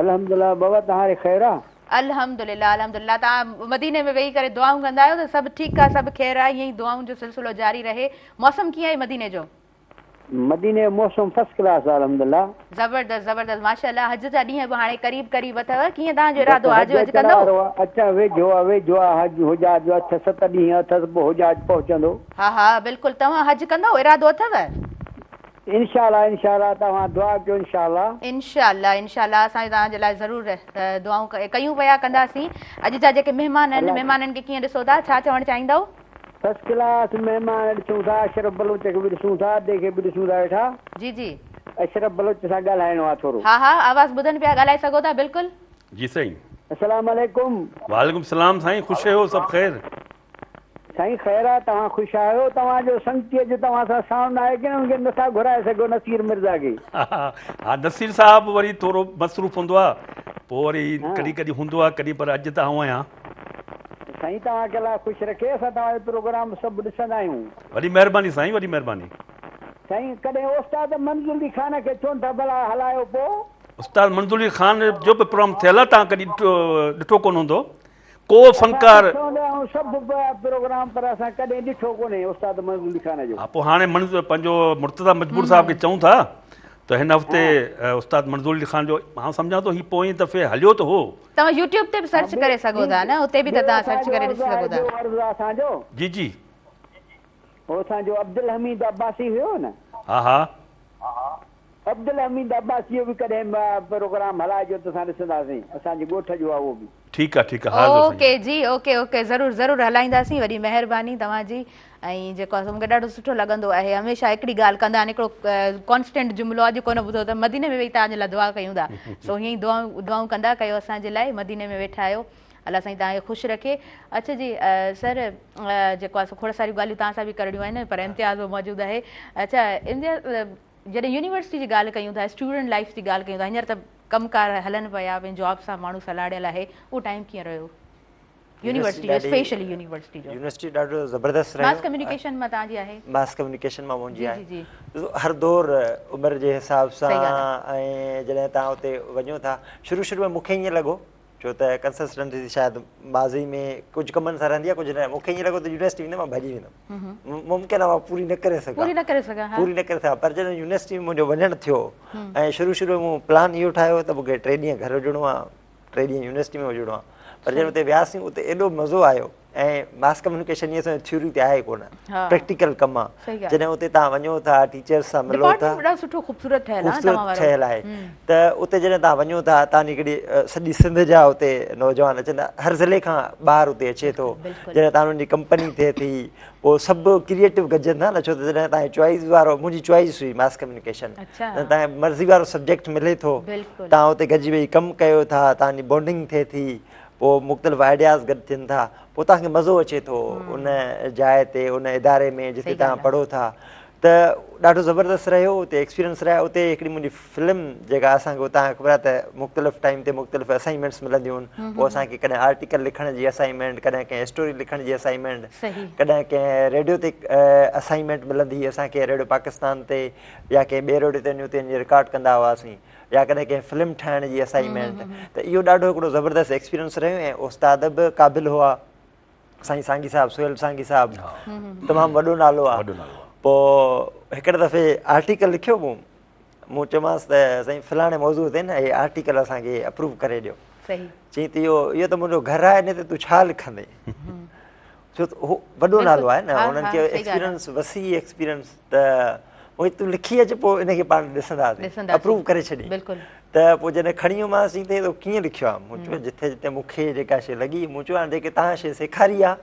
الحمدلله بابا توهان کي خير آ. الحمدلله الحمدلله توهان مديني ۾ ويهي ڪري دعائون ڪندا آهيو ته سڀ ٺيڪ آ سڀ خير آ ائين ئي دعائن جو سلسلو جاري رهي موسم ڪيئن آهي مديني جو. مديني جو موسم فرسٽ ڪلاس آ الحمدلله. زبردست زبردست ماشاءالله حج جا ڏينهن به هاڻي قريب قريب اٿو ڪيئن توهان جو بس ارادو آ حج جو حج اچڻ ڪندو. وارو آ اچڻ ويجهو آ ويجهو آ حج حجاج جو اٺ ست ڏينهن اٿس پوء حجاج پهچندو. ها ها بلڪل توهان حج ڪندو ارادو اٿو. انشاء الله انشاء الله توهان دعا ڪيو انشاء الله. انشاء الله انشاء الله اسان توهان جي لاء ضرور دعائون ڪيون پيا ڪنداسين اڄ جا جيڪي مهمان آهن مهمانن کي ڪيئن ڏسو ٿا ڇا چوڻ چاهيندؤ. فرسٽ ڪلاس مهمان ڏسون ٿا اشرف بلوچ کي به ڏسون ٿا ادي کي به ڏسون ٿا ويٺا. جي جي. اشرف بلوچ سان ڳالهائڻو آ ٿورو. ها ها آواز ٻڌن پيا ڳالهائي سگهو ٿا بلڪل. جي سائين. السلام عليڪم. وعليڪم السلام سائين خوش آهيو سڀ خير. سائين خير آ توهان خوش آهيو توهان جو سنگتي اڄ توهان سان ساڻ ناهي ڪين ان کي نٿا گهرائي سگهو نصير مرزا کي. ها نصير صاحب وري ٿورو مصروف هوندو آ پوء وري ڪڏهن ڪڏهن هوندو آ ڪڏهن پر اڄ ته آئون آهيان. سائين توهان کي الله خوش رکي اسان توهان جو پروگرام سڀ ڏسندا آهيون. وڏي مهرباني سائين وڏي مهرباني. سائين ڪڏهن استاد منظور علي خان کي ڇو نٿا ڀلا هلايو پو. استاد منظور علي خان جو به پروگرام ٿيل آ توهان ڪڏهن ڏٺو ڪونه هوندو ڪو فنڪار. اسان ڏسندا آهيون سڀ پروگرام پر اسان ڪڏهن ڏٺو ڪونهي استاد منظور علي خان جو. ها پو هاڻي منظور پنهنجو مرتضيٰ مجبور صاحب کي چئون ٿا ته هن هفتي استاد منظور علي خان جو مان سمجهان ٿو هي پوئين دفعي هليو ته هو. توهان يوٽيوب تي به سرچ ڪري سگهو ٿا نه اتي به ته توهان سرچ ڪري ڏسي سگهو ٿا. ٻيو عرض آ اسان جو. جي جي. هو اسان جو عبدالحميد عباسي هيو نه. ها ها. عبدالحميد عباسي جو به ڪڏهن پروگرام هلائجو ته اسان ڏسنداسين اسان جي ڳوٺ جو آ اهو به. ٺيڪ آ ٺيڪ آ حاضر سائين. اوڪي جي اوڪي اوڪي ضرور ضرور هلائينداسين وڏي مهرباني توهان جي ۽ جيڪو آهي سو مونکي ڏاڍو سٺو لڳندو آهي هميشه هڪڙي ڳالهه ڪندا آهن هڪڙو ڪانسٽنٽ جملو آهي جيڪو نه ٻڌو ته مديني ۾ ويهي توهان جي لاء دعا ڪيون ٿا سو هيئن ئي دعائون دعائون ڪندا ڪيو اسان جي لاء مديني ۾ ويٺا آهيو الله سائين توهان کي خوش رکي اڇا جي سر جيڪو آهي سو کوڙ ساريون ڳالهيون توهان سان به ڪرڻيون آهن پر امتياز به موجود آهي اڇا امتياز جڏهن يونيورسٽي جي ڳالهه ڪيون ٿا اسٽوڊنٽ لائف جي ڳالهه ڪيون ٿا هينئر ته ڪم ڪار هلن پيا پنهنجي جاب سان ماڻهو سلهاڙيل آهي اهو ٽائيم ڪيئن رهيو يونيورسٽي جو اسپيشلي يونيورسٽي جو يونيورسٽي ڏاڍو زبردست رهيو ماس ڪميونيڪيشن مان توهان جي آهي ماس ڪميونيڪيشن مان منهنجي آهي جي جي هر دور عمر جي حساب سان ۽ جڏهن توهان اتي وڃو ٿا شروع شروع ۾ مون کي ائين لڳو ڇو ته ڪنسسٽنسي شايد ماضي ۾ ڪجهه ڪمن سان رهندي آهي ڪجهه نه مون کي ائين لڳو ته يونيورسٽي ويندم مان ڀڄي ويندم ممڪن آهي مان پوري نه ڪري سگهان پوري نه ڪري سگهان پوري نه ڪري سگهان پر جڏهن يونيورسٽي ۾ منهنجو وڃڻ ٿيو ۽ شروع شروع ۾ مون پلان اهو ٺاهيو ته مون کي ٽي ڏينهن گهر هجڻو آهي ٽي ڏينهن يونيورسٽي ۾ هجڻو آهي پر جڏهن اتي وياسين اتي ايڏو مزو آيو ۽ ماس ڪميونيڪيشن ائين سمجهو ٿيوري تي آهي ڪونه پريڪٽيڪل ڪم آهي جڏهن اتي توهان وڃو ٿا ٽيچرس سان ملو ٿا سٺو خوبصورت ٺهيل آهي خوبصورت ٺهيل آهي ته اتي جڏهن توهان وڃو ٿا توهان جي هڪڙي سڄي سنڌ جا اتي نوجوان اچن ٿا هر ضلعي کان ٻار اتي اچي ٿو جڏهن توهان انهن جي ڪمپني ٿئي ٿي پوء سڀ ڪريئيٽو گڏجن ٿا نه ڇو ته جڏهن توهان جي چوائس وارو منهنجي چوائس هئي ماس ڪميونيڪيشن توهان جي مرضي وارو سبجيڪٽ ملي ٿو توهان اتي گڏجي ويهي ڪم ڪيو ٿا توهان جي بانڊنگ ٿئي ٿي پوء مختلف آئيڊياز گڏ ٿين ٿا پوء توهان کي مزو اچي ٿو ان جاء تي ان اداري ۾ جتي توهان پڙهو ٿا ته ڏاڍو زبردست رهيو اتي ايڪسپيرينس رهيا اتي هڪڙي منهنجي فلم جيڪا اسان کي اتان خبر آهي ته مختلف ٽائيم تي مختلف اسائنمينٽس ملنديون آهن پوء اسان کي ڪڏهن آرٽيڪل لکڻ جي اسائنمينٽ ڪڏهن ڪنهن اسٽوري لکڻ جي اسائنمينٽ ڪڏهن ڪنهن ريڊيو تي اسائنمينٽ ملندي هئي اسان کي ريڊيو پاڪستان تي يا ڪنهن ٻئي ريڊيو تي وڃي اتي رڪارڊ ڪندا هئاسين يا ڪڏهن ڪنهن فلم ٺاهڻ جي اسائنمينٽ ته اهو ڏاڍو هڪڙو زبردست ايڪسپيرينس رهيو ۽ استاد به قابل هئا سائين سانگي صاحب سهيل سانگي صاحب تمام وڏو نالو آهي پوء هڪڙي دفعي آرٽيڪل لکيو مون مون چيومانس ته سائين فلاڻي موضوع تي نه هي آرٽيڪل اسان کي اپروو ڪري ڏيو چيائين ته اهو اهو ته منهنجو گهر آهي ان تي تون ڇا لکندين ڇو ته هو وڏو نالو آهي نه انهن کي ايڪسپيرينس وسيع ايڪسپيرينس ته پوء تون لکي اچ پوء ان کي پاڻ ڏسنداسين اپروو ڪري ڇڏي ته پوء جڏهن کڻي ويومانس چيائين ته تو ڪيئن لکيو آهي مون چيو جٿي جٿي مون کي جيڪا شيء لڳي مون چيو هاڻي جيڪي توهان شيء سيکاري آهي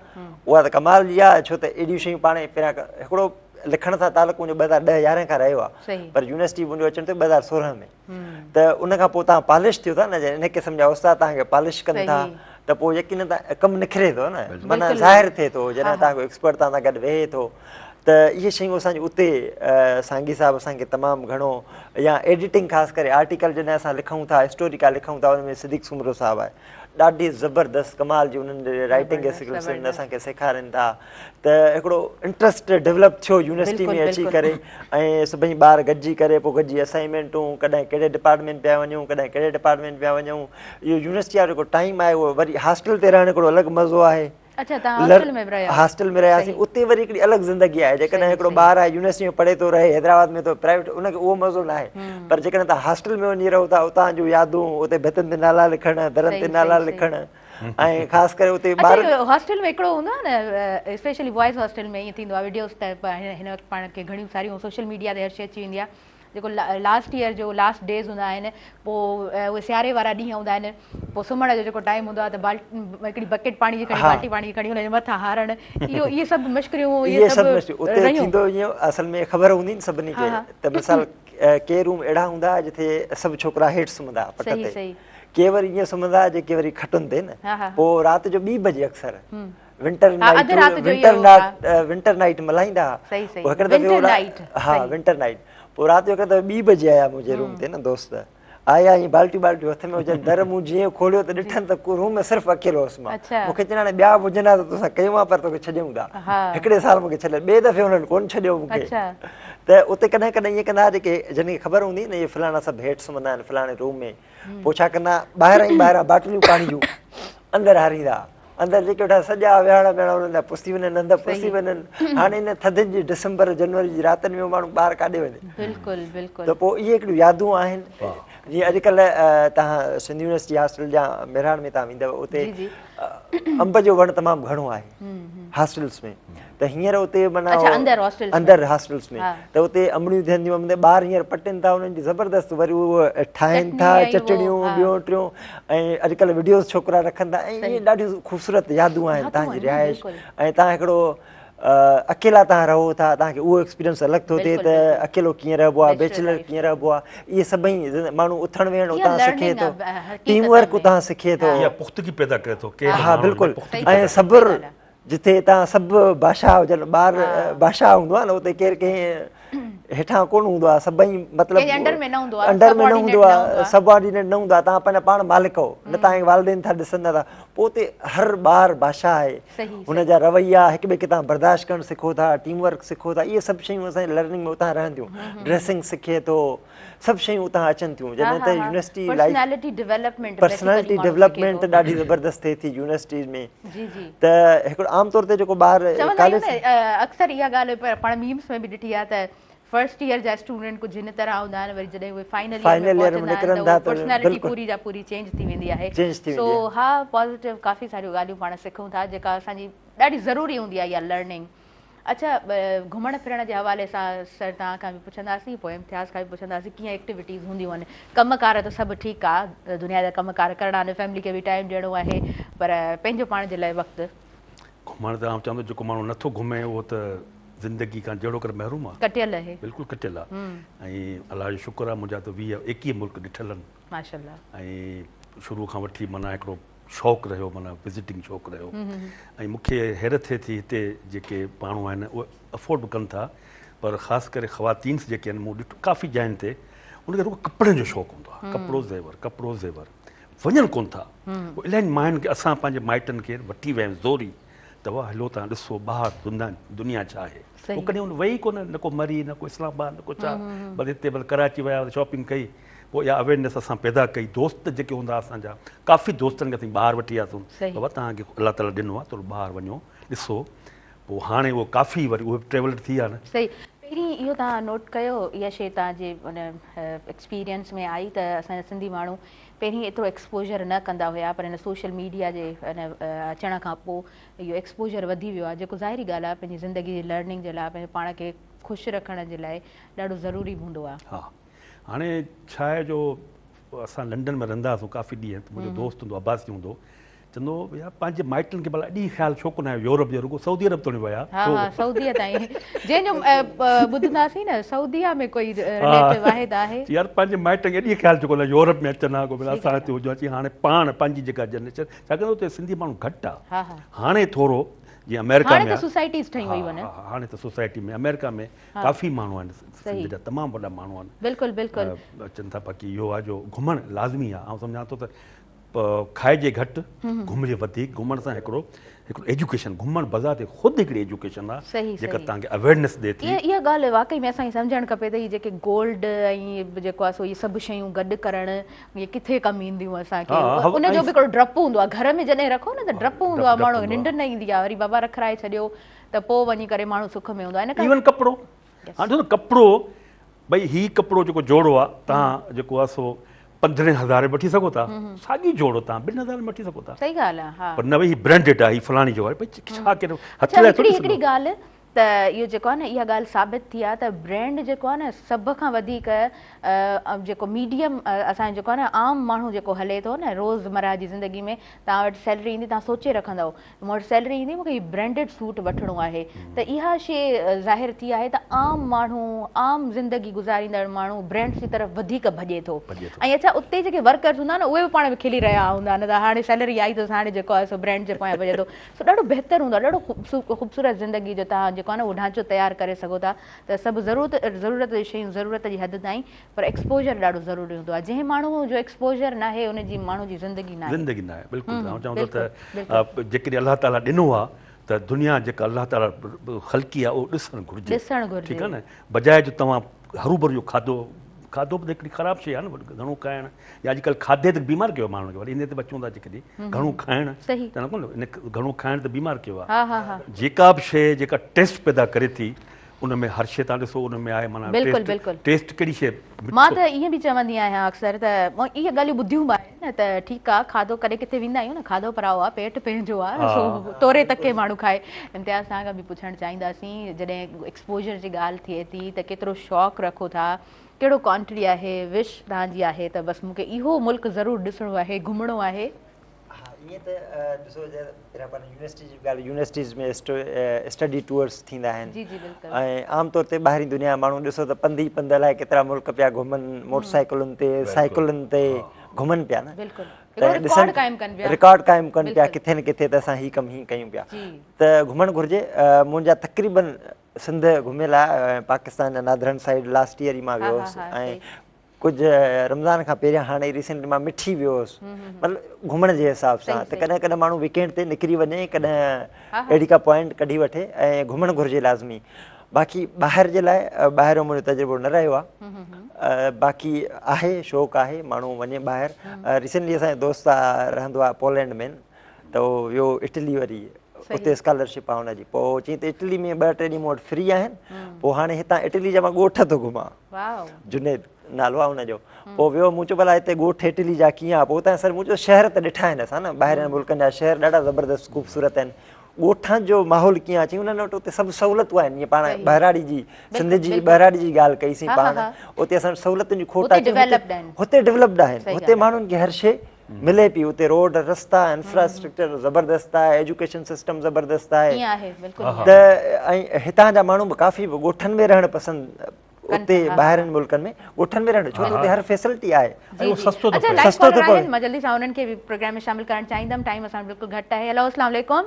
اها ته ڪمال جي آهي ڇو ته اهڙيون شيون پاڻ پهريان هڪڙو لکڻ سان تعلق منهنجو 2010 11 کان رهيو آهي پر يونيورسٽي منهنجو اچڻ ٿيو 2016 ۾ ته ان کان پوء توهان پالش ٿيو ٿا نه جڏهن ان قسم جا استاد توهان کي پالش ڪن ٿا ته پوء يقينن ڪم نکري ٿو نه معنيٰ ظاهر ٿئي ٿو جڏهن توهان ڪو ايڪسپرٽ توهان سان گڏ ويهي ٿو ته اهي شيون اسان جي اتي سانگي صاحب اسان کي تمام گهڻو يا ايڊيٽنگ خاص ڪري آرٽيڪل جڏهن اسان لکون ٿا اسٽوري ڪا لکون ٿا ان ۾ صديق سومرو صاحب آهي ڏاڍي زبردست ڪمال جي انهن جي رائٽنگ اسڪلس آهن اسان کي سيکارين ٿا ته هڪڙو انٽرسٽ ڊيولپ ٿيو يونيورسٽي ۾ اچي ڪري ۽ سڀئي ٻار گڏجي ڪري پوء گڏجي اسائنمينٽون ڪڏهن ڪهڙي ڊپارٽمينٽ پيا وڃون ڪڏهن ڪهڙي ڊپارٽمينٽ پيا وڃون اهو يونيورسٽي وارو جيڪو ٽائيم آهي اهو وري هاسٽل تي رهڻ هڪڙو الڳ مزو آهي اڇا توهان هاسٽل ۾ به رهيا هاسٽل ۾ رهياسين اتي وري هڪڙي الڳ زندگي آهي جيڪڏهن هڪڙو ٻار آهي يونيورسٽي ۾ پڙهي ٿو رهي حيدرآباد ۾ ٿو پرائيويٽ ان کي اهو مزو نه آهي پر جيڪڏهن توهان هاسٽل ۾ وڃي رهو ٿا اتان جون يادون اتي ڀتين تي نالا لکڻ درن تي نالا لکڻ ۽ خاص ڪري اتي ٻار هاسٽل ۾ هڪڙو هوندو آهي نه اسپيشلي بوائز هاسٽل ۾ ائين ٿيندو آهي وڊيوز ته هن وقت پاڻ کي گهڻيون ساريون سوشل ميڊيا تي هر شي اچي ويندي آهي جيڪو لاسٽ ييئر جو لاسٽ ڊيز هوندا آهن پوء اهي سياري وارا ڏينهن هوندا آهن پوء سمهڻ جو جيڪو ٽائيم هوندو آهي ته بالٽي هڪڙي بڪيٽ پاڻي جي کڻي بالٽي پاڻي جي کڻي ان جي مٿان هارڻ اهو اهي سڀ مشڪريون اهي سڀ اتي ٿيندو ائين اصل ۾ خبر هوندي نه سڀني کي ته مثال ڪي روم اهڙا هوندا هئا جتي سڀ ڇوڪرا هيٺ سمهندا هئا پٽ تي ڪي وري ائين سمهندا هئا جيڪي وري کٽن تي نه پوء رات جو ٻي بجي اڪثر winter night winter night winter night ملهائيندا هئا پوء هڪڙي دفعي ها ونٽر نائيٽ پوء رات جو هڪڙي دفعي ٻي بجي آيا منهنجي روم تي نه دوست آيا ائين بالٽيون بالٽيون هٿ ۾ هجن در مون جيئن کوليو ته ڏٺن ته روم ۾ صرف اڪيلو هوس مان مون کي چين هاڻي ٻيا به هجن ها ته توسان ڪيون ها پر توکي ڇڏيون ٿا هڪڙي سال مون کي ڇڏيل ٻئي دفعي انهن ڪونه ڇڏيو مون کي ته اتي ڪڏهن ڪڏهن ائين ڪندا هئا جيڪي جن کي خبر هوندي نه اهي فلاڻا سڀ هيٺ سمهندا آهن فلاڻي روم ۾ پوء ڇا ڪندا ٻاهران ئي ٻاهران باٽليون پاڻي جون اندر هاريندا. اندر جيڪي ويٺا سڄا ويهاڻا ٻياڻا انهن جا پسي وڃن هنڌ پسي وڃن. هاڻي ان ٿڌين جي ڊسمبر جنوري جي راتن ۾ ماڻهو ٻاهر ڪاڏي وڃي. بلڪل بلڪل. ته پوء اهي هڪڙيون يادون آهن. جيئن اڄڪلهه توهان سنڌ يونيورسٽي هاسٽل يا مهراڻ ۾ توهان ويندؤ اتي انب جو وڻ تمام گهڻو آهي هاسٽلس ۾ ته هينئر اتي معنيٰ اندر هاسٽلس ۾ ته اتي انبڙيون ٿين ٿيون انب ٻار هينئر پٽين ٿا انهن جي زبردست وري اهو ٺاهين ٿا چٽڻيون ٻيو ٽيون ۽ اڄڪلهه وڊيوز ڇوڪرا رکن ٿا ۽ اهي ڏاڍيون خوبصورت يادون آهن توهان جي رهائش ۽ توهان هڪڙو اڪيلا توهان رهو ٿا توهان کي اهو ايڪسپيرينس الڳ ٿو ٿئي ته اڪيلو ڪيئن رهبو آهي بيچلر ڪيئن رهبو آهي اهي سڀئي ماڻهو اٿڻ ويهڻ اتان سکي ٿو ٽيم ورڪ اتان سکي ٿو اها پختگي پيدا ڪري ٿو ها بلڪل ۽ صبر جتي تان سڀ بادشاهه هجن ٻار بادشاهه هوندو آهي نه اتي ڪير ڪنهن هيٺان ڪونه هوندو آهي سڀئي مطلب انڊر ۾ نه هوندو آهي انڊر ۾ نه هوندو آهي سب آرڊينيٽ نه هوندو آهي تان پنهنجا پاڻ مالڪ هو نه تان کي والدين ٿا ڏسن ٿا پوء اتي هر ٻار بادشاهه آهي هن جا رويا هڪ ٻئي کي تان برداشت ڪرڻ سکو ٿا ٽيم ورڪ سکو ٿا اهي سڀ شيون اسان جي لرننگ ۾ اتان رهن ٿيون ڊريسنگ سکي ٿو سڀ شيون اتان اچن ٿيون جڏهن ته university life personality development personality development ڏاڍي زبردست ٿئي ٿي يونيورسٽيز ۾ جي جي ته هڪڙو عام طور تي جيڪو ٻار ڪاليج اڪثر اها ڳالهه پاڻ ميمز ۾ به ڏٺي آهي ته فرسٽ ايئر جا اسٽوڊنٽ ڪجهه هن طرح هوندا آهن وري جڏهن اهي فائنل ايئر ۾ پهچندا آهن ته پرسنالٽي پوري جا پوري چينج ٿي ويندي آهي سو ها پازيٽو ڪافي ساريون ڳالهيون پاڻ سکون ٿا جيڪا اسان جي ڏاڍي ضروري هوندي آهي اها لرننگ اڇا گهمڻ ڦرڻ جي حوالي سان سر توهان کان به پڇنداسين پوء امتياز کان به پڇنداسين ڪيئن ايڪٽيوٽيز هونديون آهن ڪم ڪار ته سڀ ٺيڪ آ دنيا جا ڪم ڪار ڪرڻا آهن فيملي کي به ٽائيم ڏيڻو آهي پر پنهنجو پاڻ جي لاء وقت. گهمڻ ته آئون چوان ٿو جيڪو ماڻهو نٿو گهمي اهو ته زندگي کان جهڙو ڪر محروم آ. ڪٽيل آهي. بلڪل ڪٽيل آ ۽ الله جو شڪر آ منهنجا ته 20 21 ملڪ ڏٺل آهن. ماشاءالله. ۽ شروع کان وٺي معنيٰ هڪڙو شوق رهيو معنيٰ وزٽنگ شوق رهيو ۽ مون کي حيرت ٿئي ٿي هتي جيڪي ماڻهو آهن اهي افورڊ به ڪن ٿا پر خاص ڪري خواتينس جيڪي آهن مون ڏٺو ڪافي جاين تي ان کي رڳو ڪپڙن جو شوق هوندو آهي ڪپڙو زيور ڪپڙو زيور وڃن ڪون ٿا الاهي ماين کي اسان پنهنجي مائٽن کي وٺي ويا آهيون زوري ته واهه هلو تان ڏسو ٻاهر دنيا ڇا آهي هو ڪڏهن ان وئي ڪونه نه ڪو مري نه ڪو اسلام آباد نه ڪو ڇا بس هتي بس ڪراچي ويا شاپنگ ڪئي پوء اها اويرنيس اسان پيدا ڪئي دوست جيڪي هوندا اسان جا ڪافي دوستن کي اسين ٻاهر وٺي وياسون بابا توهان کي الله تعالي ڏنو آهي ٿورو ٻاهر وڃو ڏسو پوء هاڻي اهو ڪافي وري اهي به ٽريولر ٿي ويا نه. صحيح پهرين اهو توهان نوٽ ڪيو اها شيء توهان جي ان ايڪسپيرينس ۾ آئي ته اسان جا سنڌي ماڻهو پهرين ايترو ايڪسپوجر نه ڪندا هيا پر هن سوشل ميڊيا جي ان اچڻ کان پوء اهو ايڪسپوجر وڌي ويو آهي جيڪو ظاهري ڳالهه آهي پنهنجي زندگي جي لرننگ جي لاء پنهنجو پاڻ کي خوش رکڻ جي لاء ڏاڍو ضروري به هوندو آهي. ها هاڻي ڇا آهي جو اسان لنڊن ۾ رهندا هئاسون ڪافي ڏينهن ته منهنجو دوست هوندو عباسي هوندو هو چوندو هو يار پنهنجي مائٽن کي ڀلا ايڏي خيال ڇو ڪونه آيو يورپ جو رڳو سعودي عرب توڻي ويا ها ها سعودي تائين جنهن جو ٻڌنداسين نه سعوديه ۾ ڪوئي رليٽو آهي ته آهي يار پنهنجي مائٽن کي ايڏي خيال ڇو ڪونه يورپ ۾ اچن ها ڪو ڀلا اسان هتي هجون اچي هاڻي پاڻ پنهنجي جيڪا جنريشن ڇاڪاڻ ته اتي سنڌي ماڻهو گهٽ آ هاڻي ٿورو جيئن آمريڪا ۾ هاڻي ته سوسائٽيز ٺهي ويون آهن هاڻي ته سوسائٽي ۾ آمريڪا ۾ ڪافي ماڻهو آهن سنڌ جا تمام وڏا ماڻهو آهن بلڪل بلڪل اچن ٿا باقي اهو آهي جو گهمڻ لازمي آهي آئون سمجهان ٿو ته کائجي گهٽ گهمجي وڌيڪ گهمڻ سان هڪڙو هڪڙو ايجوڪيشن گهمڻ بذات خود هڪڙي ايجوڪيشن آهي جيڪا توهان کي اويرنيس ڏي ٿي. اها ڳالهه واقعي ۾ اسان کي سمجهڻ کپي ته هي جيڪي گولڊ ۽ جيڪو آهي سو اهي سڀ شيون گڏ ڪرڻ اهي ڪٿي ڪم اينديون اسان کي ان جو به هڪڙو ڊپ هوندو آهي گهر ۾ جڏهن رکو نه ته ڊپ هوندو آهي ماڻهو کي ننڊ نه ايندي آهي وري بابا رکرائي ڇڏيو ته پوء وڃي ڪري ماڻهو سک ۾ هوندو آهي ان ڪري ايون ڪپڙو هاڻ ڏسو نه ڪپڙو ڀئي هي ڪپڙو جيڪو جوڙو آ تان جيڪو آ سو پندرهين هزارين وٺي سگهو ٿا ساڳي جوڙو تان ٻن هزارين وٺي سگهو ٿا صحيح ڳالهه آ ها پر نه ڀئي هي برانڊيڊ آ هي فلاڻي جو آ ڀئي ڇا ڪير هٿ لائي ٿوري هڪڙي ڳالهه ته اهو جيڪو آ نه اها ڳالهه ثابت ٿي آ ته برانڊ جيڪو آ نه سڀ کان وڌيڪ جيڪو ميڊيم اسان جو جيڪو آ نه عام ماڻهو جيڪو هلي ٿو نه روز مره جي زندگي ۾ توهان وٽ سيلري ايندي توهان سوچي رکندؤ مون وٽ سيلري ايندي مون کي هي برينڊيڊ سوٽ وٺڻو آهي ته اها شي ظاهر ٿي آهي ته عام ماڻهو عام زندگي گذاريندڙ ماڻهو برينڊس جي طرف وڌيڪ ڀڄي ٿو ۽ اڇا اتي جيڪي ورڪرز هوندا آهن اهي به پاڻ ۾ کلي رهيا هوندا آهن ته هاڻي سيلري آئي اٿس هاڻي جيڪو آهي سو برينڊ جي پويان ڀڄي ٿو سو ڏاڍو بهتر هوندو آهي ڏاڍو خوبصورت زندگي جو توهان جيڪو آهي نه اهو ڍانچو تيار ڪري سگهو ٿا ته سڀ ضرورت ضرورت جون شيون ضرورت جي حد تائين پر ايڪسپوجر ڏاڍو ضروري هوندو آهي جنهن ماڻهو جو ايڪسپوجر ناهي ان جي ماڻهو جي زندگي ناهي. زندگي ناهي بلڪل آئون چوان ٿو ته جيڪڏهن الله تعالي ڏنو آهي ته دنيا جيڪا الله تعالي خلقي آهي اهو ڏسڻ گهرجي ڏسڻ گهرجي ٺيڪ آهي نه بجاء جو توهان هروڀرو اهو کاڌو کاڌو به ته هڪڙي خراب شيء آهي نه گهڻو کائڻ يا اڄڪلهه کاڌي ته بيمار ڪيو آهي ماڻهن کي وري ان تي به اچون ٿا جيڪڏهن گهڻو کائڻ ته نه ڪونه گهڻو کائڻ ته بيمار ڪيو آهي جيڪا به شيء جيڪا ٽيسٽ پيدا ڪري ٿي ان ۾ هر شيء تان ڏسو ان ۾ آهي معنيٰ ٽيسٽ ٽيسٽ ڪهڙي شيء مان ته ائين به چوندي آهيان اڪثر ته اهي ڳالهيون ٻڌيون به آهن نه ته ٺيڪ آهي کاڌو ڪڏهن ڪٿي ويندا آهيون نه کاڌو پرائو آهي پيٽ پنهنجو آهي سو توري تڪي ماڻهو کائي. امتياز توهان کان به پڇڻ چاهينداسين جڏهن ايڪسپوجر جي ڳالهه ٿئي ٿي ته ڪيترو شوق رکو ٿا ڪهڙو ڪانٽري آهي وش توهان جي آهي ته بس مون کي اهو ملڪ ضرور ڏسڻو آهي گهمڻو آهي. ها ائين ته ڏسو جي پهريان پاڻ يونيورسٽي جي ڳالهه يونيورسٽيز ۾ اسٽڊي ٽوئرس ٿيندا آهن جي جي بلڪل ۽ عام طور تي ٻاهرين دنيا جا ماڻهو ڏسو ته پنڌ ئي پنڌ الائي ڪيترا ملڪ پيا گهمن موٽر سائيڪلن تي سائيڪلن تي گهمن پيا نه بلڪل ته ڏسن رڪارڊ قائم ڪن پيا ڪٿي نه ڪٿي ته اسان هي ڪم هي ڪيون پيا ته گهمڻ گهرجي منهنجا تقريبن سنڌ گهميل آهي ۽ پاڪستان جا نادرن سائيڊ لاسٽ ايئر ئي مان ويو هوس ۽ ڪجهه رمضان کان پهريان هاڻي ريسينٽلي مان مٺي ويو هوس مطلب گهمڻ جي حساب سان ته ڪڏهن ڪڏهن ماڻهو ويڪينڊ تي نڪري وڃي ڪڏهن اهڙي ڪا پوائنٽ ڪڍي وٺي ۽ گهمڻ گهرجي لازمي باقي ٻاهر جي لاء ٻاهريون منهنجو تجربو نه رهيو آهي باقي آهي شوق آهي ماڻهو وڃي ٻاهر ريسينٽلي اسان جو دوست رهندو آهي پولينڊ ۾ ته اهو ويو اٽلي وري اتي اسڪالرشپ آهي هن جي پوء چيائين ته اٽلي ۾ ٻه ٽي ڏينهن مون وٽ فري آهن پوء هاڻي هتان اٽلي جا مان ڳوٺ ٿو گهمان جنيد نالو آهي هن جو پوء ويو مون چيو ڀلا هتي ڳوٺ اٽلي جا ڪيئن آهي پوء اتان سر مون چيو شهر ته ڏٺا آهن اسان نه ٻاهرين ملڪن جا شهر ڏاڍا زبردست خوبصورت آهن ڳوٺن جو ماحول ڪيئن آهي چيائين انهن وٽ اتي سڀ سهولتون آهن جيئن پاڻ ٻهراڙي جي سنڌ جي ٻهراڙي جي ڳالهه ڪئي سين پاڻ اتي اسان وٽ سهولتن جي کوٽ آهي هتي ڊولپڊ آهن هتي ماڻهن کي هر شيء ملي پئي اتي روڊ رستا انفراسٽرڪچر زبردست آهي ايجوڪيشن سسٽم زبردست آهي ته ۽ هتان جا ماڻهو به ڪافي ڳوٺن ۾ رهڻ پسند اتي ٻاهرين ملڪن ۾ ڳوٺن ۾ رهڻ ڇو ته اتي هر فيسلٽي آهي ۽ اهو سستو ٿو اچا پئي. لائيو سستو ٿو ڪالر پوي. آهن مان جلدي سان انهن کي به پروگرام ۾ شامل ڪرڻ چاهيندم ٽائيم اسان وٽ بلڪل گهٽ آهي هيلو اسلام عليڪم.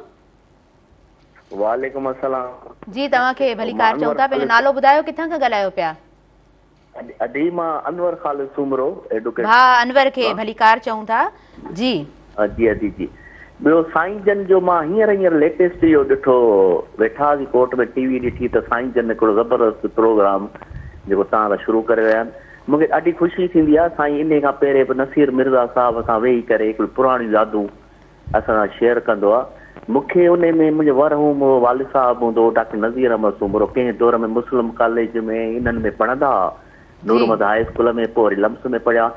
وعليڪم السلام. جي توهان کي مان ڀليڪار چئون انور ٿا پنهنجو خالد نالو ٻڌايو ڪٿان کان ڳالهايو پيا. ادي مان انور خالد سومرو ايڊوڪيٽ ڀاء انور کي مان. ڀليڪار چئون ٿا جي. جي ادي جي ٻيو سائين جن جو مان هينئر هينئر ليٽيسٽ اهو ڏٺو ويٺا هئاسين ڪورٽ ۾ ٽي وي ڏٺي ته سائين جن هڪڙو زبردست پروگرام جيڪو توهان سان شروع ڪري رهيا آهن مون کي ڏاڍي خوشي ٿيندي آهي سائين انهي کان پهرين به نصير مرزا صاحب سان ويهي ڪري هڪڙيون پراڻيون يادون اسان سان شيئر ڪندو آهي مون کي انهي ۾ منهنجو مرحوم والد صاحب هوندو هو ڊاڪٽر نذير احمد سومرو ڪنهن دور ۾ مسلم ڪاليج ۾ انهن ۾ پڙهندا هئا نور محمد هاء اسڪول ۾ پوء وري لمس ۾ پڙهيا.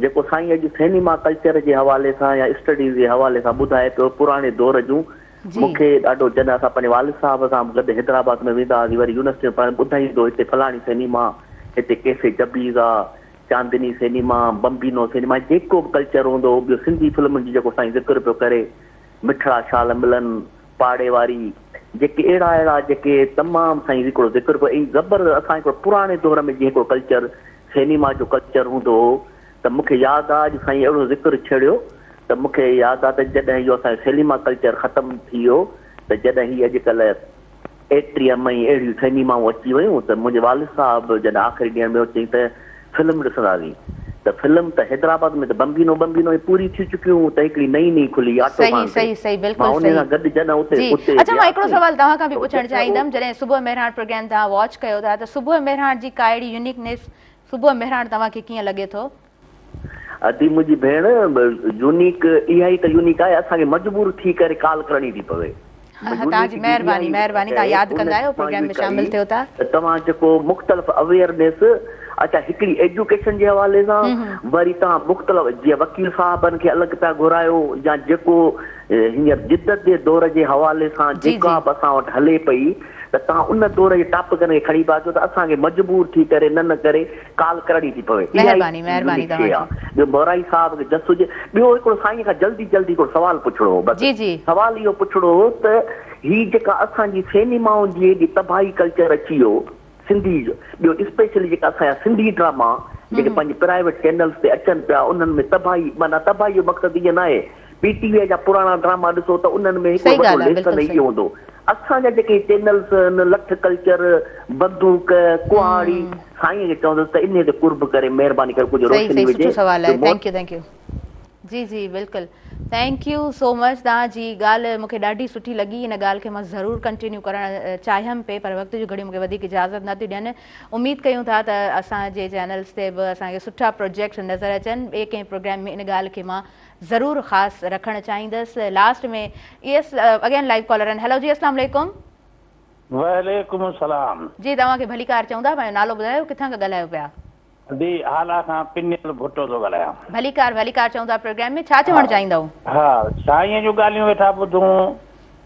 جيڪو سائين اڄ سئنيما ڪلچر جي حوالي سان يا اسٽڊيز جي حوالي سان ٻڌائي پيو پراڻي دور جون مون کي ڏاڍو جڏهن اسان پنهنجي والد صاحب سان گڏ حيدرآباد ۾ ويندا هئاسين وري يونيورسٽي ۾ پڙهڻ ٻڌائيندو هتي فلاڻي سئنيما هتي ڪيفي جبيز آ چاندني سئنيما بمبينو سئنيما جيڪو به ڪلچر هوندو هو ٻيو سنڌي فلمن جي جيڪو سائين ذڪر پيو ڪري مٺڙا شال ملن پاڙي واري جيڪي اهڙا اهڙا جيڪي تمام سائين هڪڙو ذڪر پيو ۽ زبردست اسان هڪڙو پراڻي دور ۾ جيئن هڪڙو ڪلچر سئنيما جو ڪلچر هوندو هو ته مون کي ياد آ اڄ سائين اهڙو ذڪر ڇيڙيو ته مون کي ياد آ ته جڏهن اهو اسان جو سئنيما ڪلچر ختم ٿي ويو ته جڏهن هي اڄڪلهه ايٽريم ۽ اهڙيون سئنيمائون اچي ويون ته منهنجي والد صاحب جڏهن آخري ڏينهن ۾ هو چيائين ته فلم ڏسنداسين ته فلم ته حيدرآباد ۾ ته بمبينو بمبينو ۽ پوري ٿي چڪيون هيون ته هڪڙي نئين نئين کلي آٽو صحيح خان تي صحيح صحيح مان بلڪل انهي صحيح سان گڏ جڏهن اتي جي اتي اڇا مان هڪڙو وياسين سوال توهان کان به ته پڇڻ جڏهن اهو چاهيندم جڏهن صبح مهراڻ پروگرام توهان واچ ڪيو ٿا ته صبح مهراڻ جي ڪا اهڙي يونيڪنيس صبح مهراڻ توهان کي ڪيئن لڳي ٿو؟ ادي منهنجي ڀيڻ يونيڪ اها ئي ته يونيڪ آهي اسان کي مجبور ٿي ڪري ڪال ڪرڻي ٿي پوي. توهان جي مهرباني مهرباني توهان ياد ڪندا آهيو پروگرام ۾ شامل ٿيو ٿا. ته توهان جيڪو مختلف اويئرنيس اڇا هڪڙي ايجوڪيشن جي حوالي سان وري توهان مختلف جيئن وڪيل صاحبن کي الڳ پيا گهرايو يا جيڪو هينئر جدت جي دور جي حوالي سان جيڪا به اسان وٽ هلي پئي ته توهان ان دور جي ٽاپڪن کي کڻي پيا اچو ته اسان کي مجبور ٿي ڪري نه نه ڪري ڪال ڪرڻي ٿي پوي اها ئي يونيڪ شيء آ ٻيو مورائي صاحب کي جس هجي ٻيو هڪڙو سائين کان جلدي جلدي هڪڙو سوال پڇڻو هو بس سوال اهو پڇڻو هو ته هي جيڪا اسان جي سينيمائن جي هيڏي تباهي ڪلچر اچي ويو سنڌي ٻيو اسپيشلي جيڪا اسان جا سنڌي ڊراما جيڪي پنهنجي پرائيويٽ چينلز تي اچن پيا انهن ۾ تباهي معنيٰ تباهي جو مقصد ائين ناهي پي ٽي وي جا پراڻا ڊراما ڏسو ته انهن ۾ هڪڙو وڏو ليسن اهو هوندو اسان جا جيڪي چينلز آهن لٺ ڪلچر بندوق ڪهاڙي سائين کي چوندس ته انهي تي قرب ڪري مهرباني ڪري ڪجهه صحيح روشني صحيح وجهي سٺو سوال جو آهي thank you thank you جي جي بلڪل. Thank you so much توهان جي ڳالهه مون کي ڏاڍي سٺي لڳي ان ڳالهه کي مان ضرور ڪنٽينيو ڪرڻ چاهيم پئي پر وقت جون گهڙيون مون کي وڌيڪ اجازت نه ٿيون ڏين اميد ڪيون ٿا ته اسان جي چينلز تي به اسان کي سٺا پروجيڪٽس نظر اچن ٻئي ڪنهن پروگرام ۾ ان ڳالهه کي مان ضرور خاص رکڻ چاهيندس last ۾ yes again live caller آهن هيلو جي اسلام عليڪم. وعليڪم السلام. جي توهان کي ڀليڪار چئون ٿا پنهنجو نالو ٻڌايو ڪٿان کان ڳالهايو پيا. جي هالا کان پنيل ڀٽو ٿو ڳالهايان. ڀليڪار ڀليڪار چئون ٿا پروگرام ۾ ڇا چوڻ چاهيندؤ. ها سائين جون ڳالهيون ويٺا ٻڌون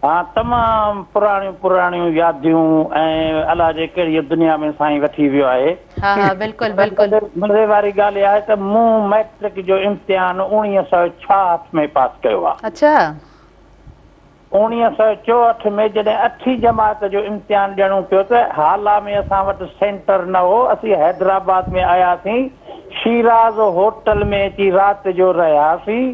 ها تمام پراڻيون پراڻيون ياديون ۽ الا جي ڪهڙي دنيا ۾ سائين وٺي ويو آهي. ها ها بلڪل بلڪل. مزي واري ڳالهه اها آهي ته مون مئٽرڪ جو امتحان 1966 ۾ پاس ڪيو آهي. اڇا. 1964 ۾ جڏهن اٺين جماعت جو امتحان ڏيڻو پيو ته هالا ۾ اسان وٽ سينٽر نه هو، اسين حيدرآباد ۾ آياسين، شيراز هوٽل ۾ اچي رات جو رهياسين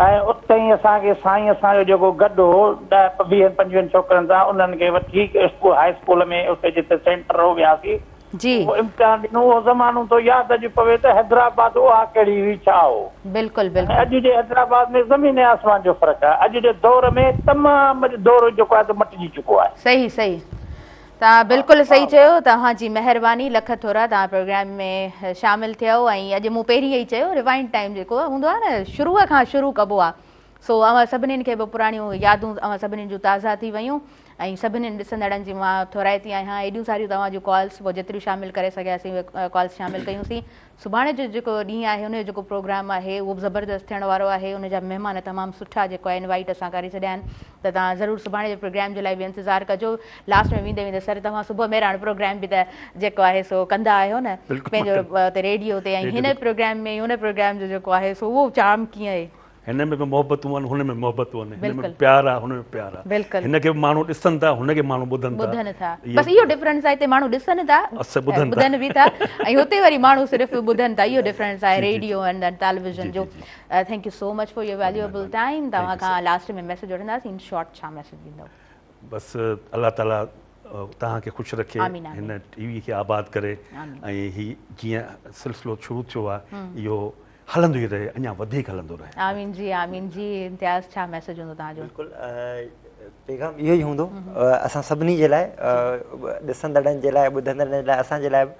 ۽ اتي ئي اسان کي سائين اسان جو جيڪو گڏ هو ڏهه ويهن پنجويهن ڇوڪرن سان انهن کي وٺي اسڪول هاء اسڪول ۾ اتي جتي سينٽر هو وياسين. جي. اهو امتحان ڏنو اهو زمانو ٿو ياد اڄ پوي ته حيدرآباد اها ڪهڙي هئي ڇا هو بلڪل ۽ بلڪل. اڄ جي حيدرآباد ۾ زمين ۽ آسمان جو فرق آهي اڄ جي دور ۾ تمام اڄ دور جيڪو آهي سو مٽجي چڪو آهي. صحيح صحيح توهان بلڪل صحيح چيو توهان جي مهرباني لک ٿورا توهان پروگرام ۾ شامل ٿيو ۽ اڄ مون پهرين ئي چيو ريوائنڊ ٽائيم جيڪو هوندو آهي نه شروع کان شروع ڪبو آهي سو اوهان سڀنين کي به پراڻيون يادون اوهان سڀنين جون تازا ٿي ويون ۽ سڀنين ڏسندڙن جي مان ٿورائتي آهيان ايڏيون ساريون توهان جون ڪالس پوء جيتريون شامل ڪري سگهياسين اهي ڪالس شامل ڪيون سين سڀاڻي جو جيڪو ڏينهن آهي ان جو جيڪو پروگرام آهي اهو به زبردست ٿيڻ وارو آهي ان جا مهمان تمام سٺا جيڪو آهي انوائٽ اسان ڪري ڇڏيا آهن ته توهان ضرور سڀاڻي جي پروگرام جي لاء به انتظار ڪجو لاسٽ ۾ ويندي ويندي سر توهان صبح مهراڻ پروگرام به ته جيڪو آهي سو ڪندا آهيو نه پنهنجو ريڊيو تي ۽ هن پروگرام ۾ هن پروگرام جو جيڪو آهي سو اهو چارم ڪيئن آهي هن ۾ به محبتون آهن هن ۾ محبتون آهن هن ۾ به پيار آهي هن ۾ به پيار آهي هن کي به ماڻهو ڏسن ٿا هن کي ماڻهو ٻڌن ٿا ٻڌن ٿا بس اهو ڊفرنس آهي هتي ماڻهو ڏسن ٿا ٻڌن به ٿا ۽ هتي وري ماڻهو صرف ٻڌن ٿا اهو ڊفرنس آهي ريڊيو ۽ ٽيليويزن جو thank you so much for your valuable time توهان کان لاسٽ ۾ ميسج وٺنداسين ان شارٽ ڇا ميسج ڏيندو بس الله تعالي توهان کي خوش رکي هن ٽي وي کي آباد ڪري ۽ هي جيئن سلسلو شروع ٿيو آهي اهو هلندو ئي رهي اڃا وڌيڪ هلندو رهي. آمين جي آمين جي امتياز ڇا ميسج هوندو توهان جو. بلڪل پيغام اهو ئي هوندو اسان سڀني جي لاء ڏسندڙن جي لاء ٻڌندڙن جي لاء اسان جي لاء به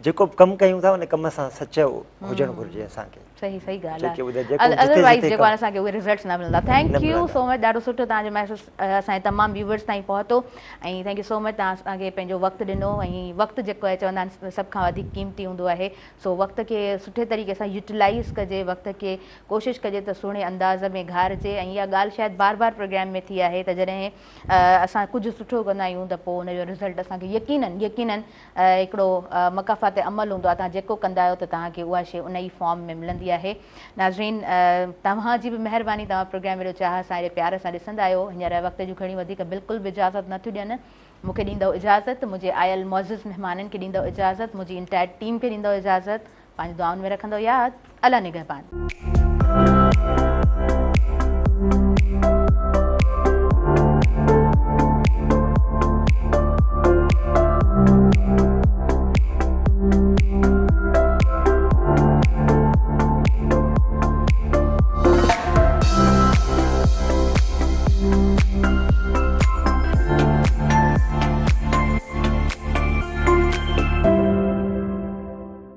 جيڪو به ڪم ڪيون ٿا ان ڪم سان سچو هجڻ گهرجي اسان کي. صحيح صحيح ڳالهه آهي اذروائز جيڪو آهي اسان کي اهي رزلٽس نه ملندا thank you سو مچ ڏاڍو سٺو توهان جو ميسج اسان جي تمام ويورز تائين پهتو ۽ thank you سو مچ توهان اسان کي پنهنجو وقت ڏنو ۽ وقت جيڪو آهي چوندا آهن سڀ کان وڌيڪ قيمتي هوندو آهي سو وقت کي سٺي طريقي سان يوٽيلائيز ڪجي، وقت کي ڪوشش ڪجي ته سهڻي انداز ۾ گهارجي ۽ اها ڳالهه شايد بار بار پروگرام ۾ ٿي آهي ته جڏهن اسان ڪجهه سٺو ڪندا آهيون ته پوء ان جو رزلٽ اسان کي يقينن يقينن هڪڙو مڪافات عمل هوندو آهي توهان جيڪو ڪندا آهيو ته توهان کي اها شيء ان ئي فارم ۾ ملندي آهي ناظرين توهان جي به مهرباني توهان پروگرام ايڏو چاهه سان ايڏي پيار سان ڏسندا آهيو هينئر وقت جون گهڙيون وڌيڪ بلڪل به اجازت نٿيون ڏين مون کي ڏيندؤ اجازت، منهنجي آيل معزز مهمانن کي ڏيندؤ اجازت، منهنجي انٽائر ٽيم کي ڏيندؤ اجازت، پنهنجي دعائن ۾ رکندؤ ياد، الله نگهبان.